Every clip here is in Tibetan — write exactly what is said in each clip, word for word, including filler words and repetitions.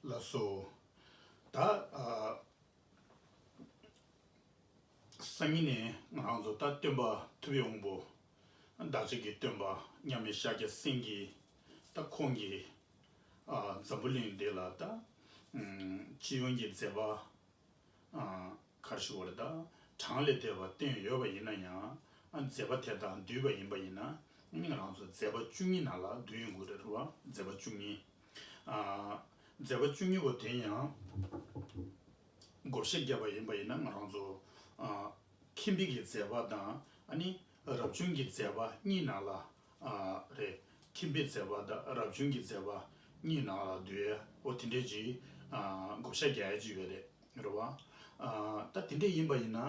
ལགས་སོ། ད་ཨ་སང་ཉིན་ནས་ང་རང་ཚོ་ད་སྟོན་པ་ཐུབ་པའི་དབང་པོ། བདག་ཅག་གི་སྟོན་པ་མཉམ་མེད་ཤཱཀྱ་སེང་གེ། ད་ཁོང་གིས་ཨ་འཛམ་བུ་གླིང་འདི་ལ་ད་ཨམ་སྤྱི་ཡོངས་ཀྱི་མཛད་པ། ཨ་ག་རེ་ཞུ་དགོས་རེད། ད་གྲངས་ལས་འདས་པ་བསྟན་ཡོད་པ་ཡིན་ན་ཡང་། ཨ་མཛད་པ་དེ་དག་བསྡུས་པ་ཡིན་པ་ཡིན་ན། ང་རང་ཚོ་མཛད་པ་བཅུ་གཉིས་ནང་ལ་བསྡུས་ཡོང་གི་རེད་བ། མཛད་པ་བཅུ་གཉིས། ཨ་མཛད་པ་བཅུ་གཉིས་པོ་དེ་ཡང་བགོ་བཤའ་བརྒྱབ་པ་ཡིན་པ་ཡིན་ན། ང་རང་ཚོ་ཨ་ཁྱིམ་པའི་གི་མཛད་པ་དང་། ཨ་ནི་རབ་བྱུང་གི་མཛད་པ་གཉིས་ནང་ལ་ཨ་རེད། ཁྱིམ་པའི་མཛད་པ་དང་རབ་བྱུང་གི་མཛད་པ་གཉིས་ནང་ལ་བསྡུས། འོ་དེ་འདྲས་ཀྱི་ཨ་བགོ་བཤའ་རྒྱག་ཡ་ཅིག་ཡོད་རེད། རེད་བ། ཨ་ད་དེ་འདྲས་ཡིན་པ་ཡིན་ན།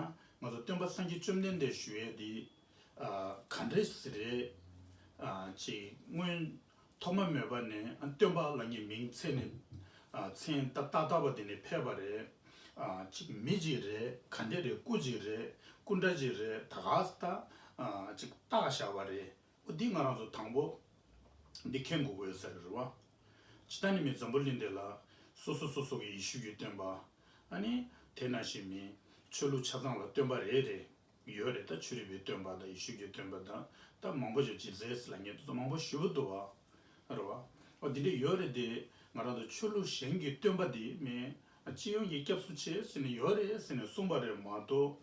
ང་ཚོ་སྟོན་པ་སངས་རྒྱས་བཅོམ་ལྡན་འདས་ཞུ་ཡས་འདི་ཨ་ག་འདྲས་སེ་རེད། ཨ་ཅིག་སྔོན་ཐོག་མ་མེད་པ་ནས། ཨ་སྟོན་པ་ལབ་མཁན་མིང་མཚན་ནས་ཨ་མཚན་ད་ཏག་ཏག་པ་དེ་ནས་ཕེབས་པ་རེད། ཨ་ཅིག་མི་ཅིག་རེད། ག་འདྲས་རེད། སྐུ་ཅིག་རེད། སྐུ་འདྲ་ཅིག་རེད། ད་ག་ས་ད་ཨ་ཅིག་བཏགས་བཞག་པ་རེད། འོ་འདི་ང་རང་ཚོ་དང་པོ་འདི་མཁྱེན་དགོས་ཀྱི་ཡོད་ས་རེད་བ། ཇི་ལྟར་ནི་མི་འཛམ་བུ་གླིང་འདི་ལ་སོ་སོ་སོ་སོ་གི་ཡེ་ཤུ་གི་སྟོན་པ། ཨ་ནི་དེ་ནང་བཞིན་མི་ཆོས་ལུགས་ཆ་ཚང་ལ་སྟོན་པ་རེ་རེ་ཡོད་རེད། ད་ཆོས་རིག་པའི་སྟོན་པ་དང་ཡེ་ཤུ་གི་སྟོན་པ་དང་། ད་མང་པོ་ཞིག་རྗེས་སུ་ལ་ཉེ་དུ་མང་པོ་ཞེ་པོ་འདུག་བ། རེད་བ། འོ་འདི་འདྲ་ཡོད་རེད་དེ། ང་རང་ཚོ་ཆོས་ལུགས་གཞན་གྱི་སྟོན་པ་འདི་མི་སྤྱི་ཡོངས་ཀྱི་སྐྱབས་སུ་མཆི་ཟེར་ནས་ཡོད་རེད་ཟེར་ནས་གསུངས་པ་རེད་མ་གཏོགས།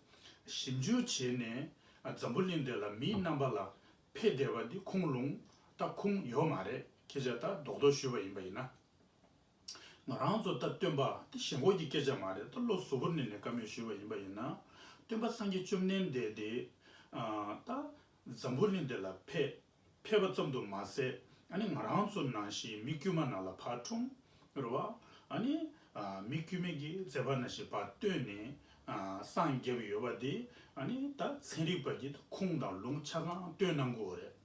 ཞིབ་འཇུག་བྱས་ནས་ཨ་འཛམ་བུ་གླིང་འདི་ལ་མིའི་རྣམ་པ་ལ་ཕེབས་བསྡད་པ་འདི་ཁུངས་ལུང་ད་ཁུངས་ཡོད་མ་རེད། སྐད་ཆ་ད་རྡོག་རྡོག་ཞུས་པ་ཡིན་པ་ཡིན་ན། ང་རང་ཚོ་ད་སྟོན་པ་དེ་ཞེན་ཁོག་གི་སྐད་ཆ་མ་རེད། ད་བློ་གཟུ་བོར་གནས་ནས་བཀའ་མོལ་ཞུས་པ་ཡིན་པ་ཡིན་ན། སྟོན་པ་སངས་རྒྱས་བཅོམ་ལྡན་འདས་དེ་ཨ་ད་འཛམ་བུ་གླིང་འདི་ལ་ཕེབས་ཕེབས་པ་ཙམ་དུ་མ་ཟད། ཨ་ནི་ང་རང་ཚོ་ནང་བཞིན་མི་དཀྱུས་མ་ནང་ལ་ཕར་འཁྲུངས། རེད་བ། ཨ་ནི་ཨ་མི་དཀྱུས་མའི་གི་མཛད་པ་ནང་བཞིན་ཕར་སྟོན་ནས་ཨ་སངས་རྒྱས་པ་ཡོད་པ་དེ། ཨ་ནི་ད་ཚན་རིག་པ་གིས་ད་ཁུངས་དང་ལུང་ཆ་ཚང་སྟོན་གནང་གི་ཡོད་རེད།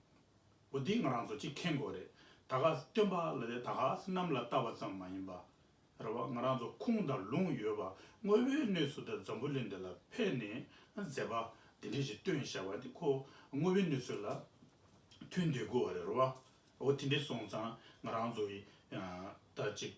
འོ་འདི་ང་རང་ཚོ་གཅིག་མཁྱེན་དགོས་རེད། ད་ག་སྟོན་པ་ལབ་དེ་ད་ག་གནམ་ལ་བཏགས་པ་ཙམ་མ་ཡིན་པ། རེད་བ། ང་རང་ཚོ་ཁུངས་དང་ལུང་ཡོད་པ། དངོས་པོའི་གནས་ཚུལ་དང་འཛམ་བུ་གླིང་འདི་ལ་ཕེབས་ནས་མཛད་པ་འདི་འདྲ་ཞིག་སྟོན་བཞག་པ་འདི་ཁོ་དངོས་པོའི་གནས་ཚུལ་ལ་མཐུན་བསྡད་དགོས་པ་རེད། རེད་བ། འོ་དེ་འདྲ་སོང་ཙང་ང་རང་ཚོ་ཡི་ཨ་ད་ཅིག་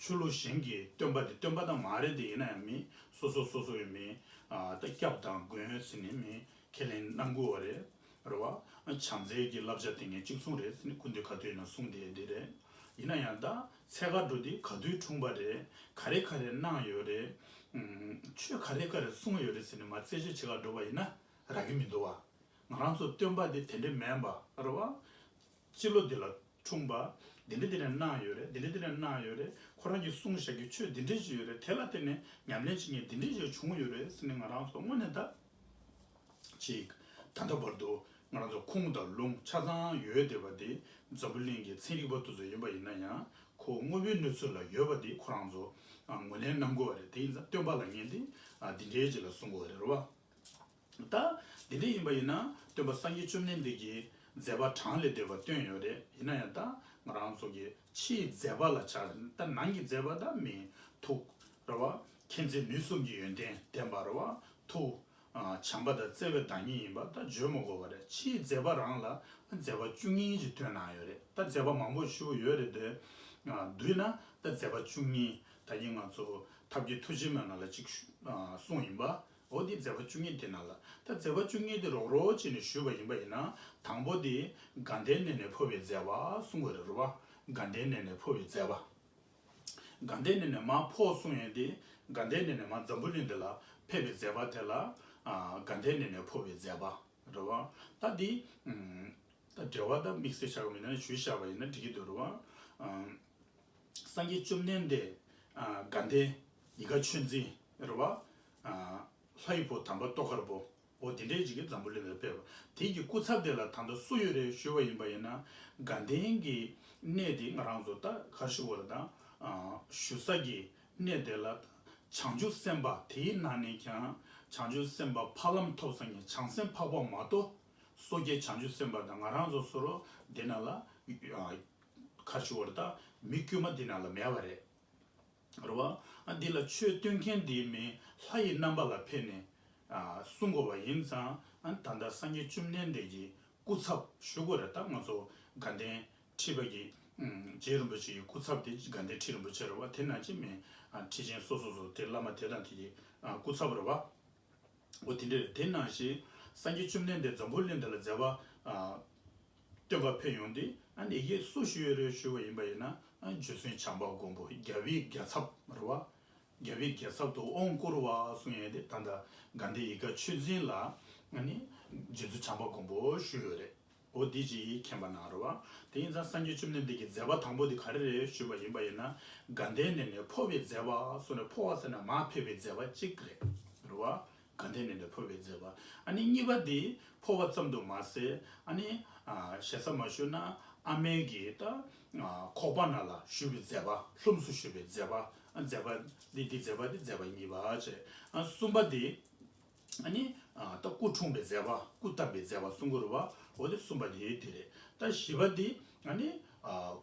ཆོས་ལུགས་གཞན་གྱི་སྟོན་པ་དེ་སྟོན་པ་ད་མ་རེད་དེ། ཡིན་ན་ཡང་མི་སོ་སོ་སོ་སོ་ཡི་མི་ཨ་ད་སྐྱབས་དང་མགོན་ཟེར་ནས་མི་ཁས་ལེན་གནང་དགོས་པ་རེད། རེད་བ། བྱམས་བརྩེ་གི་བསླབ་བྱ་དེ་ངས་གཅིག་མཚུངས་རེད་ཟེར་ནས་སྐུ་མདུན་ག་དུས་ཡིན་ན་གསུངས་བསྡད་དེ་རེད། ཡིན་ན་ཡང་ད་ཚེ་དཀར་འགྲོ་དེ་ག་དུས་འཁྲུངས་པ་རེད། ག་རེ་ག་རེ་གནང་ཡོད་རེད། ཨུམ། ཆོས་ག་རེ་ག་རེ་གསུངས་ཡོད་རེད་ཟེར་ནས་མར་རྩད་གཅོད་བྱེད་གར་འགྲོ་བ་ཡིན་ན་རག་གི་མི་འདུག་བ། ང་རང་ཚོ་སྟོན་པ་དེ་དེ་འདྲ་མིན་པ་རེད་བ། སྤྱི་ལོ་འདི་ལ་འཁྲུངས་པ། འདི་འདྲ་འདི་འདྲ་གནང་ཡོད་རེད། འདི་འདྲ་འདི་འདྲ་གནང་ཡོད་རེད། ཁོ་རང་གིས་གསུངས་བཞག་གི་ཆོས་འདི་འདྲ་ཞིག་ཡོད་རེད། དེ་ལ་བརྟེན་ནས་ཉམས་ལེན་བྱེད་མཁན་འདི་འདྲ་ཞིག་བྱུང་ཡོད་རེད་ཟེར་ནས་ང་རང་ཚོ་དངོས་གནས་ད་ཅིག་ད་ལྟ་བར་དུ་ང་རང་ཚོ་ཁུངས་དང་ལུང་ཆ་ཚང་ཡོད་བསྡད་པ་དེ། འཛམ་བུ་གླིང་གི་ཚན་རིག་པ་དེ་ཚོ་ཡིན་པ་ཡིན་ན་ཡང་ཁོ་དངོས་པོའི་གནས་ཚུལ་ལ་ཡོད་པ་དེ་ཁོ་རང་ཚོ་ཨ་ངོས་ལེན་གནང་དགོས་པ་རེད། དེ་ཡིན་ཙང་སྟོན་པ་ལབ་མཁན་དེ་ཨ་འདི་འདྲའི་ཅིག་ལ་གསུང་དགོས་པ་རེད། རེད་བ། ད་འདི་འདྲ་ཡིན་པ་ཡིན་ན་སྟོན་པ་སངས་རྒྱས་བཅོམ་ལྡན་འདས་ཀྱིས་མཛད་པ་གྲངས་ལས་འདས་པ་བསྟན་ཡོད་རེད། ཡིན་ན་ཡང་ད་ང་རང་ཚོ་གི་ཕྱིའི་མཛད་པ་ལ་ཆ། ད་ནང་གི་མཛད་པ་ད་མི་ཐུགས་རེད་བ། མཁྱེན་བརྩེ་ནུས་གསུམ་གྱི་ཡོན་ཏན་ལྡན་པ་རེད་བ། ཐུགས་ཨ་བྱམས་པ་དང་བརྩེ་བའི་བདག་ཉིད་ཡིན་པ་ད་བརྗོད་མི་དགོས་པ་རེད། ཕྱིའི་མཛད་པ་རང་ལ་མཛད་པ་བཅུ་གཉིས་ཅིག་བསྟན་གནང་ཡོད་རེད། ད་མཛད་པ་མང་པོ་ཞེ་པོ་ཡོད་རེད་དེ། ཨ་བསྡུས་ན་ད་མཛད་པ་བཅུ་གཉིས། ད་གིན་ང་ཚོ་ཐབས་མཁས་ཐུགས་རྗེ་མའི་ནང་ལ་ཅིག་ཞུ་ཨ་གསུངས་ཡིན་པ། འོ་དེ་མཛད་པ་བཅུ་གཉིས་དེ་ནང་ལ། ད་མཛད་པ་བཅུ་གཉིས་དེ་རོགས་རོགས་བྱས་ནས་ཞུས་པ་ཡིན་པ་ཡིན་ན། དང་པོ་དེ་དགའ་ལྡན་ནས་ནས་འཕོ་བའི་མཛད་པ་གསུང་དགོས་རེད། རེད་བ། དགའ་ལྡན་ནས་ནས་འཕོ་བའི་མཛད་པ། དགའ་ལྡན་ནས་ནས་མར་འཕོ་གསུང་ཡས་དེ། དགའ་ལྡན་ནས་ནས་མར་འཛམ་བུ་གླིང་འདི་ལ་ཕེབས་པའི་མཛད་པ་དེ་ལ་ཨ་དགའ་ལྡན་ནས་ནས་འཕོ་བའི་མཛད་པ་རེད་བ། ད་དེ་ཨུམ། ད་འགྲེལ་པ་ད་དམིགས་བསལ་བྱ་དགོས་མིན་ན་ཞུས་བཞག་པ་ཡིན་ན་འགྲིག་གི་འདུག་རེད་བ། ཨམ། སངས་རྒྱས་བཅོམ་ལྡན་འདས་ཨ་དགའ་ལྡན་ཡིད་དགའ་ཆོས་འཛིན་རེད་བ། ཨ་ལྷ་ཡི་བུ་དམ་པ་ཏོག་དཀར་པོ། འོ་དེ་འདྲའི་ཅིག་གིས་འཛམ་བུ་གླིང་ལ་ཕེབས་པ། དེ་གི་སྐུ་ཚབ་དེ་ལ་ད་ལྟ་སུ་ཡོད་རེད་ཞུས་པ་ཡིན་པ་ཡིན་ན། དགའ་ལྡན་གྱི་གནས་དེ་ང་རང་ཚོ་ད་ག་རེ་ཞུ་དགོས་རེད། ད་ཨ་བཞུགས་ས་གི་གནས་དེ་ལ་བྱང་ཆུབ་སེམས་དཔའ། དེའི་ནང་ནས་ཀྱང་བྱང་ཆུབ་སེམས་དཔའ་ཕ་ལམ་ཐོབ་ས་གི་བྱང་སེམས་འཕགས་པ་མ་གཏོགས། སོ་སྐྱེ་བྱང་ཆུབ་སེམས་དཔའ་དང་ང་རང་ཚོ་ཚོ་རོ་འདི་ནང་ལ་ཨ་ག་རེ་ཞུ་དགོས་རེད། ད་མི་དཀྱུས་མ་འདི་ནང་ལ་མེད་པ་རེད། རེད་བ། ཨ་འདི་ལ་ཆོས་སྟོན་མཁན་འདིའི་མིང་ལྷ་ཡི་རྣམ་པ་ལ་ཕེབས་ནས་ཨ་གསུང་དགོས་པ་ཡིན་ཙང་། ཨ་ད་ལྟ་སངས་རྒྱས་བཅོམ་ལྡན་འདས་ཀྱི་སྐུ་ཚབ་ཞུ་དགོས་རེད། ད་ང་ཚོ་དགའ་ལྡན་ཁྲི་པ་གི་ རྗེ་རིན་པོ་ཆེ་གི་སྐུ་ཚབ་དེ་དགའ་ལྡན་ཁྲི་རིན་པོ་ཆེ་རེད་བ། དེ་ནང་བཞིན་མི་ཁྲི་ཆེན་སོ་སོ་སོ་དེ་བླ་མ་དེ་དང་དེ་གི་སྐུ་ཚབ་རེད་བ། འོ་དེ་འདྲ་རེད། དེ་ནང་བཞིན་སངས་རྒྱས་བཅོམ་ལྡན་འདས་འཛམ་བུ་གླིང་འདི་ལ་མཛད་པ་སྟོན་པ་ཕེབས་ཡོང་དུས་ཨ་ནི་ཡི་གེ་སུ་ཞུས་ཡོད་རེད་ཞུས་པ་ཡིན་པ་ཡིན་ན་རྗེ་བཙུན་བྱམས་པ་མགོན་པོ་རྒྱལ་བའི་རྒྱལ་ཚབ་རེད་བ། རྒྱལ་བའི་རྒྱལ་ཚབ་ཏུ་དབང་བསྐུར་བ་གསུང་ཡས་དེ་ད་ལྟ་དགའ་ལྡན་ཡིད་དགའ་ཆོས་འཛིན་ལ་ཨ་ནི་རྗེ་བཙུན་བྱམས་པ་མགོན་པོ་ཞུས་ཡོད་རེད། འོ་འདི་ཅིག་མཁྱེན་པ་གནང་རོགས། དེ་ཡིན་ཙང་སངས་རྒྱས་བཅོམ་ལྡན་འདས་ཀྱི་མཛད་པ་དང་པོ་དེ་ག་རེ་རེད་ཞུས་པ་ཡིན་པ་ཡིན་ན། དགའ་ལྡན་ནས་ནི་འཕོ་བའི་མཛད་པ་སོགས་ནས་འཕོ་བ་ཟེར་ན་མར་ཕེབས་པའི་མཛད་པ་གཅིག་རེད། རེད་བ། དགའ་ལྡན་ནས་ནི་འཕོ་བའི་མཛད་པ། ཨ་ནི་གཉིས་པ་དེ་འཕོ་བ་ཙམ་དུ་མ་ཟད་ཨ་ནི་ཞེ་ས་མ་ཞུ་ན་ཨ་མའི་གི་ད་ཁོག་པ་ནང་ལ་བཞུགས་པའི་མཛད་པ། ལྷུམས་སུ་བཞུགས་པའི་མཛད་པ། མཛད་པ་འདི་འདི་མཛད་པ་འདི་མཛད་པ་གཉིས་པ་བྱས། གསུམ་པ་དེ། ཨ་ནི། ད་སྐུ་འཁྲུངས་པའི་མཛད་པ། སྐུ་བལྟམས་པའི་མཛད་པ་གསུང་གི་རེད་བ། འོ་དེ་གསུམ་པ་དེ་དེ་རེད། ད་བཞི་པ་དེ། ཨ་ནི།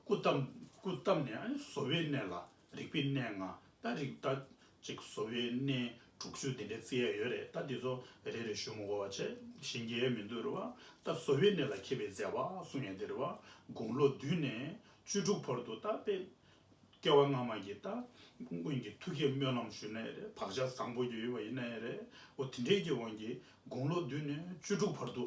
སྐུ་བལྟམས། སྐུ་བལྟམས་ནས་ཨ་ནི་བཟོ་བོའི་གནས་ལ་རིག་པའི་གནས་ལྔ། ད་རིག་ད་ཅིག་བཟོ་བོའི་གནས་དྲུག་ཅུ་དེ་འདྲའི་བརྩི་ཡ་ཡོད་རེད། ད་དེ་ཚོ་རེ་རེ་ཞུ་མི་དགོས་པ་བྱས་ཤེས་ཀྱི་མི་འདུག་རེད་བ། ད་བཟོ་བོའི་གནས་ལ་མཁས་པའི་མཛད་པ་གསུང་ཡ་དེ་རེད་བ། དགུང་ལོ་བདུན་ནས་བཅུ་དྲུག་བར་དུ་ད་དཔེ། སྐྱེ་བ་སྔ་མ་གི་ད། སྔོན་གྱི་ཐུགས་བསྐྱེད་སྨོན་ལམ་ཞུས་ནའི་རེད། བག་ཆགས་བཟང་པོ་ཡོད་པ་ཡིན་ནའི་རེད། འོ་དེ་འདྲའི་གི་དབང་གིས་དགུང་ལོ་བདུན་ནས་བཅུ་དྲུག་བར་དུ།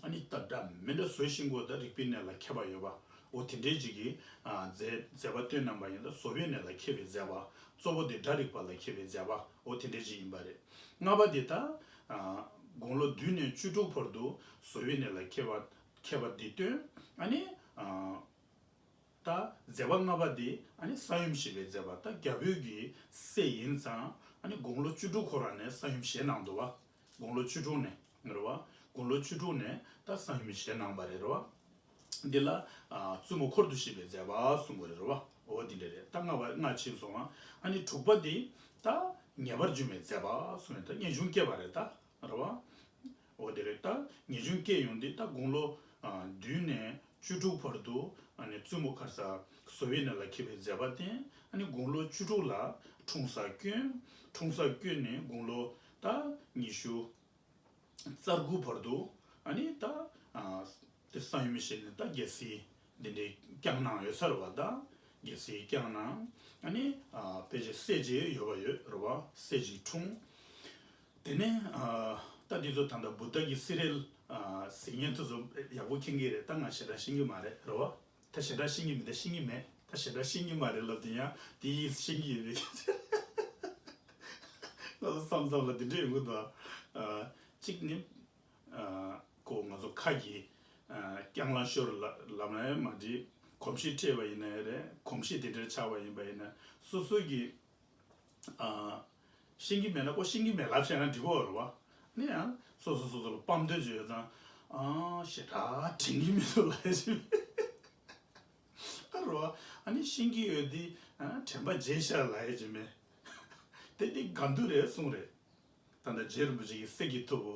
ཨ་ནི་ད་འདྲ་མི་འདྲ་བཟོ་ཤེས་མཁན་ད་རིག་པའི་གནས་ལ་མཁས་པ་ཡོད་པ། འོ་དེ་འདྲའི་ཅིག་གི། མཛད་མཛད་པ་སྟོན་གནང་པ་ཡིན་ད་བཟོ་བོའི་གནས་ལ་མཁས་པའི་མཛད་པ། གཙོ་བོ་དེ་སྒྲ་རིག་པ་ལ་མཁས་པའི་མཛད་པ། འོ་དེ་འདྲའི་ཅིག་ཡིན་པ་རེད། ལྔ་པ་དེ་ད། དགུང་ལོ་བདུན་ནས་བཅུ་དྲུག་བར་དུ་བཟོ་བོའི་གནས་ལ་མཁས་པ། མཁས་པ་འདི་སྟོན། ཨ་ནི། ད་མཛད་པ་ལྔ་པ་འདི་ཨ་ནི་ས་ཡོམ་ཞེས་པའི་མཛད་པ། ད་རྒྱལ་པོའི་གི་སྲས་ཡིན་ཙང་ཨ་ནི་དགུང་ལོ་བཅུ་དྲུག་ཁོ་རང་ནས་ས་ཡོམ་བཞེས་གནང་འདུག་བ། དགུང་ལོ་བཅུ་དྲུག་ནས་རེད་བ། དགུང་ལོ་བཅུ་དྲུག་ནས་ད་ས་ཡོམ་བཞེས་གནང་པ་རེད་རེད་བ། འདི་ལ་བཙུན་མོ་འཁོར་དུ་བཞེས་པའི་མཛད་པ་གསུང་གི་རེད་རེད་བ། འོ་འདི་འདྲ་རེད། ད་ལྔ་པ་ལྔ་ཕྱིན་སོང་བ། ཨ་ནི་དྲུག་པ་འདི་ད་ངེས་པར་འབྱུང་བའི་མཛད་པ་གསུང་ཡ། ད་ངེས་འབྱུང་སྐྱེས་པ་རེད་ད། རེད་བ། འོ་དེ་རེད། ད་ངེས་འབྱུང་སྐྱེས་ཡོང་དུས་ད་དགུང་ལོ་བདུན་ནས་བཅུ་དྲུག་བར་དུ་ཨ་ནི་བཙུན་མོ་ག་རེ་ཟ། བཟོ་བོའི་གནས་ལ་མཁས་པའི་མཛད་པ་བསྟན། ཨ་ནི་དགུང་ལོ་བཅུ་དྲུག་ལ་འཁྲུངས་ས་བསྐྱོན། འཁྲུངས་ས་བསྐྱོན་ནས་དགུང་ལོ་ད་ཉི་ཤུ་རྩ་དགུ་བར་དུ་ཨ་ནི་ད་དེ་ས་ཡོམ་བཞེས་ནས་ད་རྒྱལ་སྲིད་འདི་འདྲའི་བསྐྱངས་གནང་ཡོད་ས་རེད་བ། ད་རྒྱལ་སྲིད་བསྐྱངས་གནང་། ཨ་ནི་དཔེ་ཆ་སྲས་བརྒྱད་ཡོད་པ་ཡོད་རེད་བ། སྲས་བརྒྱད་འཁྲུངས། དེ་ནས་ཨ་ད་འདི་ཚོ་ད་ལྟ་བུ་དྷ་གི་སི་རེལ་ཨ་གཟིགས་མཁན་དེ་ཚོ་ཡག་པོ་མཁྱེན་གྱི་རེད། ད་ང་ཞེ་དྲག་ཤེས་ཀྱི་མ་རེད་རེད་བ། ད་ཞེ་དྲག་ཤེས་ཀྱི་མི་འདུག་ཤེས་ཀྱི་མེད། ད་ཞེ་དྲག་ཤེས་ཀྱི་མ་རེད་ལབ་དེ་ཡང་དེ་ཡིས་ཤེས་ཀྱི་ཡོད་རེད། ང་ཚོ་བསམ་བསམ་ལ་དེ་འདྲ་ཡོང་གི་འདུག་ཨ་གཅིག་ནི་ཨ་ཁོ་ང་ཚོ་ཁ་གི་ཨ་རྐྱང་ལངས་ཤོར་ལ་ལབ་ན་ཡང་མ་འགྲིག་གོམས་གཤིས་འཕྲད་པ་ཡིན་ན་ཡང་རེད། གོམས་གཤིས་དེ་འདྲར་ཆགས་པ་ཡིན་པ་ཡིན་ན་སོ་སོ་གི་ཨ་ཤེས་ཀྱི་མེད་ན་ཁོ་ཤེས་ཀྱི་མེད་ལབ་བྱས་ན་འགྲིག་གོ་རེད་བ། ནི་ཡང་སོ་སོ་སོ་སོ་ལ་དཔའ་འདོད་ཅིག་ཡོད་ཙང་ཨ་ཞེ་དྲག་དྲན་གྱི་མི་འདུག་ལབ་ཡ་ཅིག་ཨ་རེད་བ། ཨ་ནི་ཤེས་ཀྱི་ཡོད་དེ་ཨ་དྲན་པ་བརྗེད་ཤག་ལབ་ཡ་ཅིག་མེད། དེ་དེ་ག་འདུག་རེད་གསུངས་རེད། ད་ལྟ་རྗེ་རིན་པོ་ཆེ་གི་སྲས་ཀྱི་ཐུ་བོ་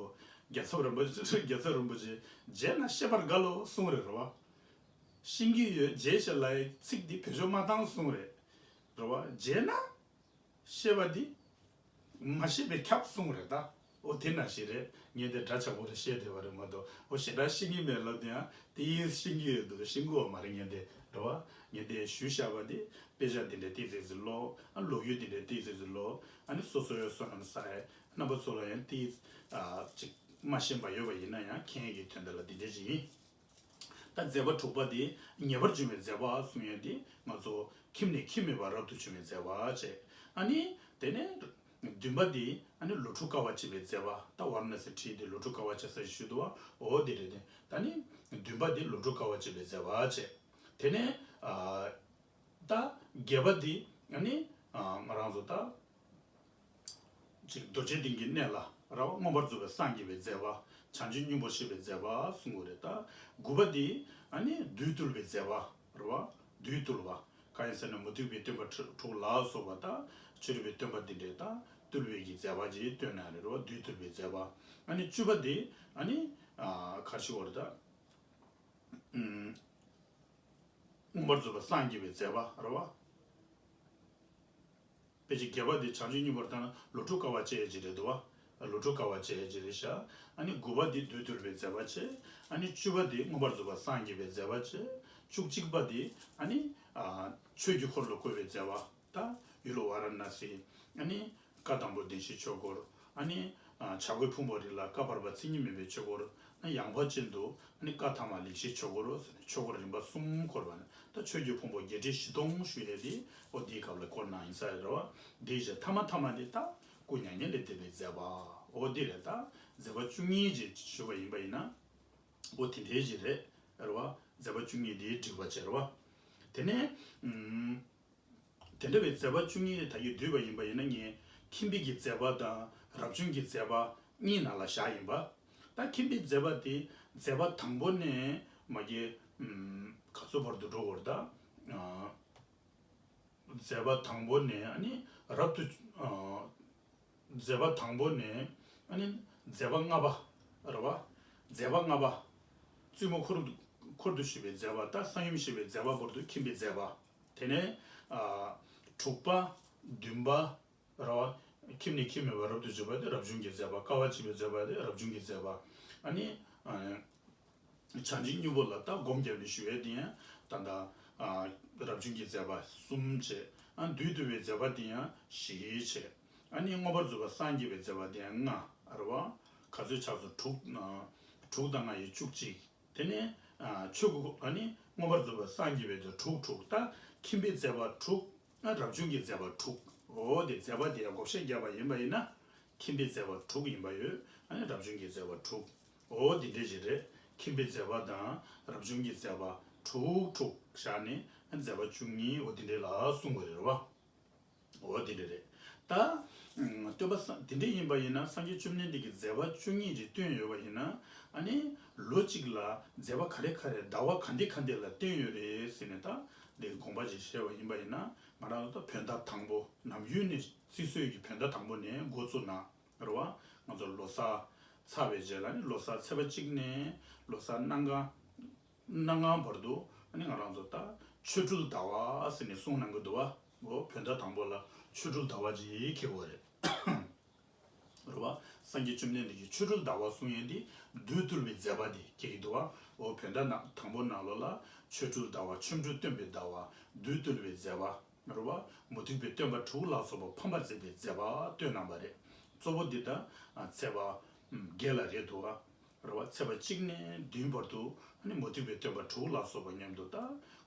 རྒྱལ་ཚབ་རིན་པོ་ཆེ། རྒྱལ་ཚབ་རིན་པོ་ཆེ་བརྗེད་ན་ཤེས་པར་དགའ་ལོ་གསུངས་རེད་རེད་བ། ཤེས་ཀྱི་ཡོད་བརྗེད་ཤག་ལབ་ཡ་ཚིག་འདི་བེད་སྤྱོད་མ་བཏང་གསུངས་རེད། རེད་བ། བརྗེད་ན། ཤེས་པ་འདི། མ་ཤེས་པས་ཁྱབ་གསུངས་རེད་ད། འོ་དེ་ནང་བཞིན་རེད། ངས་དེ་འདྲ་ཆགས་པོ་རེད་བཤད་བསྡད་པ་རེད་མ་གཏོགས་འོ་ཞེ་དྲག་ཤེས་ཀྱི་མེད་ལབ་དེ་ཡང་དེ་ཡིན་ཤེས་ཀྱི་ཡོད་འདུག་ཤེས་ཀྱི་ཡོད་མ་རེད། ངས་དེ་རེད་བ། ངས་དེ་ཞུས་བཞག་པ་དེ་དཔེ་ཆ་དེ་འདྲ་ཏིག་ཙི་ཙི་ཀློག་ཨ་ལོ་རྒྱུས་དེ་འདྲ་ཏིག་ཙི་ཙི་ཀློག་ཨ་ནི་སོ་སོའི་བསོད་ནམས་བསགས་ཡས་རྣམ་པ་ཚོ་ལ་ཡང་ཏིག་ཨ་ཅིག་མ་ཤེས་པ་ཡོད་པ་ཡིན་ན་ཡང་མཁྱེན་ཡས་ཀྱི་དོན་དག་ལ་འདི་འདྲ་ཅིག་ཡིན། ད་མཛད་པ་དྲུག་པ་དེ་ངེས་པར་འབྱུང་བའི་མཛད་པ་གསུང་ཡས་དེ་ང་ཚོ་ཁྱིམ་ནས་ཁྱིམ་མེད་པར་རབ་ཏུ་བྱུང་བའི་མཛད་པ་བྱས། ཨ་ནི་དེ་ནས་བདུན་པ་དེ་ཨ་ནི་ལོ་དྲུག་དཀའ་བ་སྤྱད་པའི་མཛད་པ། ད་ཝཱ་ར་ཎ་སིར་ཁྲིད་དེ་ལོ་དྲུག་དཀའ་བ་སྤྱད་ས་ཞུ་འདུག་བ། འོ་དེ་རེད་དེ། ད་ནི་བདུན་པ་དེ་ལོ་དྲུག་དཀའ་བ་སྤྱད་པའི་མཛད་པ་བྱས། དེ་ནས་ཨ་ད་བརྒྱད་པ་དེ་ཨ་ནི་ཨ་ང་རང་ཚོ་ད། ཅིག་རྡོ་རྗེ་གདན་གྱི་གནས་ལ་ར་བ་མངོན་པར་རྫོགས་པའི་སངས་རྒྱས་པའི་མཛད་པ། བྱང་ཆུབ་སྙིང་པོར་སྤྱད་པའི་མཛད་པ་གསུང་གི་རེད། ད་དགུ་པ་འདི་ཨ་ནི་བདུད་བཏུལ་བའི་མཛད་པ་རེད་བ། བདུད་བཏུལ་བ། གང་ཡིན་ཟེར་ན་མུ་སྟེགས་པའི་སྟོན་པ་དྲུག་ལ་སོགས་པ་དང་ཕྱི་རོལ་པའི་སྟོན་པ་འདི་འདྲས་དང་བཏུལ་བའི་གི་མཛད་པ་ཅིག་སྟོན་གནང་རེད་བ། བདུད་བཏུལ་བའི་མཛད་པ། ཨ་ནི་བཅུ་པ་འདི་ཨ་ནི་ཨ་ག་རེ་ཞུ་དགོས་རེད་ད། ཨུམ། མངོན་པར་རྫོགས་པའི་སངས་རྒྱས་པའི་མཛད་པ་རེད་བ། དཔེ་ཆ་བརྒྱད་པ་འདི་བྱང་ཆུབ་སྙིང་པོར་བཏང་ན་ལོ་དྲུག་དཀའ་བ་སྤྱད་ཡས་ཅིག་རེད་འདུག་བ། ལོ་དྲུག་དཀའ་བ་སྤྱད་ཡས་ཅིག་རེད་ཤག་ཨ་ནི་དགུ་པ་འདི་བདུད་བཏུལ་བའི་མཛད་པ་བྱས། ཨ་ནི་བཅུ་པ་འདི་མངོན་པར་རྫོགས་པ་སངས་རྒྱས་པའི་མཛད་པ་བྱས། བཅུ་གཅིག་པ་དེ་ཨ་ནི་ཨ་ཆོས་ཀྱི་འཁོར་ལོ་བསྐོར་བའི་མཛད་པ། ད་ཡུལ་ཝཱ་ར་ཎ་སི། ཨ་ནི་བཀའ་དང་པོ་བདེན་བཞིའི་ཆོས་འཁོར། ཨ་ནི་ཨ་བྱ་རྒོད་ཕུང་པོའི་རི་ལ་བཀའ་བར་པ་མཚན་ཉིད་མེད་པའི་ཆོས་འཁོར། ཨ་ཡངས་པ་ཅན་དུ་ཨ་ནི་བཀའ་ཐ་མ་ལེགས་བཤད་ཆོས་འཁོར་ཟེར་ནས་ཆོས་འཁོར་རིམ་པ་གསུམ་བསྐོར་བ་ནི། ད་ཆོས་ཀྱི་ཕུང་པོ་བརྒྱད་ཁྲི་བཞི་སྟོང་ཞུ་ཡས་དེ་ཨོ་དེའི་སྐབས་ལ་བསྐོར་གནང་ཡིན་ས་རེད་བ། དེའི་རྗེས་ཐ་མ་ཐ་མ་དེ་ད་སྐུ་མྱ་ངན་ལས་འདས་པའི་མཛད་པ། ཨོ་དེ་རེད། ད་མཛད་པ་བཅུ་གཉིས་ཅེས་ཞུ་བ་ཡིན་པ་ཡིན་ན། འོ་དེ་འདྲའི་ཞིག་རེད། རེད་བ། མཛད་པ་བཅུ་གཉིས་དེའི་བསྒྲིགས་པ་བྱས་རེད་བ། དེ་ནས་ཨུམ། དེ་འདྲ་བའི་མཛད་པ་བཅུ་གཉིས་ད་ཡོད་བསྡུས་པ་ཡིན་པ་ཡིན་ན། ངས་ཁྱིམ་པའི་གི་མཛད་པ་དང་རབ་བྱུང་གི་མཛད་པ་གཉིས་ནང་ལ་བཞག་ཡིན་པ། ད་ཁྱིམ་པའི་མཛད་པ་དེ་མཛད་པ་དང་པོ་ནས་མ་གི་ཨུམ་ག་ཚོད་བར་དུ་འགྲོ་དགོས་རེད་ད། ཨ། མཛད་པ་དང་པོ་ནས་ཨ་ནི་རབ་ཏུ། ཨ། མཛད་པ་དང་པོ་ནས་ཨ་ནི་མཛད་པ་ལྔ་པ་རེད་བ། མཛད་པ་ལྔ་པ། བཙུན་མོ་འཁོར་དུ་འཁོར་དུ་ཞུགས་པའི་མཛད་པ་དང་གསང་ཡུམ་བཞེས་པའི་མཛད་པ་བར་དུ་ཁྱིམ་པའི་མཛད་པ། དེ་ནས་ཨ་དྲུག་པ། བདུན་པ། རེད་བ། ཁྱིམ་ནས་ཁྱིམ་མེད་པར་རབ་ཏུ་འཇུག་པ་དེ་རབ་བྱུང་གི་མཛད་པ། དཀའ་བ་སྤྱད་པའི་མཛད་པ་དེ་རབ་བྱུང་གི་མཛད་པ། ཨ་ནི་ཨ། བྱང་ཆུབ་སྙིང་པོ་ལ་ད་སྒོམ་བརྒྱབ་ནས་ཞུ་བའི་དེ་ཡང་ད་ལྟ་ཨ་རབ་བྱུང་གི་མཛད་པ་གསུམ་བྱས། ཨ་བདུད་འདུལ་བའི་མཛད་པ་དེ་ཡང་བཞི་བྱས། ཨ་ནི་མངོན་པར་རྫོགས་པར་སངས་རྒྱས་པའི་མཛད་པ་དེ་ཡང་ལྔ་རེད་བ། ག་ཚོད་ཆགས་སོང་། དྲུག་ཨ་དྲུག་དང་ལྔ་ཡི་བཅུ་གཅིག་དེ་ནས་ཨ་ཆོས་སྐུ། ཨ་ནི་མངོན་པར་རྫོགས་པར་སངས་རྒྱས་པའི་དེ་དྲུག་དྲུག་ད་ཁྱིམ་པའི་མཛད་པ་དྲུག་ཨ་རབ་བྱུང་གི་མཛད་པ་དྲུག་འོ་དེ་མཛད་པ་དེ་ཡང་བགོ་བཤའ་བརྒྱབ་པ་ཡིན་པ་ཡིན་ན། ཁྱིམ་པའི་མཛད་པ་དྲུག་ཡིན་པ་ཡོད། ཨ་ནི་རབ་བྱུང་གི་མཛད་པ་དྲུག་འོ་དེ་འདྲ་ཞིག་རེད། ཁྱིམ་པའི་མཛད་པ་དང་རབ་བྱུང་གི་མཛད་པ་དྲུག་དྲུག་བཞག་ནས་ཨ་ནི་མཛད་པ་བཅུ་གཉིས་འོ་དེ་འདྲ་ལ་གསུངས་པ་རེད་བ། འོ་དེ་འདྲ་རེད། ད་ཨ་སྟོན་པ་སངས་དེ་འདྲ་ཡིན་པ་ཡིན་ན། སངས་རྒྱས་བཅོམ་ལྡན་འདས་ཀྱིས་མཛད་པ་བཅུ་གཉིས་ཅིག་སྟོན་ཡོད་པ་ཡིན་ན། ཨ་ནི་ལོ་གཅིག་ལ་མཛད་པ་ག་རེ་ག་རེ་ཟླ་བ་ག་འདྲ་ག་འདྲ་ལ་བསྟན་ཡོད་རེད་ཟེར་ནས་ད་འདི་དགོངས་པ་ཅིག་བཞེས་པ་ཡིན་པ་ཡིན་ན། ང་རང་ཚོ་ད་བོད་ཟླ་དང་པོ་ནམ་རྒྱུན་ནས་བརྩི་སྲོལ་གྱི་བོད་ཟླ་དང་པོ་ནས་འགོ་བཙུགས་ན་རེད་བ། ང་ཚོ་ལོ་གསར་ཚར་བའི་རྗེས་ལ་ནི་ལོ་གསར་ཚེས་པ་གཅིག་ནས་ལོ་གསར་གནམ་གང་གནམ་གང་བར་དུ་ནི་ང་རང་ཚོ་ད་ཆོ་འཕྲུལ་ཟླ་བ་ཟེར་ནས་གསུང་གནང་གི་འདུག་བ། འོ་བོད་ཟླ་དང་པོ་ལ་ཆོ་འཕྲུལ་ཟླ་བ་ཅིག་འཁེལ་བ་རེད། རེད་བ། སངས་རྒྱས་བཅོམ་ལྡན་འདས་ཀྱིས་ཆོ་འཕྲུལ་ཟླ་བ་གསུང་ཡས་འདི་བདུད་འདུལ་བའི་མཛད་པ་འདི་སྐྱེ་གི་འདུག་བ། འོ་བོད་ཟླ་ནང་དང་པོ་ནང་ལོགས་ལ་ཆོ་འཕྲུལ་ཟླ་བ། ཆོ་འཕྲུལ་སྟོན་པའི་ཟླ་བ། བདུད་འདུལ་བའི་མཛད་པ། རེད་བ། མུ་སྟེགས་པའི་སྟོན་པ་དྲུག་ལ་སོགས་པ་ཕམ་པར་མཛད་པའི་མཛད་པ་སྟོན་གནང་བ་རེད། གཙོ་བོ་འདི་ད་ཚེས་པ་བརྒྱད་ལ་རེད་འདུག་བ། རེད་བ། ཚེས་པ་གཅིག་ནས་བདུན་བར་དུ་ཨ་ནི་མུ་སྟེགས་པའི་སྟོན་པ་དྲུག་ལ་སོགས་པ་མཉམ་དུ། ད་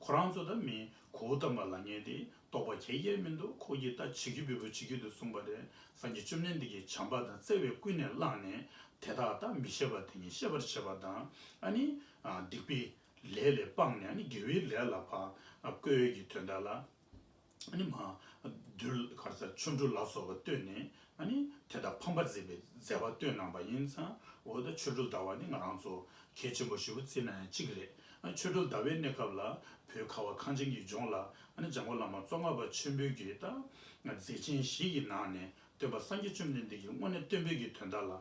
ཁོ་རང་ཚོ་ད་མི་གོའུ་ཏམ་པ་ལབ་མཁན་དེ་རྟོགས་པ་ག་གེ་མི་འདུག་ཁོ་གིས་ད་བྱེད་ཀྱི་འབད་པ་བྱེད་ཀྱི་འདུག་གསུངས་པ་རེད། སངས་རྒྱས་བཅོམ་ལྡན་འདས་ཀྱིས་བྱམས་པ་དང་བརྩེ་བས་ཀུན་ནས་བསླངས་ནས་དེ་དག་ད་མི་ཤེས་པ་དེ་ཉིད་ཤེས་པར་བྱེད་པ་དང་། ཨ་ནི་སྡིག་པའི་ལས་ལས་སྤངས་ནས་ཨ་ནི་དགེ་བའི་ལས་ལ་ཕར་བཀོལ་ཡས་ཀྱི་དོན་དག་ལ། ཨ་ནི་མ་བདུད་ག་རེ་ཟེར། ཆོ་འཕྲུལ་ལ་སོགས་པ་སྟོན་ནས་ཨ་ནི་དེ་དག་ཕམ་པར་མཛད་པའི་མཛད་པ་སྟོན་གནང་བ་ཡིན་ཙང་། འོ་ད་ཆོ་འཕྲུལ་ཟླ་བ་ནི་ང་རང་ཚོ་གལ་ཆེན་པོ་ཞེ་པོ་བརྩི་ན་ཡང་གཅིག་རེད། ཨ་ཆོ་འཕྲུལ་ཟླ་བའི་གནས་སྐབས་ལ་བོད་ཁ་བ་གངས་ཅན་གྱི་ལྗོངས་ལ་ཨ་ནི་འཇམ་མགོན་བླ་མ་ཙོང་ཁ་པ་ཆེན་པོའི་གི་ད་མཛད་ཆེན་བཞི་ཡི་ནང་ནས་སྟོན་པ་སངས་རྒྱས་བཅོམ་ལྡན་འདས་ཀྱིས་དངོས་གནས་སྟོན་པའི་གི་དོན་དག་ལ།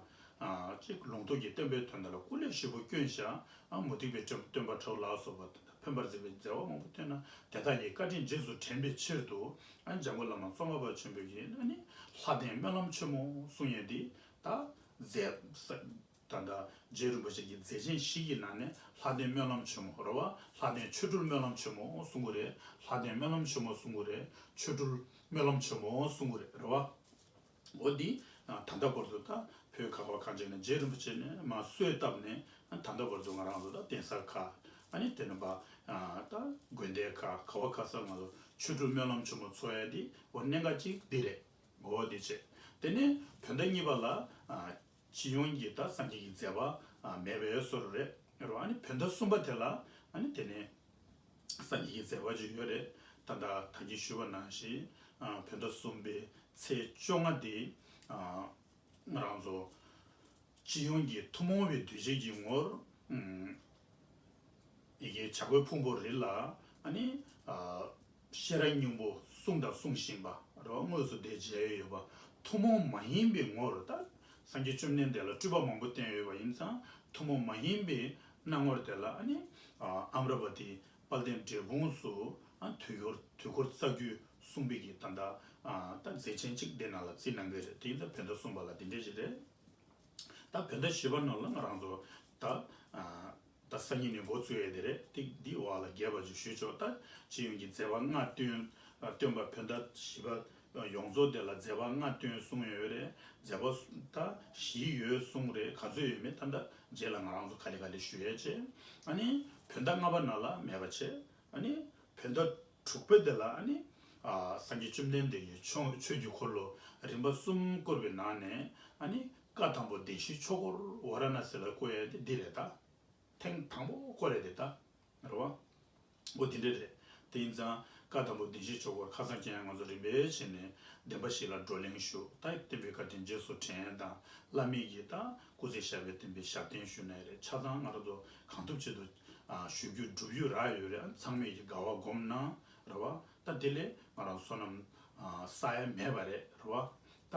ཨ་ཅིག་ལུང་རྟོགས་ཀྱི་སྟོན་པའི་དོན་དག་ལ་སྐུ་ལས་ཞེ་པོ་བསྐྱོན་བཞག་ཨ་མུ་སྟེགས་པའི་སྟོན་པ་དྲུག་ལ་སོགས་པ་དེ་དག་ཕན་པར་མཛད་པའི་མཛད་པ་མང་པོ་བསྟན་ན། དེ་དག་གི་བཀའ་དྲིན་རྗེས་སུ་དྲན་པའི་ཕྱིར་དུ་ཨ་འཇམ་མགོན་བླ་མ་ཙོང་ཁ་པ་ཆེན་པོས་ཀྱིས་ཨ་ནི་ལྷ་ལྡན་སྨོན་ལམ་ཆེན་མོ་གསུང་ཡས་འདི་ད་མཛད། ད་ལྟ་རྗེ་རིན་པོ་ཆེ་གི་མཛད་ཆེན་བཞི་གི་ནང་ནས་ལྷ་ལྡན་སྨོན་ལམ་ཆེན་མོ་རེད་བ། ལྷ་ལྡན་ཆོ་འཕྲུལ་སྨོན་ལམ་ཆེན་མོ་གསུང་གི་རེད། ལྷ་ལྡན་སྨོན་ལམ་ཆེན་མོ་གསུང་གི་རེད། ཆོ་འཕྲུལ་སྨོན་ལམ་ཆེན་མོ་གསུང་གི་རེད། རེད་བ། འོ་འདི་ད་ལྟ་བར་དུ་ད་བོད་ཁ་བ་གངས་ཅན་ན་རྗེ་རིན་པོ་ཆེ་ནས་མར་གསོལ་བཏབ་ནས་ད་ལྟ་བར་དུ་ང་རང་ཚོ་ད་གདན་ས་ཁག་ཨ་ནི་དེ་ནས་ཕར་ད་དགོན་སྡེ་ཁག་ག་བ་ག་ས་ང་ཚོ་ཆོ་འཕྲུལ་སྨོན་ལམ་ཆེན་མོ་ཚོགས་ཡ་འདི་འོ་གནད་འགག་ཅིག་འདི་རེད། འོ་འདི་བྱས། དེ་ནས་བོད་ཟླ་གཉིས་པ་ལ་ཨ་སྤྱི་ཡོངས་ཀྱི་ད་སངས་རྒྱས་ཀྱི་མཛད་པ་ཨ་མེད་པའི་བཟོ་འདྲ་རེད། རེད་བ། ཨ་ནི་བོད་ཟླ་གསུམ་པ་དེ་ལ་ཨ་ནི་དེ་ནས་སངས་རྒྱས་ཀྱི་མཛད་པ་ཅིག་ཡོད་རེད། ད་ལྟ་ད་གིན་ཞུས་པ་ནང་བཞིན་ཨ་བོད་ཟླ་གསུམ་པའི་ཚེས་བཅོ་ལྔ་དེ་ཨ་ང་རང་ཚོ་སྤྱི་ཡོངས་ཀྱི་ཐུན་མོང་བའི་གདུལ་བྱའི་གི་ངོར་ཨ་ཡི་གེ་བྱ་རྒོད་ཕུང་པོའི་རི་ལ་ཨ་ནི་ཨ་ཤེས་རབ་སྙིང་པོ་གསུངས་དང་གསུང་བཞིན་པ་རེད་བ། དངོས་སུ་དེ་མཇལ་ཡོད་པ། ཐུན་མོང་མ་ཡིན་པའི་ངོར་ད་སངས་རྒྱས་བཅོམ་ལྡན་འདས་ལ་སྤྲུལ་པ་མང་པོ་བསྟན་ཡོད་པ་ཡིན་ཙང་། ཐུན་མོང་མ་ཡིན་པའི་སྣང་ངོར་དེ་ལ་ཨ་ནི་ཨ་ཨ་མ་ར་བ་ཏི་དཔལ་ལྡན་འབྲས་སྤུངས་སུ་ཨ་དུས་འཁོར་དུས་འཁོར་རྩ་རྒྱུད་གསུངས་པའི་གི་ད་ལྟ་ཨ་ད་མཛད་ཆེན་གཅིག་དེ་ནང་ལ་བརྩིས་གནང་གི་རེད། དེ་ཡིན་ཙང་བོད་ཟླ་གསུམ་པ་ལ་དེ་འདྲ་ཞིག་རེད། ད་བོད་ཟླ་བཞི་པ་ནང་ལ་ང་རང་ཚོ་ད་ཨ་ ད་སང་ཉིན་ནས་འགོ་བཙུགས་ཡས་དེ་རེད། ཏིག་འདི་འོག་ལ་རྒྱས་པ་ཅིག་ཞུས་ཆོག་ད་སྤྱི་ཡོངས་ཀྱི་མཛད་པ་ལྔ་སྟོན། སྟོན་པ་བོད་ཟླ་བཞི་པ་ཡོངས་རྫོགས་དེ་ལ་མཛད་པ་ལྔ་སྟོན་གསུངས་ཡོད་རེད། མཛད་པ་ད་བཞི་ཡོད་གསུངས་རེད། ག་ཚོད་ཡོད་མེད་ད་ལྟ་རྗེས་ལ་ང་རང་ཚོ་ག་ལེ་ག་ལེ་ཞུ་ཡས་བྱས། ཨ་ནི་བོད་ཟླ་ལྔ་པ་ནང་ལ་མེད་པ་བྱས། ཨ་ནི་བོད་ཟླ་དྲུག་པའི་དེ་ལ་ཨ་ནི་ཨ་སངས་རྒྱས་བཅོམ་ལྡན་འདས་ཀྱིས་ཆོས་ཆོས་ཀྱི་འཁོར་ལོ་རིམ་པ་གསུམ་བསྐོར་བའི་ནང་ནས་ཨ་ནི་བཀའ་དང་པོ་བདེན་བཞིའི་ཆོས་འཁོར་ཝཱ་ར་ཎ་སི་ལ་བསྐོར་ཡས་དེ་འདི་རེད་ད། ཐེངས་དང་པོ་བསྐོར་ཡས་དེ་ད། རེད་བ། འོ་དེ་འདྲ་རེད། དེ་ཡིན་ཙང་བཀའ་དང་པོ་བདེན་བཞིའི་ཆོས་འཁོར་ཁ་སང་ཁྱེད་ཡང་ང་ཚོ་རིམ་པས་བྱས་ནས་བདེན་པ་བཞི་ལ་བགྲོ་གླེང་ཞུ། ད་བསྟན་པའི་བཀའ་དྲིན་རྗེས་སུ་དྲན་དང་བླ་མེད་ཀྱི་ད་སྐུ་ཚེ་ཞབས་པད་བརྟན་པའི་ཞབས་བརྟན་ཞུ་ནས་རེད། ཆ་ཚང་ང་རང་ཚོ་གང་ཐུབ་ཅི་ཐུབ་ཨ་ཞུ་རྒྱུ་སྒྲུབ་རྒྱུ་རག་ཡོད་རེད། ཚང་མས་ཀྱི་དགའ་བ་སྒོམ་གནང་། རེད་བ། ད་དེ་ལས་ང་རང་བསོད་ནམས་ཨ་བསགས་ཡ་མེད་པ་རེད། རེད་བ། ད་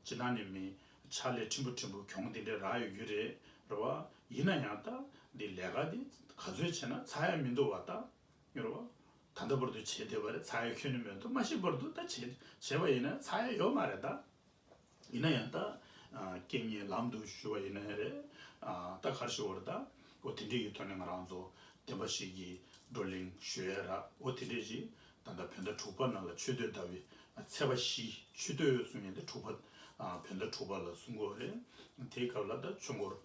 ཇི་ལྟར་ནས་མི་ཕྱག་ལས་ཕྲན་བུ་ཕྲན་བུ་གྱོང་དེ་འདྲ་རག་ཡོད་རྒྱུ་རེད། རེད་བ། ཡིན་ན་ཡང་ད་འདི་ལས་ཀ་འདི་ག་ཚོད་བྱས་ན་ཚར་ཡ་མི་འདུག་བ་ད། རེད་བ། ད་ལྟ་བར་དུ་བྱས་བསྡད་པ་རེད། ཚར་ཡ་ཁྱོན་ནས་མི་འདུག་མ་ཤི་བར་དུ་ད་བྱས་བྱས་པ་ཡིན་ན་ཚར་ཡ་ཡོད་མ་རེད་ད། ཡིན་ན་ཡང་ད་ཨ་རྐྱེན་ངན་ལམ་དུ་ཞུ་བ་ཡིན་ན་ཡང་རེད། ཨ་ད་ག་རེ་ཞུ་བ་རེད་ད། འོ་དེ་འདྲའི་ཡུལ་ཐོག་ནས་ང་རང་ཚོ་བདེན་པ་བཞི་གི་བགྲོ་གླེང་ཞུ་ཡ་ར། འོ་དེ་འདྲའི་ཞིག་ད་ལྟ་བོད་ཟླ་དྲུག་པ་ནང་ལ་ཆུ་སྟོད་ཟླ་བའི་ཨ་ཚེས་པ་བཞི་ཆུ་སྟོད་གསུང་ཡ་དེ་དྲུག་པ། ཨ་བོད་ཟླ་དྲུག་པ་ལ་གསུང་གི་ཡོད་རེད། དེའི་སྐབས་ལ་ད་ཆོས་འཁོར་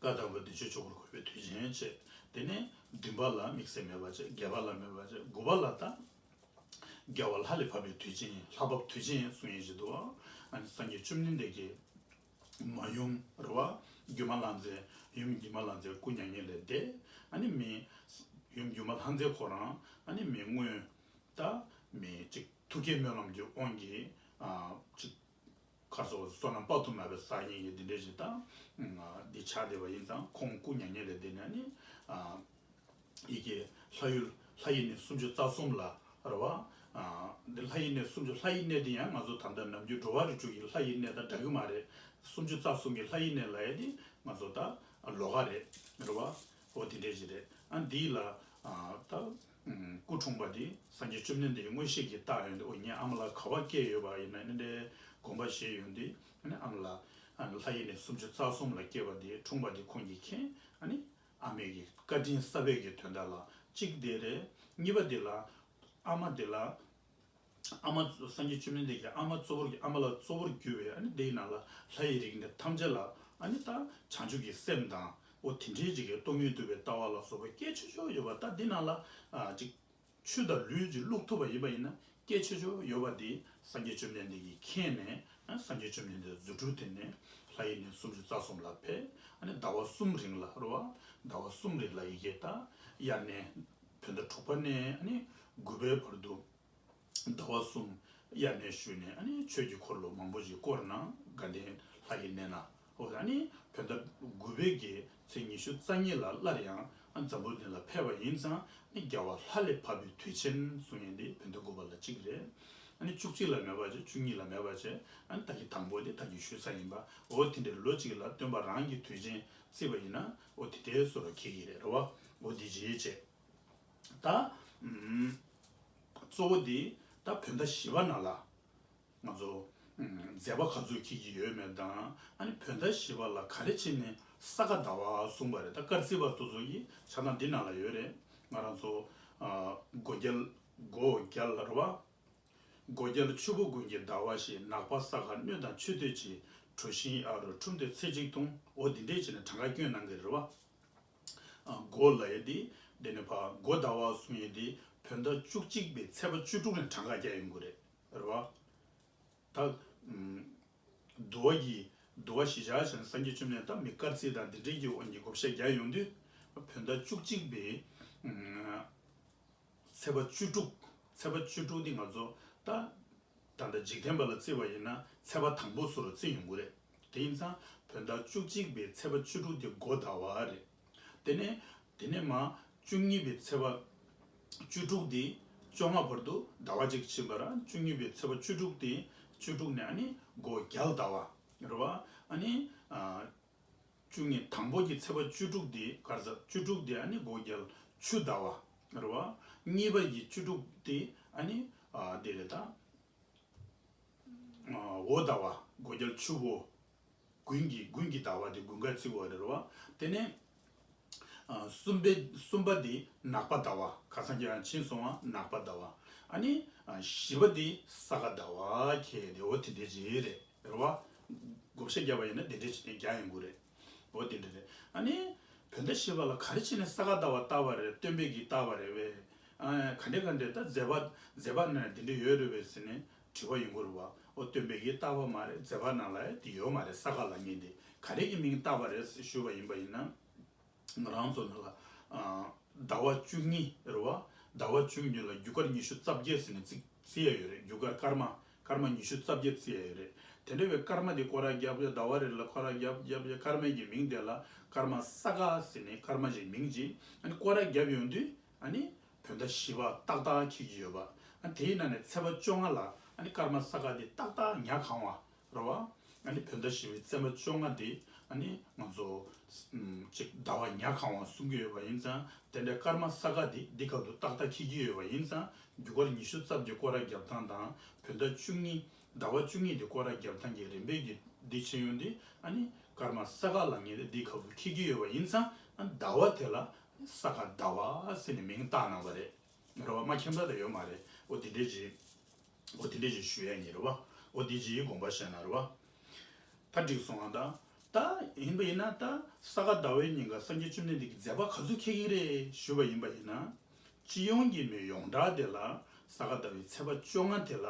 བཀའ་དང་པོ་བདེན་བཞིའི་ཆོས་འཁོར་བསྐོར་བའི་དུས་ཆེན་བྱས། དེ་ནས་བདུན་པ་ལ་དམིགས་བསལ་མེད་པ་བྱས། བརྒྱད་པ་ལ་མེད་པ་བྱས། དགུ་པ་ལ་ད་རྒྱལ་བ་ལྷ་ལས་བབས་པའི་དུས་ཆེན། ལྷ་བབས་དུས་ཆེན་གསུང་ཡས་ཞིག་འདུག་ཨ་ནི་སངས་རྒྱས་བཅོམ་ལྡན་འདས་ཀྱི་མ་ཡུམ་རེད་བ། སྒྱུ་མ་ལྷ་མཛེས། ཡུམ་སྒྱུ་མ་ལྷ་མཛེས་སྐུ་མྱ་ངན་ལས་འདས། ཨ་ནི་མི་ཡུམ་སྒྱུ་མ་ལྷ་མཛེས་ཁོ་རང་ཨ་ནི་མི་སྔོན་ད་མི་གཅིག་ཐུགས་བསྐྱེད་སྨོན་ལམ་གྱི་དབང་གིས་ཨ་གཅིག་ཁར་སོགས་བསོད་ནམས་དཔག་ཏུ་མེད་པའི་བསགས་མཁན་གྱི་འདི་འདྲ་ཞིག་དང་། འདི་ཆགས་བསྡད་པ་ཡིན་ཙང་ཁོང་སྐུ་མྱ་ངན་ལས་འདས་ནས་ནི། ཡི་གེ་ལྷ་ཡུལ་ལྷ་ཡི་གནས་སུམ་ཅུ་རྩ་གསུམ་ལ་རེད་བ། འདི་ལྷ་ཡི་གནས་སུམ་ཅུ་ལྷ་ཡི་གནས་འདི་ཡང་ང་ཚོ་ད་ལྟ་ནམ་རྒྱུན་འགྲོ་བ་རིགས་དྲུག་གི་ལྷ་ཡི་གནས་དང་འདྲ་གི་མ་རེད། སུམ་ཅུ་རྩ་གསུམ་གྱི་ལྷ་ཡི་གནས་ལ་ཡ་འདི་ང་ཚོ་ད་ལོགས་ཀ་རེད། རེད་བ། འོ་དེ་འདྲ་ཞིག་རེད། ཨ་འདི་ལ་ད། སྐུ་འཁྲུངས་པ་དེ་སངས་རྒྱས་བཅོམ་ལྡན་འདས་ཀྱི་མངོན་ཤེས་ཀྱིས་བལྟས་ཡོང་དུས། འོ་ངའི་ཨ་མ་ལགས་ག་པར་སྐྱེས་ཡོད་པ་ཡིན་ན་ནི་འདྲའི་དགོངས་པ་བཞེས་ཡོང་དུས། ཨ་ནི་ཨ་མ་ལགས་ཨ་ནི་ལྷ་ཡི་གནས་སུམ་ཅུ་རྩ་གསུམ་ལ་སྐྱེས་པ་དེ་འཁྲུངས་པ་དེ་ཁོང་གིས་མཁྱེན། ཨ་ནི་ཨ་མའི་གི་བཀའ་དྲིན་གསབ་པའི་གི་དོན་དག་ལ་གཅིག་དེ་རེད། གཉིས་པ་དེ་ལ་ཨ་མ་དེ་ལ་ཨ་མ་སངས་རྒྱས་བཅོམ་ལྡན་འདས་ཀྱི་ཨ་མ་གཙོ་བོར་གྱི་ཨ་མ་ལགས་གཙོ་བོར་གྱུར་བའི་ཨ་ནི་དེའི་ནང་ལ་ལྷ་ཡི་རིགས་འདི་ཐམས་ཅད་ལ་ཨ་ནི་ད་བྱང་ཆུབ་ཀྱི་སེམས་དང་། འོ་དེ་འདྲའི་ཅིག་གི་སྟོང་ཉིད་རྟོགས་པའི་ལྟ་བ་ལ་སོགས་པ་སྐྱེ་ཆོག་ཆོག་ཡོད་པ། ད་འདི་ནང་ལ་ཨ་ཅིག་ཆོས་དང་ལུས་ཅིག་བླུག་ཐུབ་པ་ཡིན་པ་ཡིན་ན་སྐྱེ་ཆོག་ཆོག་ཡོད་པ་འདི་སངས་རྒྱས་བཅོམ་ལྡན་འདས་ཀྱིས་མཁྱེན་ནས། ཨ་སངས་རྒྱས་བཅོམ་ལྡན་འདས་རྫུ་འཕྲུལ་དེ་ནས་ལྷ་ཡི་གནས་སུམ་ཅུ་རྩ་གསུམ་ལ་ཕེབས། ཨ་ནི་ཟླ་བ་གསུམ་རིང་ལ་རེད་བ། ཟླ་བ་གསུམ་རིང་ལ་ཡི་གེ་ད་དབྱར་གནས་བོད་ཟླ་དྲུག་པ་ནས་ཨ་ནི་དགུ་པའི་བར་དུ། ཟླ་བ་གསུམ་དབྱར་གནས་ཞུས་ནས་ཨ་ནི་ཆོས་ཀྱི་འཁོར་ལོ་མང་པོ་ཞིག་བསྐོར་གནང་། དགའ་ལྡན་ལྷ་ཡི་གནས་ན། འོ་ཨ་ནི་བོད་ཟླ་དགུ་པའི་གི་ཚེས་ཉི་ཤུ་རྩ་གཉིས་ལ་སླར་ཡང་ཨ་འཛམ་བུ་གླིང་ལ་ཕེབས་པ་ཡིན་ཙང་། ཨ་ནི་རྒྱལ་བ་ལྷ་ལས་བབས་པའི་དུས་ཆེན་གསུང་ཡས་འདི་བོད་ཟླ་དགུ་པ་ལ་གཅིག་རེད། ཨ་ནི་བཅུ་གཅིག་ལ་མེད་པ་བྱས། བཅུ་གཉིས་ལ་མེད་པ་བྱས། ཨ་ནི་ད་གི་དང་པོ་དེ་ད་གི་ཞུས་ཚར་ཡིན་པ། འོ་དེ་འདྲའི་ལོ་གཅིག་ལ་སྟོན་པ་རང་གི་དུས་ཆེན་བརྩིས་པ་ཡིན་ན། འོ་དེ་འདྲའི་བཟོ་འདྲ་འཁེལ་གྱི་རེད་རེད་བ། འོ་དེ་བྱས་བྱས། ད། ཨམ། གཙོ་བོ་དེ་ད་བོད་ཟླ་བཞི་པ་ནང་ལ་ང་ཚོ་ཨམ་མཛད་པ་ག་ཚོད་འཁེལ་གྱི་ཡོད་མེད་དང་། ཨ་ནི་བོད་ཟླ་བཞི་པ་ལ་ག་རེ་བྱས་ནས་ས་ག་ཟླ་བ་གསུངས་པ་རེད། ད་སྐར་རྩིས་པ་དེ་ཚོ་ཡི་ཆ་ཚང་འདི་ནང་ལ་ཡོད་རེད། ང་རང་ཚོ་ཨ་སྒོ་རྒྱལ་སྒོ་རྒྱལ་རེད་བ། སྒོ་རྒྱལ་ཆུ་བོ་དགུན་གྱི་ཟླ་བ་བཞི། ནག་པ་ས་ག་སྣོད་དང་ཆུ་སྟོད་ཀྱི། གྲོ་བཞིན་ཨ་རུ་ཁྲུམས་སྟོད་ཚེས་གཅིག་སྟོང་། འོ་འདི་འདྲས་བྱས་ནས་གྲངས་ཀ་སྐྱོན་གནང་གི་རེད་བ། ཨ་སྒོ་ལབ་ཡས་འདི། དེ་ནས་ཕར་སྒོ་ཟླ་བ་གསུང་ཡས་འདི་བོད་ཟླ་བཅུ་གཅིག་པའི་ཚེས་པ་བཅུ་དྲུག་ནས་གྲངས་ཀ་རྒྱག་ཡོང་གི་རེད། རེད་བ། ད། ཨམ། འདུལ་བ་གི་འདུལ་བ་གཞི་བཞག་བྱས་ནས་སངས་རྒྱས་བཅོམ་ལྡན་འདས་མི་སྐར་རྩིས་དང་འདི་འདྲས་ཀྱི་དབང་གིས་བགོ་བཤའ་རྒྱག་ཡོང་དུས། བོད་ཟླ་བཅུ་གཅིག་པའི་ཨམ། ཚེས་པ་བཅུ་དྲུག་ཚེས་པ་བཅུ་དྲུག་འདི་ང་ཚོ་ད། ད་ལྟ་འཇིག་རྟེན་པ་ལ་བརྩི་བ་ཡིན་ན་ཚེས་པ་དང་པོ་སུ་རུ་བརྩི་ཡོང་གི་རེད། དེ་ཡིན་ཙང་བོད་ཟླ་བཅུ་གཅིག་པའི་ཚེས་པ་བཅུ་དྲུག་འདི་སྒོ་ཟླ་བ་རེད། དེ་ནས་དེ་ནས་མ་བཅུ་གཉིས་པའི་ཚེས་པ་བཅུ་དྲུག་འདི་བཅོ་ལྔ་བར་དུ་ཟླ་བ་གཅིག་ཕྱིན་པ་ར། བཅུ་གཉིས་པའི་ཚེས་པ་བཅུ་དྲུག་འདི་བཅུ་དྲུག་ནས་ཨ་ནི་སྒོ་རྒྱལ་ཟླ་བ་རེད་བ། ཨ་ནི་ཨ། བཅུ་གཉིས་དང་པོ་གི་ཚེས་པ་བཅུ་དྲུག་དེ་གར་ས་བཅུ་དྲུག་དེ་ཨ་ནི་སྒོ་རྒྱལ་ཆུ་ཟླ་བ་རེད་བ། གཉིས་པ་གི་བཅུ་དྲུག་དེ་ཨ་ནི་ཨ་དེ་རེད་ད། ཨ་འོ་ཟླ་བ་སྒོ་རྒྱལ་ཆུ་བོ། དགུན་གྱི་དགུན་གྱི་ཟླ་བ་དེ་དགུན་ཁ་བརྩི་བ་རེད་བ། དེ་ནས་ ཨ་གསུམ་པའི་གསུམ་པ་དེ་ནག་པ་ཟླ་བ། ཁ་སང་ཁྱེད་རང་ཕྱིན་སོང་བ། ནག་པ་ཟླ་བ། ཨ་ནི་ཨ་བཞི་པ་དེ་ས་ག་ཟླ་བ་ཁེལ་དེ། འོ་དེ་འདྲས་ཅིག་རེད། རེད་བ། བགོ་བཤའ་བརྒྱབ་པ་ཡིན་ན་དེ་འདྲས་བྱས་ནས་རྒྱག་ཡོང་གི་རེད། འོ་དེ་འདྲས་རེད། ཨ་ནི་བོད་ཟླ་བཞི་པ་ལ་ག་རེ་བྱས་ནས་ས་ག་ཟླ་བ་བཏགས་པ་རེད། སྟོན་པའི་གིས་བཏགས་པ་རེད་བས། ཨ་ག་འདྲས་ག་འདྲས་ད་མཛད་པ་མཛད་པ་ནང་དེ་འདྲས་ཡོད་རེད་བས་ཟེར་ནས་དྲི་བ་ཡོང་གི་རེད་བ། འོ་སྟོན་པའི་གིས་བཏགས་པ་མ་རེད། མཛད་པ་ནང་ལ་ཡང་དེ་ཡོད་མ་རེད། ས་ག་ལ་ངེས་དེ། ག་རེ་གི་མིང་བཏགས་པ་རེད་ཞུས་པ་ཡིན་པ་ཡིན་ན། ང་རང་ཚོ་ནང་ལ་ཨ་ཟླ་བ་བཅུ་གཉིས་རེད་བ། ཟླ་བ་བཅུ་གཉིས་ལ་རྒྱུ་སྐར་ཉི་ཤུ་རྩ་བརྒྱད་ཟེར་ནས་རྩི་རྩི་ཡ་ཡོད་རེད། རྒྱུ་སྐར་སྐར་མ་སྐར་མ་ཉི་ཤུ་རྩ་བརྒྱད་རྩི་ཡ་ཡོད་རེད། དེ་འདྲ་བའི་སྐར་མ་དེ་སྐོར་ར་རྒྱབ་ཡ། ཟླ་བ་རེ་ལ་སྐོར་ར་རྒྱབ་རྒྱབ་ཡ། སྐར་མའི་གི་མིང་དེ་ལ་སྐར་མ་ས་ག་ཟེར་ནས་སྐར་མ་ཞིག་མིང་ཅིག་ཨ་ནི་སྐོར་ར་རྒྱབ་ཡོང་དུས་ཨ་ནི་བོད་ཟླ་བཞི་པ་ཏག་ཏག་འཁེལ་གྱི་ཡོད་པ། ཨ་དེའི་ནང་ནས་ཚེས་པ་བཅོ་ལྔ་ལ་ཨ་ནི་སྐར་མ་ས་ག་དེ་ཏག་ཏག་ཉ་གང་བ། རེད་བ། ཨ་ནི་བོད་ཟླ་བཞི་པའི་ཚེས་པ་བཅོ་ལྔ་དེ་ཨ་ནི་ང་ཚོ་ཨམ་ཅིག་ཟླ་བ་ཉ་གང་བ་གསུང་གི་ཡོད་པ་ཡིན་ཙང་། དེ་འདྲའི་སྐར་མ་ས་ག་དེ་འདི་སྐབས་སུ་ཏག་ཏག་འཁེལ་གྱི་ཡོད་པ་ཡིན་ཙང་། རྒྱུ་སྐར་ཉི་ཤུ་རྩ་བརྒྱད་སྐོར་ར་རྒྱབ་སྟངས་དང་། བོད་ཟླ་བཅུ་གཉིས་ཟླ་བ་བཅུ་གཉིས་དེ་སྐོར་ར་རྒྱབ་སྟངས་ཀྱི་རིམ་པས་ཀྱི་འདི་ཕྱིན་ཡོང་དུས་ཨ་ནི་སྐར་མ་ས་ག་ལ་ངེས་དེ་འདི་སྐབས་སུ་འཁེལ་གྱི་ཡོད་པ་ཡིན་ཙང་། ཨ་ཟླ་བ་དེ་ལ་ས་ག་ཟླ་བ་ཟེར་ནས་མིང་བཏགས་གནང་བ་རེད། རེད་བ། མ་མཁྱེན་པ་དེ་ཡོད་མ་རེད། འོ་དེ་འདྲས་ཅིག་འོ་དེ་འདྲས་ཅིག་ཞུ་ཡ་ཡིན། རེད་བ། འོ་དེ་ཅིག་དགོངས་པ་བཞེས་ན། རེད་བ། ད་འགྲིག་སོང་ཨ། ད་ད་ཡིན་པ་ཡིན་ན་ད་ས་ག་ཟླ་བའི་ཉིན་ག་སངས་རྒྱས་བཅོམ་ལྡན་འདས་ཀྱི་མཛད་པ་ག་ཚོད་འཁེལ་གྱི་རེད་ཞུས་པ་ཡིན་པ་ཡིན་ན། སྤྱི་ཡོངས་ཀྱི་མི་ཡོངས་གྲགས་དེ་ལ་ས་ག་ཟླ་བའི་ཚེས་པ་བཅོ་ལྔ་དེ་ལ་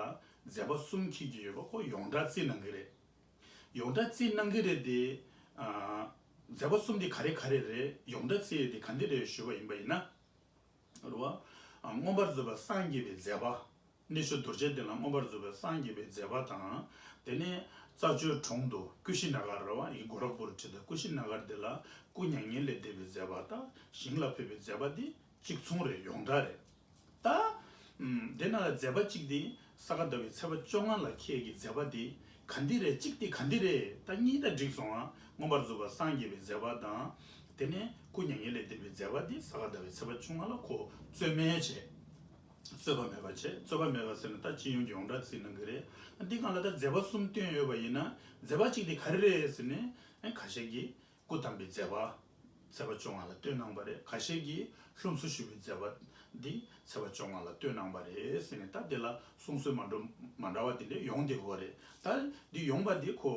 མཛད་པ་གསུམ་འཁེལ་གྱི་ཡོད་པ་ཁོ་ཡོངས་གྲགས་རྩིས་གནང་གི་རེད། ཡོངས་གྲགས་རྩིས་གནང་གི་རེད་དེ། ཨ་མཛད་པ་གསུམ་དེ་ག་རེ་ག་རེ་རེད། ཡོངས་གྲགས་རྩིས་དེ་ག་འདི་རེད་ཞུས་པ་ཡིན་པ་ཡིན་ན། རེད་བ། ཨ་མངོན་པར་རྫོགས་པར་སངས་རྒྱས་པའི་མཛད་པ། གནས་མཆོག་རྡོ་རྗེ་གདན་ལ་མངོན་པར་རྫོགས་པར་སངས་རྒྱས་པའི་མཛད་པ་དང་། དེ་ནས་རྩྭ་མཆོག་གྲོང་དུ་ཀུ་ཤི་ན་གར། རེད་བ། ཡི་གེ་གོ་རཁ་པུར་བྲིས་ཏེ་ཀུ་ཤི་ན་གར་དེ་ལ་སྐུ་མྱ་ངན་ལས་འདས་པའི་མཛད་པ་དང་ཞིང་ལ་ཕེབས་པའི་མཛད་པ་འདི་གཅིག་མཚུངས་རེད། ཡོངས་གྲགས་རེད། ད་ཨམ་དེ་ནང་ལ་མཛད་པ་གཅིག་དེ་ས་ག་ཟླ་བའི་ཚེས་པ་བཅོ་ལྔ་ལ་འཁེལ་གྱི་མཛད་པ་དེ་ག་འདི་རེད། གཅིག་དེ་ག་འདི་རེད། ད་གཉིས་ད་འགྲིག་སོང་ཨ། མངོན་པར་རྫོགས་པར་སངས་རྒྱས་པའི་མཛད་པ་དང་། དེ་ནས་སྐུ་མྱ་ངན་ལས་འདས་པའི་མཛད་པ་འདི་ས་ག་ཟླ་བའི་ཚེས་པ་བཅོ་ལྔ་ལ་ཁོ་རྩོད་མེད་བྱས། རྩོད་པ་མེད་པ་བྱས། རྩོད་པ་མེད་པ་ཟེར་ན་ད་སྤྱི་ཡོངས་ཀྱི་ཡོངས་གྲགས་རྩིས་གནང་གི་རེད། འདི་སྒང་ལ་ད་མཛད་པ་གསུམ་བཏོན་ཡོད་པ་ཡིན་ན་མཛད་པ་གཅིག་དེ་ག་རེ་རེད་ཟེར་ནས་ཨ་ཁ་ཤས་ཀྱིས་སྐུ་བལྟམས་པའི་མཛད་པ་ཚེས་པ་བཅོ་ལྔ་ལ་བཏོན་གནང་བ་རེད། ཁ་ཤས་ཀྱིས་ལྷུམས་སུ་ཞུགས་པའི་མཛད་པ་འདི་ཚེས་པ་བཅོ་ལྔ་ལ་བཏོན་གནང་བ་རེད་ཟེར་ནས། ད་དེ་ལ་གསུང་སྲོལ་མ་འདྲ་མ་འདྲ་བ་དེ་འདྲ་ཡོང་བསྡད་ཡོད་རེད། ད་འདི་ཡོང་པ་འདི་ཁོ་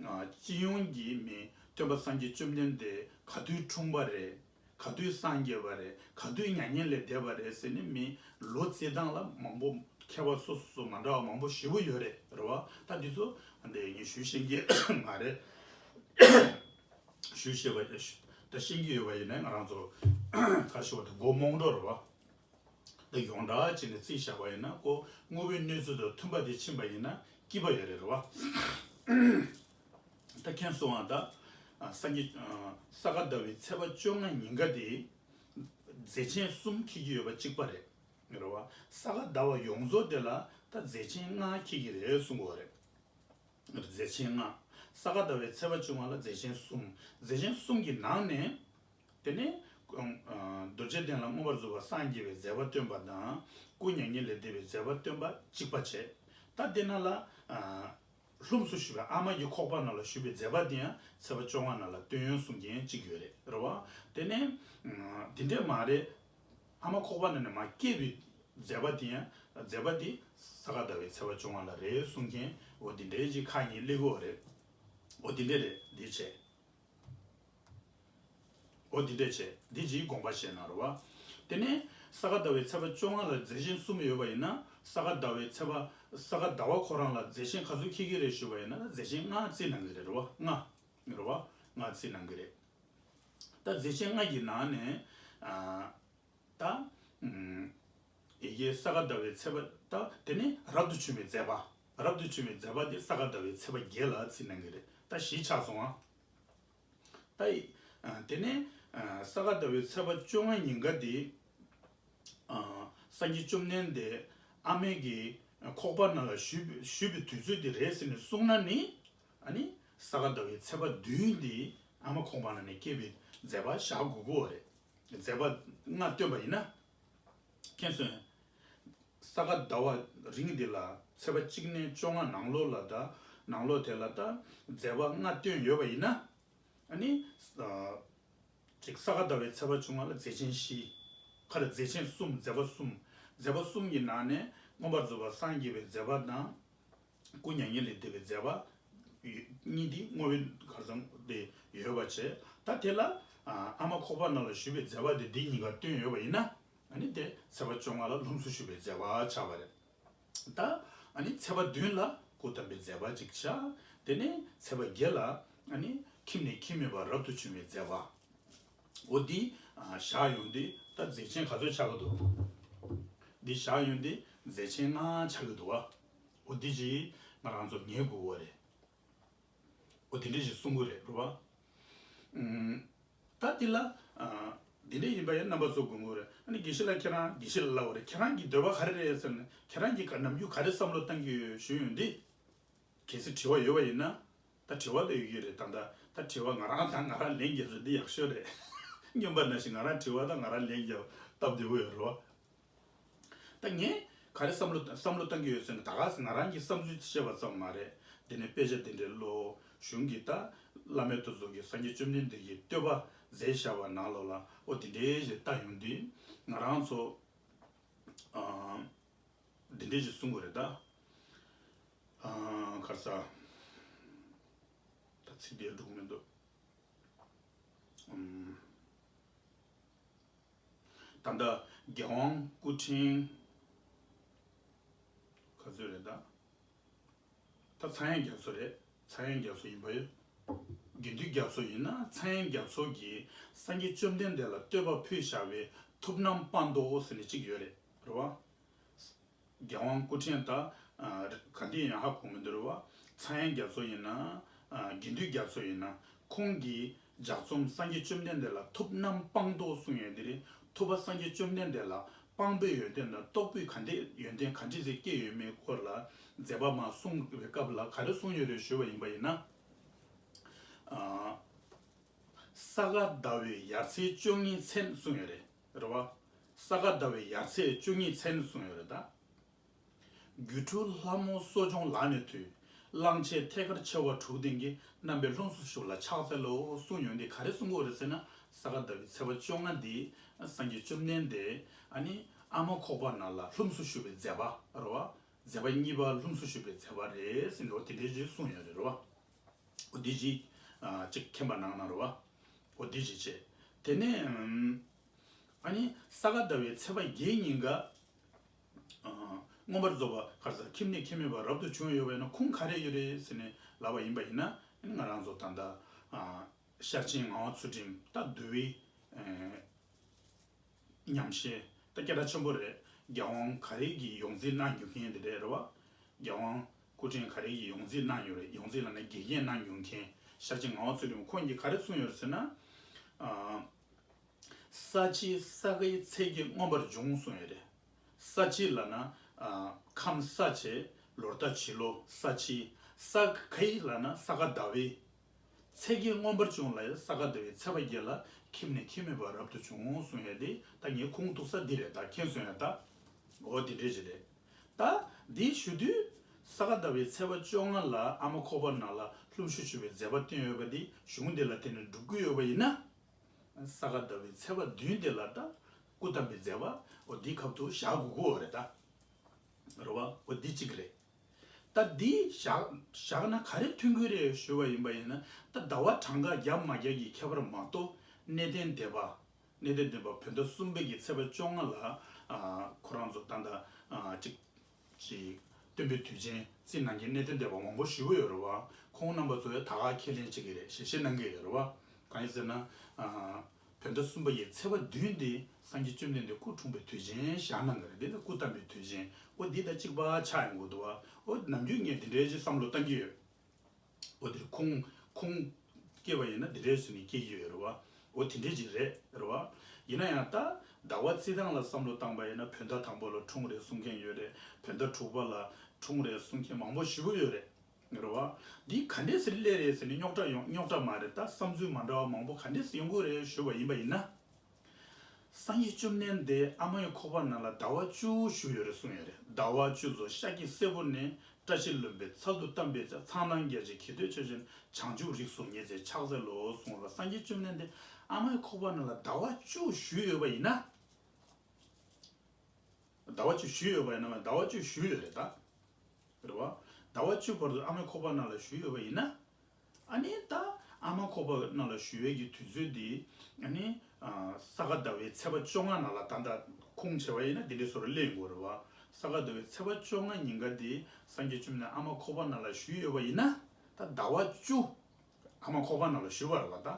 ཨ་སྤྱི་ཡོངས་ཀྱི་མི་སྟོན་པ་སངས་རྒྱས་བཅོམ་ལྡན་འདས་ག་དུས་འཁྲུངས་པ་རེད། ག་དུས་སངས་རྒྱས་པ་རེད། ག་དུས་མྱ་ངན་ལས་འདས་པ་རེད་ཟེར་ནས་མི་ལོ་བརྩི་སྟངས་ལ་མང་པོ་ཁྱད་པར་སོ་སོ་སོ་མ་འདྲ་བ་མང་པོ་ཞེ་པོ་ཡོད་རེད། རེད་བ། ད་འདི་ཚོ་འདི་ངས་ཞུས་ཤེས་ཀྱི་མ་རེད། ཞུས་ཤེས་པ་ད་ཤེས་ཀྱི་ཡོད་པ་ཡིན་ན་ང་རང་ཚོ་ག་ཞུ་བ་དེ་མགོ་རྨོངས་འགྲོ། རེད་བ། ད་ཡོངས་གྲགས་བྱས་ནས་རྩིས་བཞག་པ་ཡིན་ན་ཁོ་དངོས་པོའི་གནས་ཚུལ་དང་མཐུན་པ་དེ་ཕྱིན་པ་ཡིན་ན་སྐྱིད་པ་ཡོད་རེད། རེད་བ། ད་མཁྱེན་སོང་ཨ། ད་ཨ་སངས་རྒྱས་ཨ་ས་ག་ཟླ་བའི་ཚེས་པ་བཅོ་ལྔ་ཉིན་ག་དེ་མཛད་ཆེན་གསུམ་འཁེལ་གྱི་ཡོད་པ་གཅིག་པ་རེད། རེད་བ། ས་ག་ཟླ་བ་ཡོངས་རྫོགས་དེ་ལ་ད་མཛད་ཆེན་ལྔ་འཁེལ་གྱི་རེད་གསུང་གི་ཡོད་རེད། མཛད་ཆེན་ལྔ། ས་ག་ཟླ་བའི་ཚེས་པ་བཅོ་ལྔ་ལ་མཛད་ཆེན་གསུམ། མཛད་ཆེན་གསུམ་གྱི་ནང་ནས། དེ་ནས་ཨ་རྡོ་རྗེ་གདན་ལ་མངོན་པར་རྫོགས་པར་སངས་རྒྱས་པའི་མཛད་པ་སྟོན་པ་དང་། སྐུ་མྱ་ངན་ལས་འདས་པའི་མཛད་པ་སྟོན་པ་གཅིག་པ་བྱས། ད་དེ་ནང་ལ་ཨ་ལྷུམས་སུ་ཞུགས་པའི་ཨ་མ་གི་ཁོག་པ་ནང་ལ་བཞུགས་པའི་མཛད་པ་དེ་ཡང་ཚེས་པ་བཅོ་ལྔ་ནང་ལ་སྟོན་ཡོང་གསུང་མཁན་གཅིག་ཡོད་རེད། རེད་བ། དེ་ནས་ཨ་དེ་འདྲས་མ་རེད། ཨ་མ་ཁོག་པ་ནང་ནས་མར་སྐྱེས་པའི་མཛད་པ་དེ་ཡང་མཛད་པ་དེ་ས་ག་ཟླ་བའི་ཚེས་པ་བཅོ་ལྔ་ལ་རེད་གསུང་མཁན་འོ་དེ་འདྲས་ཅིག་ཁ་ཉིན་སླེབས་ཀྱི་ཡོད་རེད། འོ་དེ་འདྲས་རེད། འདི་བྱས། འོ་དེ་འདྲས་བྱས། འདི་ཅིག་དགོངས་པ་བཞེས་གནང་། རེད་བ། དེ་ནས་ས་ག་ཟླ་བའི་ཚེས་པ་བཅོ་ལྔ་ལ་མཛད་ཆེན་གསུམ་ཡོད་པ་ཡིན་ན། ས་ག་ཟླ་བའི་ཚེས་པ་ས་ག་ཟླ་བ་ཁོ་རང་ལ་མཛད་ཆེན་ག་ཚོད་འཁེལ་གྱི་རེད་ཞུས་པ་ཡིན་ན། མཛད་ཆེན་ལྔ་རྩིས་གནང་གི་རེད། རེད་བ། ལྔ། རེད་བ། ལྔ་རྩིས་གནང་གི་རེད། ད་མཛད་ཆེན་ལྔ་གི་ནང་ནས་ཨ། ད། ཨམ། ཡི་གེ་ས་ག་ཟླ་བའི་ཚེས་པ། ད་དེ་ནས་རབ་ཏུ་བྱུང་བའི་མཛད་པ། རབ་ཏུ་བྱུང་བའི་མཛད་པ་དེ་ས་ག་ཟླ་བའི་ཚེས་པ་བརྒྱད་ལ་རྩིས་གནང་གི་རེད། ད་བཞི་ཆགས་སོང་ཨ། ད་ཡི། ཨ། དེ་ནས་ཨ་ས་ག་ཟླ་བའི་ཚེས་པ་བཅོ་ལྔ་ཉིན་ག་དེ། ཨ། སངས་རྒྱས་བཅོམ་ལྡན་འདས་ཨ་མའི་གི་ཁོག་པ་ནང་ལ་བཞུགས་པའི་བཞུགས་པའི་དུས་ཚོད་དེ་རེད་ཟེར་ནས་གསུངས་ན་ནི། ཨ་ནི་ས་ག་ཟླ་བའི་ཚེས་པ་བདུན་དེ་ཨ་མ་ཁོག་པ་ནང་ནས་སྐྱེས་པའི་མཛད་པ་བཞག་དགོས་ཀྱི་ཡོད་རེད། མཛད་པ་ལྔ་བཏོན་པ་ཡིན་ན། མཁྱེན་སོང་། ས་ག་ཟླ་བ་རིང་འདི་ལ་ཚེས་པ་གཅིག་ནས་བཅོ་ལྔ་ནང་ལོགས་ལ། ད་ནང་ལོགས་དེ་ལ་ད་མཛད་པ་ལྔ་བཏོན་ཡོད་པ་ཡིན་ན། ཨ་ནི་ཨ་ ཅིག་ས་ག་ཟླ་བའི་ཚེས་པ་བཅོ་ལྔ་ལ་མཛད་ཆེན་བཞི། ཁ་ལ་མཛད་ཆེན་གསུམ། མཛད་པ་གསུམ། མཛད་པ་གསུམ་གྱི་ནང་ནས་མངོན་པར་རྫོགས་པར་སངས་རྒྱས་པའི་མཛད་པ་དང་། སྐུ་མྱ་ངན་ལས་འདས་པའི་མཛད་པ་གཉིས་འདི་བསྔོ་བའི་གར་སང་དེ་ཡོད་པ་བྱས། ད་དེ་ལ་ཨ་མ་ཁོག་པ་ནང་ལ་བཞུགས་པའི་མཛད་པ་དེ་འདི་གཉིས་ཀ་བསྟན་ཡོད་པ་ཡིན་ན། ཨ་ནི་དེ་ཚེས་པ་བཅོ་ལྔ་ལ་ལྷུམས་སུ་ཞུགས་པའི་མཛད་པ་ཆགས་པ་རེད། ད་ཨ་ནི་ཚེས་པ་བདུན་ལ་སྐུ་བལྟམས་པའི་མཛད་པ་ཅིག་ཆགས། དེ་ནས་ཚེས་པ་བརྒྱད་ལ་ཨ་ནི་ཁྱིམ་ནས་ཁྱིམ་མེད་པར་རབ་ཏུ་བྱུང་བའི་མཛད་པ། འོ་འདི་ཨ་བཞག་ཡོང་དུས་ད་མཛད་ཆེན་ག་ཚོད་ཆགས་ཀྱི་འདུག་འདི་བཞག་ཡོང་དུས་མཛད་ཆེན་ལྔ་ཆགས་ཀྱི་འདུག་བ། འོ་འདི་ཅིག་ང་རང་ཚོ་ངེས་དགོས་པ་རེད། འོ་དེ་འདྲ་ཞིག་གསུང་གི་རེད་རེད་བ། ཨུམ། ད་འདི་ལ་ཨ་འདི་འདྲ་ཡིན་པ་ཡང་རྣམ་པ་ཚོ་དགོངས་དགོས་རེད། ཨ་ནི་དགེ་བཤེས་ལགས་ཁྱེད་རང་དགེ་བཤེས་ལགས་ལབ་པ་རེད། ཁྱེད་རང་གི་འདོད་པ་ག་རེ་རེད་ཟེར་ནས་ཁྱེད་རང་གིས་ག་ནམ་རྒྱུན་ག་རེ་བསམ་བློ་བཏང་གི་ཡོད་ཞུ་ཡོང་དུས། གལ་སྲིད་དྲི་བ་ཡོད་པ་ཡིན་ན། ད་དྲི་བ་ལ་ཡོད་ཀྱི་རེད། ད་ད་ད་དྲི་བ་ང་རང་དང་ང་རང་ལན་རྒྱབ་ཚུལ་འདི་ཡག་ཤོས་རེད། སྨྱོན་པ་ནང་བཞིན་ང་རང་དྲི་བ་དང་ང་རང་ལན་རྒྱབ་སྟབས་བདེ་པོ་ཡོད་རེད་བ། ད་ངས་ག་རེ་བསམ་བློ་བསམ་བློ་བཏང་གི་ཡོད་ཟེར་ན། ད་ག་ང་རང་གི་བསམ་ཚུལ་བཤད་པ་ཙམ་མ་རེད། དེ་ནས་དཔེ་ཆ་དེ་འདྲའི་ཀློག་གཞུང་གི་ད་བླ་མེད་དེ་ཚོ་གི་སངས་རྒྱས་བཅོམ་ལྡན་འདས་ཀྱི་བསྟོད་པ་མཛད་བཞག་པ་ནང་ལོགས་ལ་ཨོ་དེ་འདྲའི་ཞིག་ལྟ་ཡོང་དུས་ང་རང་ཚོ་ཨ་འདི་འདྲའི་ཞིག་གསུང་དགོས་རེད་ད། ཨ་ག་རེ་ཟ། ད་ཚིག་དེ་འགྲོ་གི་མི་འདུག་ཨམ། ད་ལྟ་རྒྱལ་དབང་སྐུ་ཕྲེང་ག་ཚོད་རེད་ད། ད་ཚངས་དབྱངས་རྒྱ་མཚོ་རེད། ཚངས་དབྱངས་རྒྱ་མཚོ་ཡིན་པ་ཡོད། དགེ་འདུན་རྒྱ་མཚོ་ཡིན་ན་ཚངས་དབྱངས་རྒྱ་མཚོ་གིས་སངས་རྒྱས་བཅོམ་ལྡན་འདས་ལ་བསྟོད་པ་ཕུལ་བཞག་པའི་ཐུབ་རྣམ་སྤངས་རྟོགས་ཟེར་ནས་གཅིག་ཡོད་རེད། རེད་བ། རྒྱལ་དབང་སྐུ་ཕྲེང་ད་ག་འདི་ཡང་ཧ་གོ་མི་འདུག་རེད་བ། ཚངས་དབྱངས་རྒྱ་མཚོ་ཡིན་ན་དགེ་འདུན་རྒྱ་མཚོ་ཡིན་ན་ཁོང་གིས་ལྗགས་རྩོམ་སངས་རྒྱས་བཅོམ་ལྡན་འདས་ལ་ཐུབ་རྣམ་སྤངས་རྟོགས་གསུང་ཡས་འདི་རེད། ཐུབ་པ་སངས་རྒྱས་བཅོམ་ལྡན་འདས་ལ་སྤངས་པའི་ཡོན་ཏན་དང་རྟོགས་པའི་ག་འདྲས་ཡོན་ཏན་ག་འདྲས་ཟིག་སྐྱེས་ཡོད་མེད་སྐོར་ལ་མཛད་པ་མར་གསུང་བའི་སྐབས་ལ་ག་རེ་གསུང་ཡོད་རེད་ཞུས་པ་ཡིན་པ་ཡིན་ན། ས་ག་ཟླ་བའི་ཡར་ཚེས་བཅུ་གཉིས་མཚན་གསུང་ཡོད་རེད། རེད་བ། ས་ག་ཟླ་བའི་ཡར་ཚེས་བཅུ་གཉིས་མཚན་གསུང་ཡོད་རེད་ད། སྒྱུ་འཕྲུལ་ལྷ་མོ་གསོ་སྦྱོང་ལག་ནས་ཐོས། གླང་ཆེན་ཐད་ཀར་མཆེ་བ་དྲུག་ལྡན་གྱི། རྣམ་པའི་ལྷུམས་སུ་ཞུགས་ལ་ཕྱག་འཚལ་ལོ། གསུང་ཡོང་དུས་ག་རེ་གསུང་གི་ཡོད་རེད་ཟེར་ན། ས་ག་ཟླ་བའི་ཚེས་པ་བཅོ་ལྔ་འདི་སངས་རྒྱས་བཅོམ་ལྡན་འདས་ཨ་ནི་ཨ་མ་ཁོག་པ་ནང་ལ་ལྷུམས་སུ་ཞུགས་པའི་མཛད་པ་རེད་བ། མཛད་པ་གཉིས་པ་ལྷུམས་སུ་ཞུགས་པའི་མཛད་པ་རེད་ཟེར་ནས་འོ་དེ་འདྲའི་ཞིག་གསུངས་ཡོད་རེད་རེད་བ། འོ་དེ་ཞིག་ཨ་ཅིག་མཁྱེན་པ་གནང་གནང་རེད་བ། འོ་དེ་ཞིག་བྱས། དེ་ནས་ཨ་ནི་ས་ག་ཟླ་བའི་ཚེས་པ་བརྒྱད་ཉིན་ཀ་ཨ་མངོན་པར་རྫོགས་པ་ག་རེ་ཟ་ཁྱིམ་ནས་ཁྱིམ་མེད་པར་རབ་ཏུ་བྱུང་ཡོད་པས་ན་ཁུངས་ག་རེ་ཡོད་རེད་ཟེར་ནས་ལབ་པ་ཡིན་པ་ཡིན་ན། ཨ་ནི་ང་རང་ཚོ་ད་ལྟ་ཨ་ཤེར་ཕྱིན་ངག་དབང་ཚུལ་ཁྲིམས་ད་འདུལ་བའི་ཨ་ཉམས་བཞེས་ད་སྐད་གྲགས་ཆེན་པོ་རེད། རྒྱལ་དབང་ག་རེ་གི་ཡོངས་འཛིན་གནང་རྒྱུ་མཁན་དེ་རེད་རེད་བ། རྒྱལ་དབང་སྐུ་ཕྲེང་ག་རེ་གི་ཡོངས་འཛིན་གནང་ཡོད་རེད། ཡོངས་འཛིན་ལབ་ན་དགེ་རྒན་གནང་རྒྱུ་མཁན་ཤེར་ཕྱིན་ངག་དབང་ཚུལ་ཁྲིམས་ཁོང་གིས་ག་རེ་གསུངས་ཡོད་རེད་ཟེར་ན། ཨ་ས་བྱི་ས་གའི་ཚེས་ཀྱིས་མངོན་པར་འབྱུང་གསུངས་ཡོད་རེད། ས་བྱི་ལབ་ན་ཨ་ཁམས་ས་བྱི། ལོ་ཟླ་བྱི་ལོ་ས་བྱི། ས་གའི་ལབ་ན་ས་ག་ཟླ་བའི། ཚེས་ཀྱིས་མངོན་པར་འབྱུང་ལ་ཡང་ས་ག་ཟླ་བའི་ཚེས་པ་བརྒྱད་ལ་ཁྱིམ་ནས་ཁྱིམ་མེད་པར་རབ་ཏུ་བྱུང་གསུང་ཡས་དེ་ད་ངས་ཁུངས་གཏུགས་ས་འདི་རེད། ད་མཁྱེན་སོང་ཡ་ད། འོ་དེ་འདྲས་ཞིག་རེད། ད་འདི་ཞུ་དུས་ས་ག་ཟླ་བའི་ཚེས་པ་བཅོ་ལྔ་ལ་ཨ་མ་ཁོག་པ་ནང་ལ་ལྷུམས་སུ་ཞུགས་པའི་མཛད་པ་བསྟན་ཡོད་པ་འདི་གཞུང་འདི་ལ་བརྟེན་ནས་སྒྲུབ་ཀྱི་ཡོད་པ་ཡིན་ན། ས་ག་ཟླ་བའི་ཚེས་པ་བདུན་དེ་ལ་ད་སྐུ་བལྟམས་པའི་མཛད་པ་འོ་འདི་ཁབ་ཏུ་བཞག་དགོས་ཀྱི་རེད་ད། རེད་བ། འོ་འདི་གཅིག་རེད། ད་འདི་བཞག་བཞག་ན་ག་རེ་ཐོན་གྱི་རེད་ཞུ་བ་ཡིན་པ་ཡིན་ན། ད་ཟླ་བ་གྲངས་ཀ་བརྒྱབ་མ་བརྒྱབ་ཀྱི་ཁྱད་པར་མ་གཏོགས་གནས་བརྟན་སྡེ་པ། གནས་བརྟན་སྡེ་པ་བོད་ཟླ་གསུམ་པའི་གི་ཚེས་པ་བཅོ་ལྔ་ལ་ཨ་ཁོ་རང་ཚོ་ད་ལྟ་ཨ་ཅིག་ཅིག་སྟོན་པའི་དུས་ཆེན་རྩིས་གནང་མཁན་གནས་བརྟན་སྡེ་པ་མང་པོ་ཞེ་པོ་ཡོད་རེད་བ། ཁོང་རྣམ་པ་ཚོ་ཡང་ད་ག་ཁས་ལེན་བྱེད་ཀྱི་རེད། ཞལ་བཞེས་གནང་གི་ཡོད་རེད་བ། གང་ཡིན་ཟེར་ན། ཨ་བོད་ཟླ་གསུམ་པ་ཡི་ཚེས་པ་བདུན་དེ་སངས་རྒྱས་བཅོམ་ལྡན་འདས་སྐུ་འཁྲུངས་པའི་དུས་ཆེན་བཞག་གནང་གི་རེད། དེ་ནི་སྐུ་བལྟམས་པའི་དུས་ཆེན་འོ་འདི་དང་གཅིག་པ་ཆགས་ཡོང་གི་འདུག་བ། འོ་ནམ་རྒྱུན་ངས་འདི་འདྲའི་ཅིག་བསམ་བློ་བཏང་གི་ཡོད། འོ་དེར་ཁུངས་ཁུངས་སྐྱེས་པ་ཡིན་ན་འདི་འདྲའི་ཟེར་ནས་སྐྱེ་གི་ཡོད་རེད་བ། འོ་དེ་འདྲའི་ཅིག་རེད་རེད་བ། ཡིན་ན་ཡང་ད་ཟླ་བ་རྩིས་སྟངས་ལ་བསམ་བློ་བཏང་པ་ཡིན་ན་བོད་ཟླ་དང་པོ་ལ་འཁྲུངས་རེད་གསུང་མཁན་ཡོད་རེད། བོད་ཟླ་དྲུག་པ་ལ་འཁྲུངས་རེད་གསུང་མཁན་མང་པོ་ཞེ་པོ་ཡོད་རེད། རེད་བ། འདི་ག་འདྲས་སེ་སླེབས་རེད་ཟེར་ནས་རྙོག་དྲ་ཡོང་རྙོག་དྲ་མ་རེད། ད་བསམ་ཚུལ་མ་འདྲ་བ་མང་པོ་ག་འདྲས་སེ་ཡོང་གི་རེད་ཞུས་པ་ཡིན་པ་ཡིན་ན། སངས་རྒྱས་བཅོམ་ལྡན་འདས་ཨ་མ་ཡི་ཁོག་པ་ནང་ལ་ཟླ་བ་བཅུ་བཞུགས་ཡོད་རེད་གསུངས་ཡོད་རེད། ཟླ་བ་བཅུ་ཚོ་ཤར་གྱི་སེར་པོ་ནས་ བཀྲ་ཤིས་ལྷུན་པོའི་ཚལ་དུ་བལྟམས་པའི་ཚེ། མཚན་དང་མཇལ་ཕྱིར་གྱེར་འདོན་མཆོད་བཞིན། བྱང་ཆུབ་རིགས་སུ་ངེས་བྱེད་ཕྱག་འཚལ་ལོ། གསུངས་པ་སངས་རྒྱས་བཅོམ་ལྡན་འདས་ཨ་མའི་ཁོག་པ་ནང་ལ་ཟླ་བ་བཅུ་བཞུགས་ཡོད་པ་ཡིན་ན། ཟླ་བ་བཅུ་བཞུགས་ཡོད་པ་ཡིན་ན། ཟླ་བ་བཅུ་བཞུགས་ཡོད་རེད་ད། རེད་བ། ཟླ་བ་བཅུ་བར་དུ་ཨ་མའི་ཁོག་པ་ནང་ལ་བཞུགས་ཡོད་པ་ཡིན་ན། ཨ་ནི་ད་ཨ་མ་ཁོག་པ་ནང་ལ་བཞུགས་པའི་གི་དུས་ཚོད་འདི། ཨ་ནི་ས་ག་ཟླ་བའི་ཚེས་པ་བཅོ་ལྔ་ནང་ལ་ད་ལྟ་ཁུངས་བྱས་པ་ཡིན་ན་འདི་འདྲའི་བཟོ་འདྲ་སླེབས་ཡོང་གི་རེད་བ། ས་ག་ཟླ་བའི་ཚེས་པ་བཅོ་ལྔ་ཉིན་ཀ་འདི་སངས་རྒྱས་བཅོམ་ལྡན་ཨ་མ་ཁོག་པ་ནང་ལ་བཞུགས་ཡོད་པ་ཡིན་ན། ད་ཟླ་བ་བཅུ་ཨ་མ་ཁོག་པ་ནང་ལ་བཞུགས་པ་རེད་བ་ད།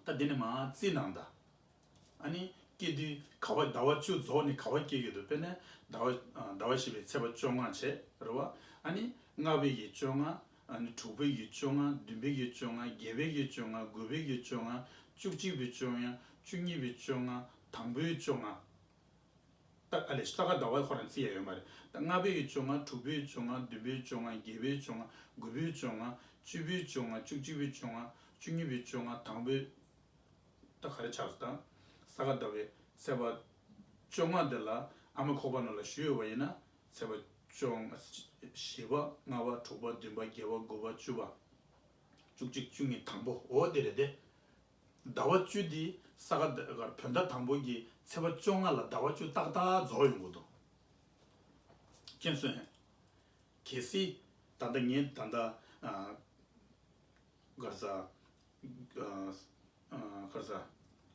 ད་འདི་ནས་མར་རྩིས་གནང་ད། ཨ་ནི་སྐྱེ་དུས་ག་བ་ཟླ་བ་བཅུ་རྫོགས་ནས་ག་བ་སྐྱེ་གི་འདུག་དཔེར་ན་ཟླ་བ་ཨ་ཟླ་བ་བཞི་པའི་ཚེས་པ་བཅོ་ལྔ་བྱས་རེད་བ། ཨ་ནི་ལྔ་པའི་གི་བཅོ་ལྔ། ཨ་ནི་དྲུག་པའི་གི་བཅོ་ལྔ། བདུན་པའི་གི་བཅོ་ལྔ། བརྒྱད་པའི་གི་བཅོ་ལྔ། དགུ་པའི་གི་བཅོ་ལྔ། བཅུ་གཅིག་པའི་བཅོ་ལྔ། བཅུ་གཉིས་པའི་བཅོ་ལྔ། དང་པོའི་བཅོ་ལྔ། ད་ཨ་ལས་ས་ག་ཟླ་བ་ཁོ་རང་རྩིས་ཡ་ཡོད་མ་རེད། ད་ལྔ་པའི་གི་བཅོ་ལྔ། དྲུག་པའི་བཅོ་ལྔ། བདུན་པའི་བཅོ་ལྔ། བརྒྱད་པའི་བཅོ་ལྔ། དགུ་པའི་བཅོ་ལྔ། བཅུ་པའི་བཅོ་ལྔ། བཅུ་གཅིག་པའི་བཅོ་ལྔ། བཅུ་གཉིས་པའི་བཅོ་ལྔ། དང་པོའི། ད་ག་རེ་ཆགས་སོང་ད། ས་ག་ཟླ་བའི་ཚེས་པ་བཅོ་ལྔ་དེ་ལ་ཨ་མའི་ཁོག་པ་ནང་ལ་བཞུགས་ཡོད་པ་ཡིན་ན། ཚེས་པ་བཅོ་ལྔ། བཞི་པ། ལྔ་པ། དྲུག་པ། བདུན་པ། བརྒྱད་པ། དགུ་པ། བཅུ་པ། བཅུ་གཅིག། བཅུ་གཉིས། དང་པོ། འོ་དེ་རེད་དེ། ཟླ་བ་བཅུ་འདི་ས་ག་ཟླ་བ་བོད་ཟླ་དང་པོ་གི་ཚེས་པ་བཅོ་ལྔ་ལ་ཟླ་བ་བཅུ་ཏག་ཏག་རྫོགས་ཡོང་གི་འདུག་མཁྱེན་སོང་ངས། གལ་སྲིད་ད་ལྟ་ངས་ད་ལྟ་ཨ་ག་རེ་ཟ། ཨ་ཨ་ག་རེ་ཟ།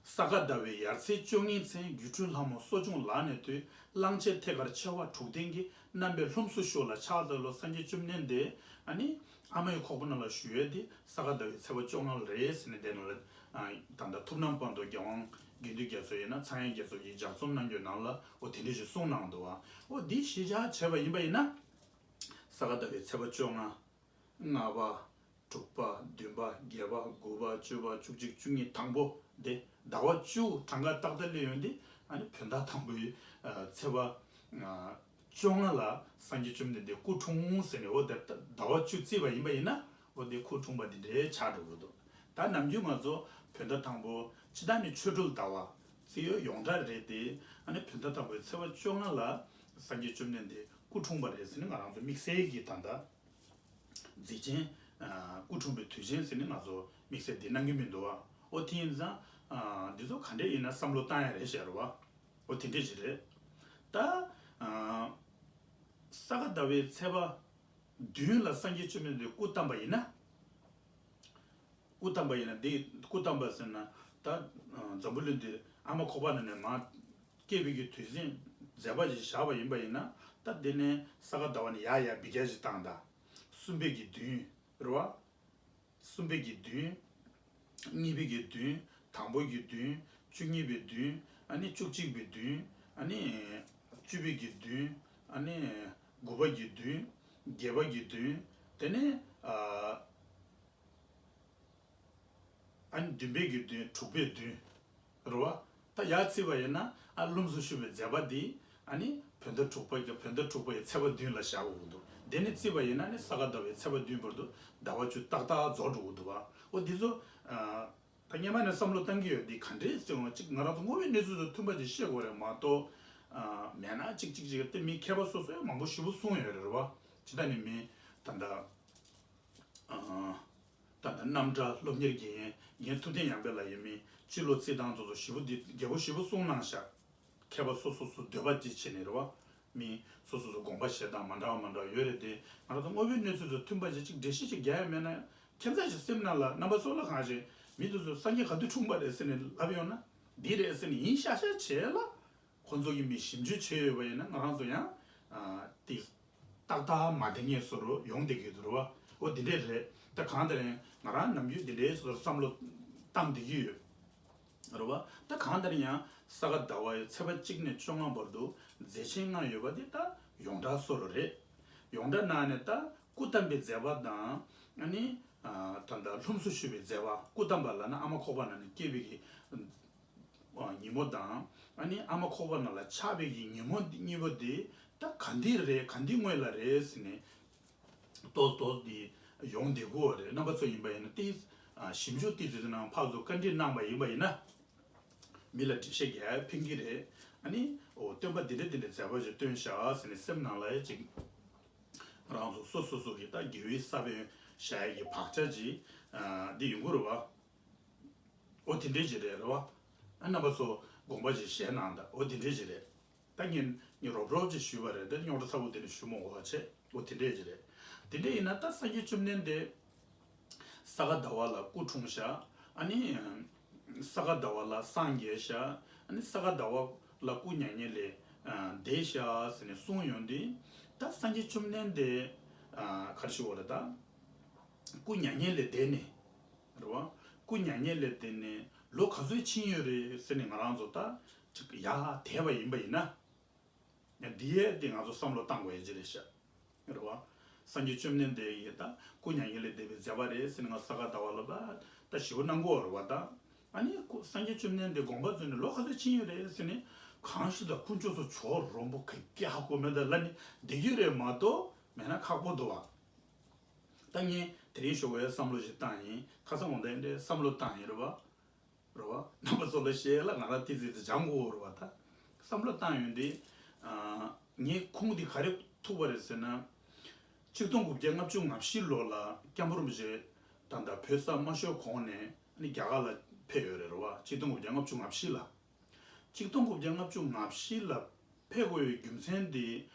ས་ག་ཟླ་བའི་ཡར་ཚེས་བཅོ་ལྔའི་མཚན་སྒྱུ་འཕྲུལ་ལྷ་མོ་གསོ་སྦྱོང་ལག་ནས་བཏོན། གླང་ཆེན་ཐད་ཀར་མཆེ་བ་དྲུག་ལྡན་གྱི། རྣམ་པའི་ལྷུམས་སུ་ཞུགས་ལ་ཕྱག་འཚལ་ལོ། སངས་རྒྱས་བཅོམ་ལྡན་འདས་ཨ་ནི་ཨ་མའི་ཁོག་པ་ནང་ལ་བཞུགས་ཡས་དེ་ས་ག་ཟླ་བའི་ཚེས་པ་བཅོ་ལྔ་ལ་རེད་ཟེར་ནས་དེ་ནང་ལ། ཨ་ད་ལྟ་ཐུབ་རྣམ་སྤངས་རྟོགས་རྒྱལ་དབང་དགེ་འདུན་རྒྱ་མཚོ་ཡིན་ན་འཚངས་དབྱངས་རྒྱ་མཚོ་གིས་ལྗགས་རྩོམ་གནང་རྒྱུའི་ནང་ལ་འོ་དེ་འདྲ་ཞིག་གསུངས་གནང་འདུག་བ། འོ་འདི་གཞི་བཞག་བྱས་པ་ཡིན་པ་ཡིན་ན། ས་ག་ཟླ་བའི་ཚེས་པ་བཅོ་ལྔ། ལྔ་པ། དྲུག་པ། བདུན་པ། བརྒྱད་པ། དགུ་པ། བཅུ་པ། བཅུ་གཅིག། བཅུ་གཉིས། དང་པོ་དེ་ཟླ་བ་བཅུ་གྲངས་ཀ་ཏག་ཏག་སླེབས་ཡོང་དུས། ཨ་ནི་བོད་ཟླ་དང་པོའི་ཨ་ཚེས་པ་ཨ་བཅོ་ལྔ་ལ་སངས་རྒྱས་བཅོམ་ལྡན་འདས་སྐུ་འཁྲུངས་ཟེར་ནས། འོ་དེ་ཟླ་བ་བཅུ་བརྩིས་པ་ཡིན་པ་ཡིན་ན། འོ་དེ་སྐུ་འཁྲུངས་པ་འདི་འདྲའི་ཆགས་འགྲོ་གི་འདུག་ད་ནམ་རྒྱུན་ང་ཚོ་བོད་ཟླ་དང་པོ་ཕྱི་ཟླ་ནི་ཆོ་འཕྲུལ་ཟླ་བ་རྩིས་ཡོད་ཡོངས་གྲགས་རེད་དེ། ཨ་ནི་བོད་ཟླ་དང་པོའི་ཚེས་པ་བཅོ་ལྔ་ལ་སངས་རྒྱས་བཅོམ་ལྡན་འདས་སྐུ་འཁྲུངས་པ་རེད་ཟེར་ནས་ང་རང་ཚོ་དམིགས་བསལ་གྱི་ད་ལྟ། གཟི་ཅན། ཨ་སྐུ་འཁྲུངས་པའི་དུས་ཆེན་ཟེར་ནས་ང་ཚོ་དམིགས་བསལ་འདི་གནང་གི་མི་འདུག་བ། ཨོ་དེ་ཡིན་ཙང་། ཨ་འདི་ཚོ་ག་འདྲས་ཡིན་ན་བསམ་བློ་བཏང་ཡ་རེད་ཤག་རེད་བ། ཨོ་དེ་འདྲས་ཞིག་རེད། ད་ཨ་ས་ག་ཟླ་བའི་ཚེས་པ་བདུན་ལ་སངས་རྒྱས་བཅོམ་ལྡན་འདས་སྐུ་བལྟམས་པ་ཡིན་ན། སྐུ་བལྟམས་པ་ཡིན་ན་འདི་སྐུ་བལྟམས་པ་ཟེར་ན། ད་ཨ་འཛམ་བུ་གླིང་འདིར་ཨ་མ་ཁོག་པ་ནང་ནས་མར་སྐྱེས་པའི་གི་དུས་ཟིན་མཛད་པ་ཞིག་བཞག་པ་ཡིན་པ་ཡིན་ན། ད་དེ་ནས་ས་ག་ཟླ་བ་ནས་ཡར་ཡར་འབུད་རྒྱག་ཞིག་བཏང་ད། གསུམ་པའི་གི་བདུན། རེད་བ། གསུམ་པའི་གི་བདུན། གཉིས་པའི་གི་བདུན། དང་པོ་གི་བདུན། བཅུ་གཉིས་པའི་བདུན། ཨ་ནི་བཅུ་གཅིག་པའི་བདུན། ཨ་ནི་བཅུ་པའི་གི་བདུན། ཨ་ནི་དགུ་པ་གི་བདུན། བརྒྱད་པ་གི་བདུན། དེ་ནས་ཨ་ཨ་ནི་བདུན་པའི་གི་བདུན། དྲུག་པའི་བདུན། རེད་བ། ད་ཡར་བརྩིས་པ་ཡིན་ན་ཨ་ལྷུམས་སུ་ཞུགས་པའི་མཛད་པ་འདི་ཨ་ནི་བོད་ཟླ་དྲུག་པ་གི་བོད་ཟླ་དྲུག་པ་ཡི་ཚེས་པ་བདུན་ལ་བཞག་དགོས་འདུག་དེ་ནས་བརྩིས་པ་ཡིན་ན་ནི་ས་ག་ཟླ་བའི་ཚེས་པ་བདུན་བར་དུ་ཟླ་བ་བཅུ་ཏག་ཏག་རྫོགས་འགྲོ་གི་འདུག་བ། འོ་འདི་ཚོ་ཨ་ད་སྔོན་མ་ནས་བསམ་བློ་བཏང་གི་ཡོད། འདི་ག་འདྲས་ཟེར་འོང་། གཅིག་ང་རང་ཚོ་དངོས་པོའི་གནས་ཚུལ་ཚོ་མཐུན་པ་ཅིག་བཤད་དགོས་རེད་མ་གཏོགས། ཨ་མེད་ན་གཅིག་གཅིག་གཅིག་དེ་མི་མཁས་པ་སོ་སོས་མང་པོ་ཞེ་པོ་གསུངས་ཡོད་རེད་བ། ཇི་ལྟར་ནི་མི་ད་ལྟ་ཨ། ད་ལྟ་རྣམ་གྲྭ་སློབ་གཉེར་གྱི་ཡན་ངའི་ཐུབ་བསྟན་ཡར་འཕེལ་ལ་ཡོད་མི་སྤྱི་ལོ་རྩིས་སྟངས་ཚོ་ཚོ་ཞེ་པོ་འདི་རྒྱས་པོ་ཞེ་པོ་གསུངས་གནང་ཤག་མཁས་པ་སོ་སོ་སོ་འདོད་པ་དེ་བྱས་ནས་རེད་བ། མི་སོ་སོ་སོ་དགོངས་པ་བཞེས་སྟངས་མ་འདྲ་བ་མ་འདྲ་བ་ཡོད་རེད་དེ། ང་རང་ཚོ་དངོས་པོའི་གནས་ཚུལ་ཚོ་མཐུན་པ་ཅིག་ཅིག་འགྲེལ་བཤད་ཅིག་རྒྱག་ཡ་མེད་ན། ཁྱད་མཚར་ཞིག་སེམས་ནང་ལ་རྣམ་པ་ཚོ་ལ་གང་ཞིག་མི་དེ་ཚོ་སངས་རྒྱས་ག་དུས་འཁྲུངས་པ་རེད་ཟེར་ནས་ལབ་ཡོང་ན། འདི་རེད་ཟེར་ནས་ཡིན་ཤག་ཤག་བྱས་ལ། ཁོང་ཚོ་གིས་མི་ཞིབ་འཇུག་བྱས་ཡོད་པ་ཡིན་ན་ང་རང་ཚོ་ཡང་ཨ་ཏིག་ཏག་ཏག་མ་བསྡད་མཁན་བཟོ་འདྲ་ཡོང་བསྡད་ཀྱི་འདུག་རེད་བ། འོ་འདི་འདྲས་རེད། ད་གང་ལྟར་ཡང་ང་རང་ནམ་རྒྱུན་འདི་འདྲས་བཟོ་འདྲ་བསམ་བློ་བཏང་བསྡད་ཀྱི་ཡོད་རེད་བ། ད་གང་ལྟར་ཡང་ས་ག་ཟླ་བ་ཡི་ཚེས་པ་གཅིག་ནས་བཅོ་ལྔ་བར་དུ་མཛད་ཆེན་གནང་ཡོད་པ་འདི་ད་ཡོངས་གྲགས་བཟོ་འདྲ་རེད། ཡོངས་གྲགས་ནང་ནས་ད་སྐུ་བལྟམས་པའི་མཛད་པ་དང་། ཨ་ནི་ཨ་ད་ལྟ་ལྷུམས་སུ་ཞུགས་པའི་མཛད་པ། སྐུ་བལྟམས་པ་ལབ་ན་ཨ་མ་ཁོག་པ་ནང་ནས་སྐྱེས་པའི་གི་ཉིན་མོ་དང་། ཨ་ནི་ཨ་མ་ཁོག་པ་ནང་ལ་ཆགས་པའི་གི་ཉིན་མོ་འདི་གཉིས་པོ་འདི་ད་ག་འདི་རེད། ག་འདི་སྔོན་ལ་རེད་ཟེར་ནས་ཏོག་ཏོག་འདི་ཡོང་བསྡད་ཀྱི་ཡོད་རེད། རྣམ་པ་ཚོ་ཡིན་པ་ཡིན་ན་ཏིས་ཨ་ཞིབ་འཇུག་ཏིས་ཙི་ནང་ཕར་ཚུར་བཀའ་འདྲི་གནང་པ་ཡིན་པ་ཡིན་ན། མི་ལ་འགྲེལ་བཤད་རྒྱག་ཕན་གྱི་རེད། ཨ་ནི་འོ་སྟོན་པ་འདི་འདྲ་འདི་འདྲ་མཛད་པ་ཞིག་སྟོན་ཤག་ཟེར་ནས་སེམས་ནང་ལ་ཡ་ཅིག་ རང་ཚོ་སོ་སོ་སོ་གི་ད་དགེ་བའི་ས་བོན་བཞག་ཡས་ཀྱི་བག་ཆགས་ཅིག་ཨ་འདི་ཡོང་གི་རེད་བ། ཨོ་དེ་འདྲས་ཅིག་རེད་རེད་བ། ཨ་རྣམ་པ་ཚོ་དགོངས་པ་ཅིག་བཞེས་གནང་དང་། ཨོ་དེ་འདྲས་ཅིག་རེད། ད་ངས་ངས་རོབ་རོབ་ཅིག་ཞུས་པ་རེད། ད་རྙོག་དྲ་ཚ་པོ་དེ་ནས་ཞུ་མ་དགོས་པ་བྱས། ཨོ་དེ་འདྲས་ཅིག་རེད། དེ་འདྲས་ཡིན་ན་ད་སངས་རྒྱས་བཅོམ་ལྡན་འདས་ས་ག་ཟླ་བ་ལ་སྐུ་འཁྲུངས་ཤག་ཨ་ནི་ས་ག་ཟླ་བ་ལ་སངས་རྒྱས་ཤག་ཨ་ནི་ས་ག་ཟླ་བ་ལ་སྐུ་མྱ་ངན་ལས་འདས་ཤག་ཟེར་ནས་གསུངས་ཡོང་དུས། ད་སངས་རྒྱས་བཅོམ་ལྡན་འདས་ག་རེ་ཞུ་དགོས་རེད། ད་སྐུ་མྱ་ངན་ལས་འདས་ནས་རེད་བ། སྐུ་མྱ་ངན་ལས་འདས་ནས་ལོ་ག་ཚོད་ཕྱིན་ཡོད་རེད་ཟེར་ནས་ང་རང་ཚོ་ད་ཅིག་ཡར་དེད་པ་ཡིན་པ་ཡིན་ན། འདི་ཡས་དེ་ང་ཚོ་བསམ་བློ་བཏང་དགོས་ཡ་ཅིག་རེད་ཤག་རེད་བ། སངས་རྒྱས་བཅོམ་ལྡན་འདས་ཀྱིས་ད་སྐུ་མྱ་ངན་ལས་འདས་པའི་མཛད་པ་རེད་ཟེར་ནས་ང་ས་ག་ཟླ་བ་ལ་ད་ད་ཞི་བ་གནང་གོ་རེད་བ། ད་ཨ་ནི་སྐུ་སངས་རྒྱས་བཅོམ་ལྡན་འདས་དགོངས་པ་རྫོགས་ནས་ལོ་ག་ཚོད་ཕྱིན་ཡོད་རེད་ཟེར་ནས་གང་ཞིག་ད་དཀོན་མཆོག་གསུམ་ཇོ་རོང་པོ་གི་སྐྱ་ཧ་གོ་མེད་ད་ལ་ནི་བསྡད་རྒྱུ་རེད་མ་གཏོགས་མེད་ན་ཁག་པོ་འདུག་བ། ད་ངས་དེ་རིང་ཞོགས་པའི་བསམ་བློ་ཞིག་བཏང་ཡིན། ཁ་སང་འོང་དེ་འདྲའི་བསམ་བློ་བཏང་ཡིན་རེད་བ། རེད་བ། རྣམ་པ་ཚོ་ལ་བཤད་ལ་ང་རང་ཏི་ཙི་ཙི་སྦྱང་དགོས་རེད་བ། ད་བསམ་བློ་བཏང་ཡོང་དུས། ཨ་ངས་ཁུངས་འདི་ག་རེ་ཐུག་པ་རེད་ཟེར་ན། ཆིག་སྟོང་དགུ་བརྒྱ་ལྔ་བཅུ་ང་བཞི་ལོ་ལ་སྐྱབས་མགོན་རིན་པོ་ཆེ་ད་ལྟ་བོད་ས་མ་ཤོར་གོང་ནས་ནི་རྒྱ་གར་ལ་ཕེབས་ཡོད་རེད་རེད་བ། ཆིག་སྟོང་དགུ་བརྒྱ་ལྔ་བཅུ་ང་བཞི་ལ། ཆིག་སྟོང་དགུ་བརྒྱ་ལྔ་བཅུ་ང་བཞི་ལ་ཕེབས་དགོས་པའི་རྒྱུ་མཚན་དེ།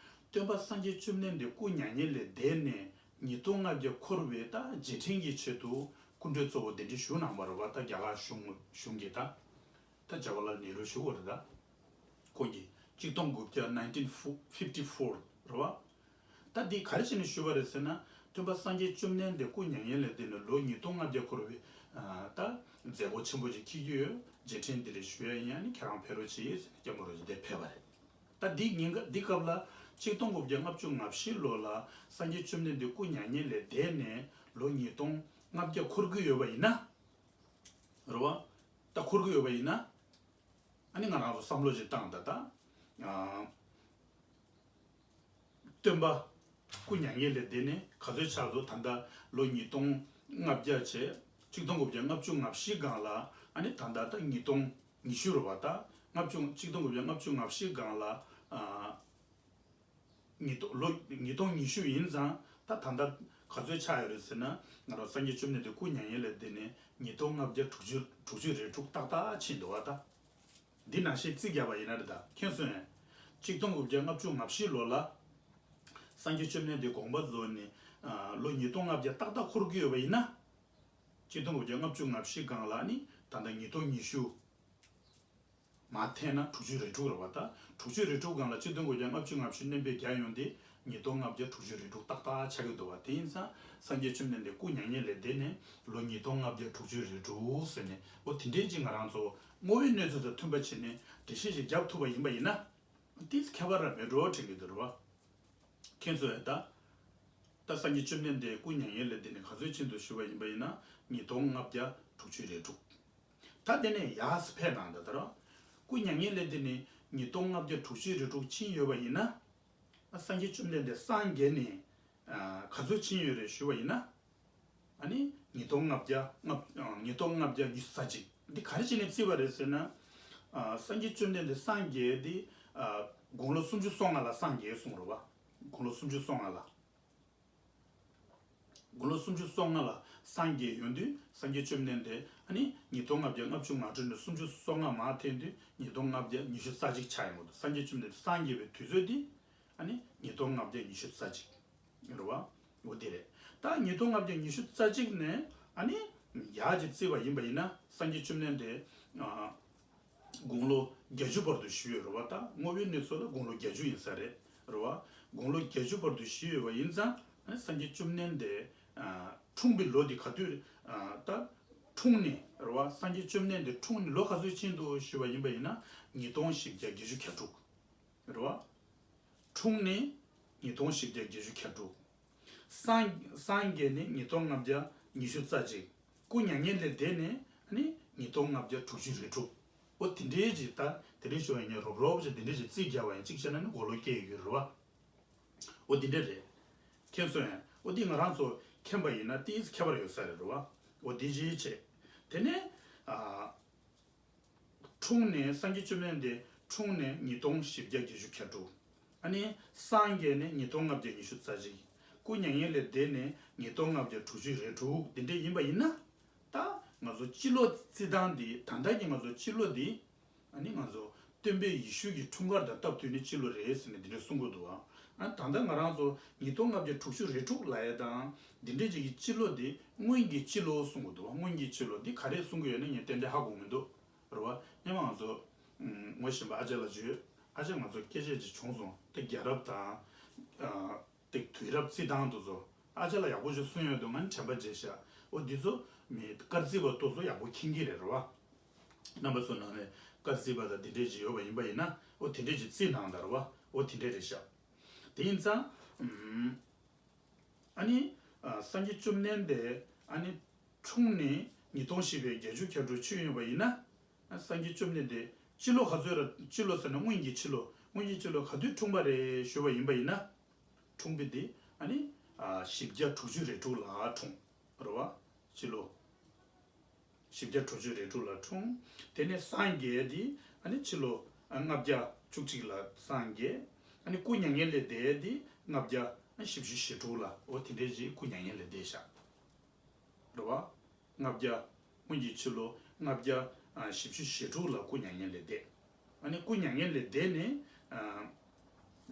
སྟོན་པ་སངས་རྒྱས་བཅོམ་ལྡན་འདས་སྐུ་མྱ་ངན་ལས་འདས་ནས་ཉིས་སྟོང་ལྔ་བརྒྱ་འཁོར་བའི་ད་རྗེས་དྲན་གྱི་ཆེད་དུ་སྐུ་མགྲོན་གཙོ་བོ་གདན་འདྲེན་ཞུ་གནང་བ་རེད་བ། ད་རྒྱ་གར་གཞུང་གཞུང་གིས་ད་ད་ཇ་ཝ་ལལ་ནེ་རུ་ཞུ་བ་རེད། ད་ཁོང་གིས་ཆིག་སྟོང་དགུ་བརྒྱ་nineteen fifty four རེད་བ། ད་འདི་ག་རེ་བྱས་ནས་ཞུས་པ་རེད་ཟེར་ན། སྟོན་པ་སངས་རྒྱས་བཅོམ་ལྡན་འདས་སྐུ་མྱ་ངན་ལས་འདས་ནས་ལོ་ཉིས་སྟོང་ལྔ་བརྒྱ་འཁོར་བའི་ཨ་ད་མཛད་སྒོ་ཆེན་པོ་ཅིག་འཁེལ་གྱི་ཡོད། རྗེས་དྲན་འདི་རེད་ཞུ་ཡ་ཡིན། ཨ་ནི་ཁྱེད་རང་ཕེབས་རོགས་བྱེད་ཟེར་ནས་སྐྱབས་མགོན་རིན་པོ་ཆེ་འདིར་ཕེབས་པ་རེད། ད་འདི་ཉིན་ཀ་འདི་སྐབས་ལ་ཆིག་སྟོང་དགུ་བརྒྱ་ལྔ་བཅུ་ང་བཞི་ལོ་ལ་སངས་རྒྱས་བཅོམ་ལྡན་འདས་སྐུ་མྱ་ངན་ལས་འདས་ནས་ལོ་ཉིས་སྟོང་ལྔ་བརྒྱ་འཁོར་གྱི་ཡོད་པ་ཡིན་ན། རེད་བ། ད་འཁོར་གྱི་ཡོད་པ་ཡིན་ན། ཨ་ནི་ང་རང་ཚོ་བསམ་བློ་ཞིག་བཏང་ད་ད། ཨ་སྟོན་པ་སྐུ་མྱ་ངན་ལས་འདས་ནས་ག་ཚོད་ཆགས་འདུག་ད་ལྟ་ལོ་ཉིས་སྟོང་ལྔ་བརྒྱ་བྱས། ཆིག་སྟོང་དགུ་བརྒྱ་ལྔ་བཅུ་ང་བཞི་སྒང་ལ་ཨ་ནི་ད་ལྟ་ད་ཉིས་སྟོང་ཉི་ཤུ་རེད་བ། ད་ལྔ་བཅུ་ཆིག་སྟོང་དགུ་བརྒྱ་ལྔ་བཅུ་ང་བཞི་སྒང་ལ་ཨ་ཉིས་སྟོང་ལོ་ཉིས་སྟོང་ཉི་ཤུ་ཡིན་ཙང་ད་ད་ལྟ་ག་ཚོད་ཆགས་ཡོད་རེད་ཟེར་ན། ང་རང་སངས་རྒྱས་བཅོམ་ལྡན་འདས་སྐུ་མྱ་ངན་ལས་འདས་ནས་ཉིས་སྟོང་ལྔ་བརྒྱ་དྲུག་ཅུ་དྲུག་ཅུ་རེ་དྲུག་ཏག་ཏག་ཕྱིན་འདུག་བ། ད་འདི་ནང་བཞིན་རྩིས་བརྒྱབ་པ་ཡིན་ན་རེད། ད་མཁྱེན་སོང་ངས། ཆིག་སྟོང་དགུ་བརྒྱ་ལྔ་བཅུ་ང་བཞི་ལོ་ལ་སངས་རྒྱས་བཅོམ་ལྡན་འདས་དགོངས་པ་རྫོགས་ནས་ཨ་ལོ་ཉིས་སྟོང་ལྔ་བརྒྱ་ཏག་ཏག་འཁོར་གྱི་ཡོད་པ་ཡིན་ན། ཆིག་སྟོང་དགུ་བརྒྱ་ལྔ་བཅུ་ང་བཞི་སྒང་ལ་ནི་ད་ལྟ་ཉིས་སྟོང་ཉི་ཤུ། མར་འཐེན་ན་དྲུག་ཅུ་རེ་དྲུག་རེད་བ། ད་དྲུག་ཅུ་རེ་དྲུག་སྒང་ལ་ཆིག་སྟོང་དགུ་བརྒྱ་ལྔ་བཅུ་ང་བཞི་བསྣན་པས་བརྒྱ་ཡོང་དུས་ཉིས་སྟོང་ལྔ་བརྒྱ་དྲུག་ཅུ་རེ་དྲུག་ཏག་ཏག་ཆགས་ཀྱི་འདུག་བ། དེ་ཡིན་ཙང་སངས་རྒྱས་བཅོམ་ལྡན་འདས་སྐུ་མྱ་ངན་ལས་འདས་ནས་ལོ་ཉིས་སྟོང་ལྔ་བརྒྱ་དྲུག་ཅུ་རེ་དྲུག་ཟེར་ནས། འོ་དེ་འདྲའི་ཅིག་ང་རང་ཚོ་དངོས་ཡོད་གནས་ཚུལ་དང་མཐུན་པ་བྱས་ནས་འགྲེལ་བཤད་ཅིག་བརྒྱབ་ཐུབ་པ་ཡིན་པ་ཡིན་ན། ཏིས་ཁྱད་པར་ར་མེད་འགྲོ་དྲན་གྱི་འདུག་རེད་བ། མཁྱེན་སོང་ངས། ད་ད་སངས་རྒྱས་བཅོམ་ལྡན་འདས་སྐུ་མྱ་ངན་ལས་འདས་ནས་ག་ཚོད་ཕྱིན་འདུག་ཞུ་བ་ཡིན་པ་ཡིན་ན་ཉིས་སྟོང་ལྔ་བརྒྱ་དྲུག་ཅུ་རེ་དྲུག་ད་དེ་ནས་ཡར་ཕེབས་གནང་ད་ད་ར། སྐུ་མྱ་ངན་ལས་འདས་ནས་ཉིས་སྟོང་ལྔ་བརྒྱ་དྲུག་ཅུ་རེ་དྲུག་ཕྱིན་ཡོད་པ་ཡིན་ན། ཨ་སངས་རྒྱས་བཅོམ་ལྡན་འདས་སངས་རྒྱས་ནས་ཨ་ག་ཚོད་ཕྱིན་ཡོད་རེད་ཞུ་བ་ཡིན་ན། ཨ་ནི་ཉིས་སྟོང་ལྔ་བརྒྱ་ལྔ་ཨ་ཉིས་སྟོང་ལྔ་བརྒྱ་ཉི་ཤུ་རྩ་གཅིག་འདི་ག་རེ་བྱས་ནས་བརྩིས་པ་རེད་ཟེར་ན། ཨ་སངས་རྒྱས་བཅོམ་ལྡན་འདས་སངས་རྒྱས་དེ་ཨ་དགུང་ལོ་སུམ་ཅུ་སོ་ལྔ་ལ་སངས་རྒྱས་གསུངས་རེད་བ། དགུང་ལོ་སུམ་ཅུ་སོ་ལྔ་ལ། དགུང་ལོ་སུམ་ཅུ་སོ་ལྔ་ལ་སངས་རྒྱས་ཡོང་དུས་སངས་རྒྱས་བཅོམ་ལྡན་འདས་ཨ་ནི་ཉིས་སྟོང་ལྔ་བརྒྱ་ལྔ་བཅུ་ང་དྲུག་ནས་སུམ་ཅུ་སོ་ལྔ་མར་འཐེན་དུས་ཉིས་སྟོང་ལྔ་བརྒྱ་ཉི་ཤུ་རྩ་གཅིག་ཆགས་ཡོང་གི་འདུག་སངས་རྒྱས་བཅོམ་ལྡན་འདས་སངས་རྒྱས་པའི་དུས་ཚོད་འདི་ཨ་ནི་ཉིས་སྟོང་ལྔ་བརྒྱ་ཉི་ཤུ་རྩ་གཅིག་རེད་བ། འོ་དེ་རེད། ད་ཉིས་སྟོང་ལྔ་བརྒྱ་ཉི་ཤུ་རྩ་གཅིག་ནས་ཨ་ནི་ཡར་ཅིག་བརྩིས་པ་ཡིན་པ་ཡིན་ན་སངས་རྒྱས་བཅོམ་ལྡན་འདས་ཨ་དགུང་ལོ་བརྒྱད་ཅུ་བར་དུ་བཞུགས་ཡོད་རེད་བ། ད་དངོས་པོའི་གནས་ཚུལ་ལ་དགུང་ལོ་བརྒྱད་ཅུ་ཡིན་ས་རེད། རེད་བ། དགུང་ལོ་བརྒྱད་ཅུ་བར་དུ་བཞུགས་ཡོད་པ་ཡིན་ཙང་ཨ་ནི་སངས་རྒྱས་བཅོམ་ལྡན་འདས་ཨ་འཁྲུངས་པའི་ལོ་འདི་ག་དུས་ཨ་ད་འཁྲུངས་ནས་རེད་བ། སངས་རྒྱས་བཅོམ་ལྡན་འདས་འཁྲུངས་ནས་ལོ་ག་ཚོད་ཕྱིན་འདུག་ཞུས་པ་ཡིན་པ་ཡིན་ན་ཉིས་སྟོང་བཞི་བརྒྱ་བརྒྱད་ཅུ་གྱ་དྲུག་རེད་བ། འཁྲུངས་ནས་ཉིས་སྟོང་བཞི་བརྒྱ་བརྒྱད་ཅུ་གྱ་དྲུག་སངས་སངས་རྒྱས་ནས་ཉིས་སྟོང་ལྔ་བརྒྱ་ཉི་ཤུ་རྩ་གཅིག་སྐུ་མྱ་ངན་ལས་འདས་ནས་ནི་ཉིས་སྟོང་ལྔ་བརྒྱ་དྲུག་ཅུ་རེ་དྲུག་འོ་དེ་འདྲའི་ཅིག་ད་དེ་རིང་ཞུ་བ་ཡིན་རོབ་རོབ་ཅིག་དེ་འདྲའི་ཅིག་རྩིས་བརྒྱབ་པ་ཡིན་གཅིག་བྱས་ན་ནི་མགོ་ལོག་སྐྱེ་ཡོད་རེད་བ། འོ་དེ་འདྲ་རེད། མཁྱེན་སོང་ངས། འོ་དེ་ང་རང་ཚོ་མཁྱེན་པ་ཡིན་ན་ཏིས་ཁྱད་པར་ཡོད་ས་རེད་རེད་བ། འོ་དེ་ཅིག་བྱས། དེ་ནས་ཨ། འཁྲུངས་ནས་སངས་རྒྱས་བཅོམ་ལྡན་འདས་འཁྲུངས་ནས་ཉིས་སྟོང་བཞི་བརྒྱ་བརྒྱད་ཅུ་གྱ་དྲུག་ཨ་ནི་སངས་རྒྱས་ནས་ཉིས་སྟོང་ལྔ་བརྒྱ་ཉི་ཤུ་རྩ་གཅིག་སྐུ་མྱ་ངན་ལས་འདས་ནས་ཉིས་སྟོང་ལྔ་བརྒྱ་དྲུག་ཅུ་རེ་དྲུག་འདི་འདྲས་ཡིན་པ་ཡིན་ན། ད་ང་ཚོ་སྤྱི་ལོ་རྩི་སྟངས་འདི་ད་ལྟ་གི་ང་ཚོ་སྤྱི་ལོ་འདི། ཨ་ནི་ང་ཚོ་སྟོན་པའི་ཡེ་ཤུ་གི་འཁྲུངས་སྐར་དང་སྟབས་བསྟུན་ནས་སྤྱི་ལོ་རེད་ཟེར་ནས་འདི་འདྲས་གསུང་གི་འདུག་བ། ཨ་ད་ལྟ་ང་རང་ཚོ་ཉིས་སྟོང་ལྔ་བརྒྱ་དྲུག་ཅུ་རེ་དྲུག་ལབ་ཡ་དང་འདི་འདྲས་ཅིག་གི་སྤྱི་ལོ་འདི་སྔོན་གྱི་སྤྱི་ལོ་གསུང་གི་འདུག་བ། སྔོན་གྱི་སྤྱི་ལོ་འདི་ག་རེ་གསུང་གི་ཡོད་ན་ངས་ཏན་ཏན་ཧ་གོ་མི་འདུག་རེད་བ། སྔོན་མ་ང་ཚོ་ངོ་ཤེས་པ་ཨ་ཅག་ལ་བརྗོད། ཨ་ཅག་ང་ཚོ་སྐད་ཆ་ཅིག་བྱུང་སོང་། ད་རྒྱལ་རབས་དང་། ཨ། དེ་དུས་རབས་རྩི་སྟངས་དེ་ཚོ་ཨ་ཅག་ལ་ཡག་པོ་ཞིག་གསུངས་ཡོད་འདུག་ང་ནི་དྲན་པ་བརྗེད་ཤག་འོ་འདི་ཚོ་མི་སྐར་རྩིས་པ་དེ་ཚོ་ཡག་པོ་མཁྱེན་གྱི་རེད། རེད་བ། རྣམ་པ་ཚོ་ནང་ནས་སྐར་རྩིས་པ་དང་འདི་འདྲས་ཅིག་ཡོད་པ་ཡིན་པ་ཡིན་ན་འོ་དེ་འདྲས་ཅིག་རྩིས་གནང་དང་། རེད་བ། འོ་དེ་འདྲས་རེད་ཤག་དེ་ཡིན་ཙང་། ཨུམ། ཨ་ནི། ཨ། སངས་རྒྱས་བཅོམ་ལྡན་འདས་ཨ་ནི་འཁྲུངས་ནས་ཉིས་སྟོང་བཞི་བརྒྱ་བརྒྱད་ཅུ་གྱ་དྲུག་ཆོད་ཡོད་པ་ཡིན་ན། སངས་རྒྱས་བཅོམ་ལྡན་འདས་སྤྱི་ལོ་ག་ཚོད་ར། སྤྱི་ལོ་ཟེར་ན་སྔོན་གྱི་ཕྱི་ལོ། སྔོན་གྱི་ཕྱི་ལོ་ག་དུས་འཁྲུངས་པ་རེད་ཞུས་པ་ཡིན་པ་ཡིན་ན། འཁྲུངས་པའི་དེ་ཨ་ནི་ཨ་བཞི་བརྒྱ་དྲུག་ཅུ་རེ་དྲུག་ལ་འཁྲུངས། རེད་བ། ཕྱི་ལོ་བཞི་བརྒྱ་དྲུག་ཅུ་རེ་དྲུག་ལ་འཁྲུངས། དེ་ནས་སངས་རྒྱས་དེ་ཨ་ནི་ཕྱི་ལོ་ཨ་ལྔ་བརྒྱ་བཅུ་གཅིག་ལ་སངས་རྒྱས། ཨ་ནི་སྐུ་མྱ་ངན་ལས་འདས་དེ་ལྔ་བརྒྱ་བཞི་བཅུ་ཞེ་དྲུག་ལ། འོ་དེ་འདྲས་ཅིག་སྐུ་མྱ་ངན་ལས་འདས་ཤག་རེད་བ། ལྔ་བརྒྱ། སྔོན་གྱི་ཕྱི་ལོ་ལྔ་བརྒྱ་བཞི་བཅུ་ཞེ་དྲུག་ལ་སྐུ་མྱ་ངན་ལས་འདས། ཨ་ནི་སྐུ་མྱ་ངན་ལས་འདས་ནས་ཨ་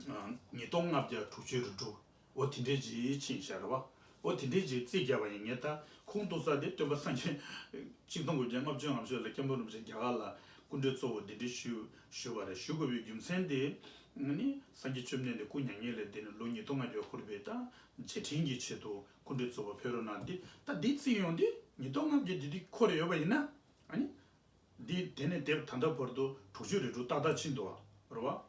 ཨ་ཉིས་སྟོང་ལྔ་བརྒྱ་དྲུག་ཅུ་རེ་དྲུག་འོ་དེ་འདྲས་ཅིག་ཕྱིན་ཤག་རེད་བ། འོ་དེ་འདྲས་ཅིག་རྩིས་བརྒྱབ་པ་ཡིན། ངས་ད་ཁུངས་གཏུགས་ས་དེ་སྟོན་པ་སངས་རྒྱས་ཆིག་སྟོང་དགུ་བརྒྱ་ལྔ་བཅུ་ང་བཅུ་ལ་སྐྱབས་མགོན་རིན་པོ་ཆེ་རྒྱ་གར་ལ་སྐུ་མགྲོན་གཙོ་བོ་འདི་འདྲས་ཞུ་ཞུས་པ་རེད། ཞུ་དགོས་པའི་རྒྱུ་མཚན་དེ་ནི་སངས་རྒྱས་བཅོམ་ལྡན་འདས་སྐུ་མྱ་ངན་ལས་འདས་ནས་ལོ་ཉིས་སྟོང་ལྔ་བརྒྱ་འཁོར་བའི་ད་རྗེས་དྲན་གྱི་ཆེད་དུ། སྐུ་མགྲོན་གཙོ་བོ་ཕེབས་རོགས་གནང་། འདི་ད་འདི་རྩིས་ཡོང་དུས་ཉིས་སྟོང་ལྔ་བརྒྱ་འདི་འདི་འཁོར་ཡོད་པ་ཡིན་ན། ཨ་ནི། འདི་དེ་ནས་དེབ་ད་ལྟ་བར་དུ་དྲུག་ཅུ་རེ་དྲུག་ཏག་ཏག་ཕྱིན་འདུག་བ། རེད་བ།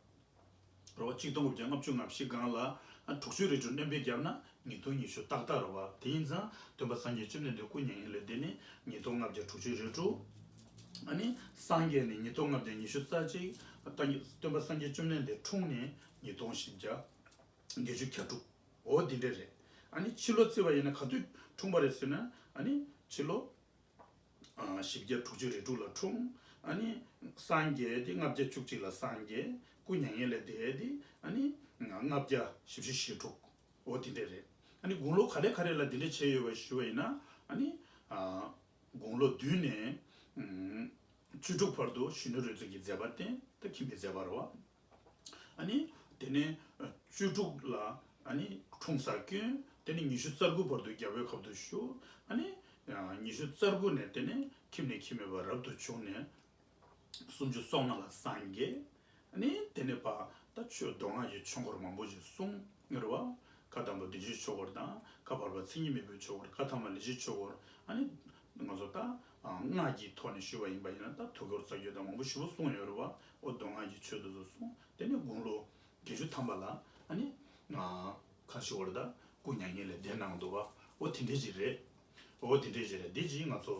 རེད་བ། ཆིག་སྟོང་དགུ་བརྒྱ་ལྔ་བཅུ་ང་བཞི་སྒང་ལ་ཨ་དྲུག་ཅུ་རེ་དྲུག་སྣོན་པ་བརྒྱབ་ན་ཉིས་སྟོང་ཉི་ཤུ་ཏག་ཏག་རེད་བ། དེ་ཡིན་ཙང་སྟོན་པ་སངས་རྒྱས་བཅོམ་ལྡན་འདས་སྐུ་མྱ་ངན་ལས་འདས་ནས་ཉིས་སྟོང་ལྔ་བརྒྱ་དྲུག་ཅུ་རེ་དྲུག་ཨ་ནི་སངས་རྒྱས་ནས་ཉིས་སྟོང་ལྔ་བརྒྱ་ཉི་ཤུ་རྩ་གཅིག་ད་སྟོན་པ་སངས་རྒྱས་བཅོམ་ལྡན་འདས་འཁྲུངས་ནས་ཉིས་སྟོང་བཞི་བརྒྱ། བརྒྱད་ཅུ་གྱ་དྲུག་འོ་འདི་འདྲས་རེད། ཨ་ནི་ཕྱི་ལོ་བརྩིས་པ་ཡིན་ན་ག་དུས་འཁྲུངས་པ་རེད་ཟེར་ན། ཨ་ནི་ཕྱི་ལོ་ཨ་བཞི་བརྒྱ་དྲུག་ཅུ་རེ་དྲུག་ལ་འཁྲུངས། ཨ་ནི་སངས་རྒྱས་དེ་ལྔ་བརྒྱ་བཅུ་གཅིག་ལ་སངས་རྒྱས། སྐུ་མྱ་ངན་ལས་འདས་དེ་ཨ་ནི་ལྔ་བརྒྱ་བཞི་བཅུ་ཞེ་དྲུག་འོ་འདི་འདྲས་རེད། ཨ་ནི་དགུང་ལོ་ག་རེ་ག་རེ་ལ་འདི་འདྲས་བྱས་ཡོད་པ་ཞུ་བ་ཡིན་ན། ཨ་ནི་ཨ། དགུང་ལོ་བདུན་ནས་ཨུམ་བཅུ་དྲུག་བར་དུ་གཞོན་ནུ་རོལ་རྩེད་ཀྱི་མཛད་པ་བསྟན། ད་ཁྱིམ་པའི་མཛད་པ་རེད་བ། ཨ་ནི་དེ་ནས་བཅུ་དྲུག་ལ་ཨ་ནི་འཁྲུངས་སར་བསྐྱོན། དེ་ནས་ཉི་ཤུ་རྩ་དགུ་བར་དུ་རྒྱལ་པོའི་ཁབ་ཏུ་བཞུགས། ཨ་ནི་ཉི་ཤུ་རྩ་དགུ་ནས་དེ་ནས་ཁྱིམ་ནས་ཁྱིམ་མེད་པར་རབ་ཏུ་བྱུང་ནས། སུམ་ཅུ་སོ་ལྔ་ལ་སངས་རྒྱས། ཨ་ནི་དེ་ནས་ཕར་ད་ཆོས་མདོ་སྔགས་ཀྱི་ཆོས་སྐོར་མང་པོ་ཞིག་གསུངས། རེད་བ། བཀའ་དང་པོ་བདེ་གཤེགས་ཆོས་སྐོར་དང་། བཀའ་བར་པ་མཚན་ཉིད་མེད་པའི་ཆོས་སྐོར། བཀའ་ཐ་མ་ལས་བྱེད་ཆོས་སྐོར། ཨ་ནི་ང་ཚོ་ད་སྔགས་ཀྱི་ཐོག་ནས་ཞུས་པ་ཡིན་པ་ཡིན་ན་ད་དུས་འཁོར་རྩ་རྒྱུད་དང་མང་པོ་ཞེ་པོ་གསུངས་ཡོད་རེད་བ། འོ་མདོ་སྔགས་ཀྱི་ཆོས་དེ་ཚོ་གསུངས། དེ་ནས་དགུང་ལོ་བརྒྱད་ཅུ་ཐམ་པ་ལ་ཨ་ནི་ཁ་ཤོར་ད་སྐུ་མྱ་ངན་ལས་འདས་གནང་འདུག་བ། འོ་དེ་འདྲས་ཅིག་རེད། འོ་དེ་འདྲས་ཅིག་རེད། འདི་ཅིག་ང་ཚོ་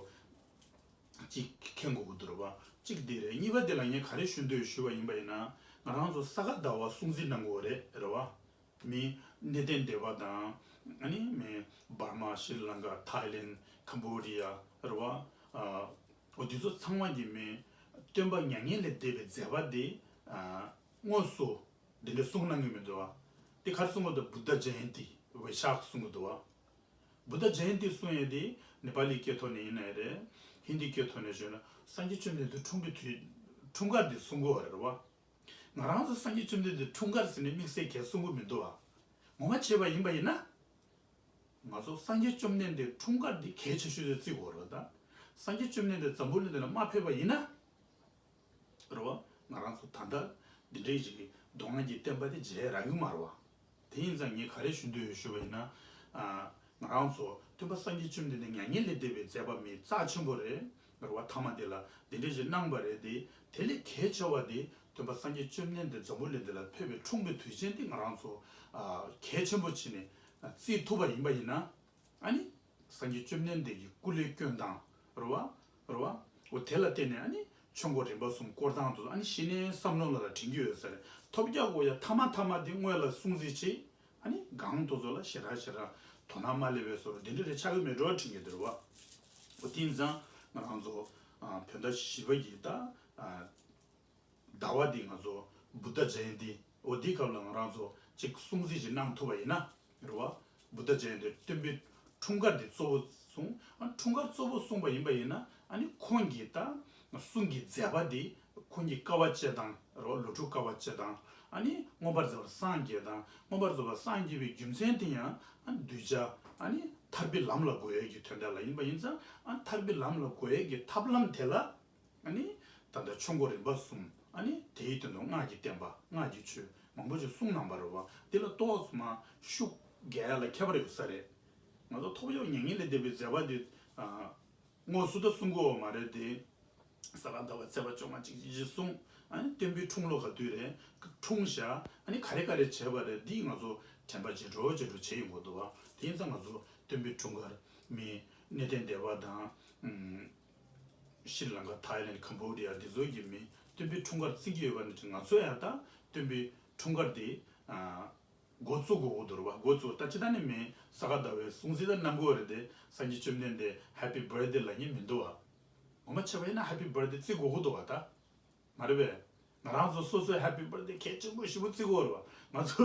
གཅིག་མཁྱེན་དགོས་ཀྱི་འདུག་རེད་བ། གཅིག་འདི་རེད། གཉིས་པ་འདི་ལ་ངས་ག་རེ་ཞུ་འདོད་ཞུས་པ་ཡིན་པ་ཡིན་ན། ང་རང་ཚོ་ས་ག་ཟླ་བ་སྲུང་བརྩི་གནང་དགོས་རེད། རེད་བ། མི་གནས་བརྟན་སྡེ་པ་དང་། ཨ་ནི་མི་འབར་མ། ཤྲི་ལང་ཀ། ཐའི་ལེན། ཀམ་བོ་ཌི་ཡ། རེད་བ། ཨ། འོ་འདི་ཚོ་ཚང་མ་གི་མི་སྟོན་པ་མྱ་ངན་ལས་འདས་པའི་མཛད་པ་འདི་ཨ་དངོས་སུ་འདི་འདྲ་གསུང་གནང་གི་མི་འདུག་བ། དེ་ག་རེ་གསུང་གི་འདུག་བུདྡྷ་ཇ་ཡན་ཏི་ཝེ་ཤཱཀ་གསུང་གི་འདུག་བ། བུདྡྷ་ཇ་ཡན་ཏི་གསུང་ཡས་དེ་ནེ་པ་ལི་སྐད་ཐོག་ནས་ཡིན་ནའི་རེད། ཧིན་དི་སྐད་ཐོག་ནས་ཞུས་ན་སངས་རྒྱས་བཅོམ་ལྡན་འདས་འཁྲུངས་པའི་དུས་འཁྲུངས་སྐར་འདི་གསུང་གི་ཡོད་རེད་བ། ང་རང་ཚོ་སངས་རྒྱས་བཅོམ་ལྡན་འདས་འཁྲུངས་སྐར་ཟེར་ནས་དམིགས་བསལ་གང་ཡང་གསུང་གི་མི་འདུག་བ། ངོ་མ་བྱས་པ་ཡིན་པ་ཡིན་ན། ང་ཚོ་སངས་རྒྱས་བཅོམ་ལྡན་འདས་འཁྲུངས་སྐར་འདི་གལ་ཆེ་ཤོས་དེ་བརྩི་དགོས་རེད་བ། ད་སངས་རྒྱས་བཅོམ་ལྡན་འདས་འཛམ་བུ་གླིང་འདི་ལ་མ་ཕེབས་པ་ཡིན་ན། རེད་བ། ང་རང་ཚོ་ད་ལྟ་འདི་འདྲའི་ཞིག་གི་མདོ་སྔགས་ཀྱི་བསྟན་པ་དེ་མཇལ་རག་གི་མ་རེད་བ། དེ་ཡིན་ཙང་ངས་ག་རེ་ཞུ་འདོད་ཡོད་ཞུས་པ་ཡིན་ན། ཨ། ང་རང་ཚོ་སྟོན་པ་སངས་རྒྱས་བཅོམ་ལྡན་འདས་མྱ་ངན་ལས་འདས་པའི་མཛད་པ་མི་རྩ་ཆེན་པོ་རེད། རེད་བ། ཐ་མ་དེ་ལ་འདི་འདྲ་ཞིག་གནང་བ་རེད་དེ། དེ་ལས་གལ་ཆེ་བ་དེ་སྟོན་པ་སངས་རྒྱས་བཅོམ་ལྡན་འདས་འཛམ་བུ་གླིང་འདི་ལ་ཕེབས་པའི་འཁྲུངས་པའི་དུས་ཆེན་དེ་ང་རང་ཚོ་ཨ་གལ་ཆེན་པོ་བྱས་ནས་བརྩི་ཐུབ་པ་ཡིན་པ་ཡིན་ན། ཨ་ནི། སངས་རྒྱས་བཅོམ་ལྡན་འདས་ཀྱི་སྐུ་ལས་བསྐྱོན་སྟངས། རེད་བ། རེད་བ། འོ་དེ་ལ་བརྟེན་ནས་ཨ་ནི་ཆོས་འཁོར་རིམ་པ་གསུམ་བསྐོར་སྟངས་དེ་ཚོ་ཨ་ནི་གཞི་ནས་བསམ་བློ་ལ་ལ་དྲན་གྱི་ཡོད་ས་རེད། ཐོབ་རྒྱག་དགོས་ཡ་ཐ་མ་ཐ་མ་དེ་སྔོན་ལ་སྲུང་བརྩི་བྱེད། ཨ་ནི་སྒང་དེ་ཚོ་ལ་ཞེ་དྲག་ཞེ་དྲག་དོ་སྣང་མ་སླེབས་པའི་བཟོ་འདྲ་དེ་འདྲ་རེ་ཆགས་ཀྱི་མེད་འགྲོ་དྲན་གྱི་འདུག་རེད་བ། འོ་དེ་ཡིན་ཙང་ང་རང་ཚོ་ཨ་བོད་ཟླ་བཞི་པ་གི་ཟླ་ཨ། ཟླ་བ་འདི་ང་ཚོ་བུདྡྷ་ཇ་ཡན་ཏི། འོ་འདིའི་སྐབས་ལ་ང་རང་ཚོ་གཅིག་སྲུང་བརྩི་ཅིག་གནང་ཐུབ་པ་ཡིན་ན། རེད་བ། བུདྡྷ་ཇ་ཡན་ཏའི་སྟོན་པའི་འཁྲུངས་སྐར་དེ་གཙོ་བོ་བཟུང་། ཨ་འཁྲུངས་སྐར་གཙོ་བོ་བཟུང་བ་ཡིན་པ་ཡིན་ན། ཨ་ནི་ཁོང་གི་ད་གསུང་གི་མཛད་པ་དེ། ཁོང་གི་དཀའ་བ་སྤྱད་སྟངས་རེད་བ། ལོ་དྲུག་དཀའ་བ་སྤྱད་སྟངས། ཨ་ནི་མངོན་པར་མཛད་པར་སངས་རྒྱས་སྟངས། མངོན་པར་མཛད་པར་སངས་རྒྱས་པའི་རྒྱུ་མཚན་དེ་ཡང་། ཨ་གདུལ་བྱ་ཨ་ནི་ཐར་པའི་ལམ་ལ་འགོད་ཡས་ཀྱི་དོན་དག་ལ་ཡིན་པ་ཡིན་ཙང་། ཨ་ཐར་པའི་ལམ་ལ་འགོད་ཡས་ཀྱི་ཐབས་ལམ་དེ་ལ། ཨ་ནི་ད་ལྟ་ཆོས་འཁོར་རིམ་པ་གསུམ། ཨ་ནི་དེའི་དོན་དུ་སྔགས་ཀྱི་བསྟན་པ། སྔགས་ཀྱི་ཆོས་མང་པོ་ཞིག་གསུངས་གནང་བ་རེད་བ། དེ་ལ་ཏོག་ཙམ་མ་ཤུགས་རྒྱག་ཡ་ལ་ཁྱད་པར་ཡོད་ས་རེད། ང་ཚོ་ཐོབ་ཡོད་མྱ་ངན་ལས་འདས་པའི་མཛད་པ་དེ། ཨ་དངོས་སུ་ད་གསུང་གི་ཡོད་མ་རེད་དེ། ས་ག་ཟླ་བ་ཚེས་པ་བཅོ་ལྔ་གཅིག་གཅིག་གསུངས། ཨ་ནི་སྟོན་པའི་འཁྲུངས་ལོ་ག་དུས་རེད། འཁྲུངས་ཤག་ཨ་ནི་ག་རེ་ག་རེ་བྱས་པ་རེད། འདི་ང་ཚོ་དྲན་པ་བརྗེ་འགྲོ་བརྗེ་འགྲོ་བྱེད་ཡོང་གི་འདུག་བ། དེ་ཡིན་ཙང་ང་ཚོ་སྟོན་པའི་འཁྲུངས་སྐར། མི་གནས་བརྟན་སྡེ་པ་དང་། ཨུམ། ཤྲི་ལང་ཀ། ཐའི་ལེན། ཀམ་བོ་ཌི་ཡ་འདི་ཚོ་གི་མི་སྟོན་པའི་འཁྲུངས་སྐར་བརྩི་གི་ཡོད་པ་ནི། ང་ཚོ་ཡང་ད་སྟོན་པའི་འཁྲུངས་སྐར་དེ། ཨ་འགོ་བཙུགས་དགོས་ཀྱི་འདུག་རེད་བ། འགོ་བཙུགས། ད་ཅི་ད་ནི་མི་ས་ག་ཟླ་བའི་སྲུང་བརྩི་ད་གནང་དགོས་རེད་དེ། སངས་རྒྱས་བཅོམ་ལྡན་འདས་ཧེ་པི་བར་ཐི་ཌེ་ལབ་མཁན་མི་འདུག་བ། ངོ་མ་བྱས་པ་ཡིན་ན་ཧེ་པི་བར་ཐི་ཌེ་བརྩི་དགོས་ཀྱི་འདུག་བ། ད་མ་རེད་པས། ང་རང་ཚོ་སོ་སོའི་ཧེ་པི་བར་ཐི་ཌེ་གལ་ཆེན་པོ་ཞེ་པོ་བརྩི་དགོས་རེད་བ། ང་ཚོ་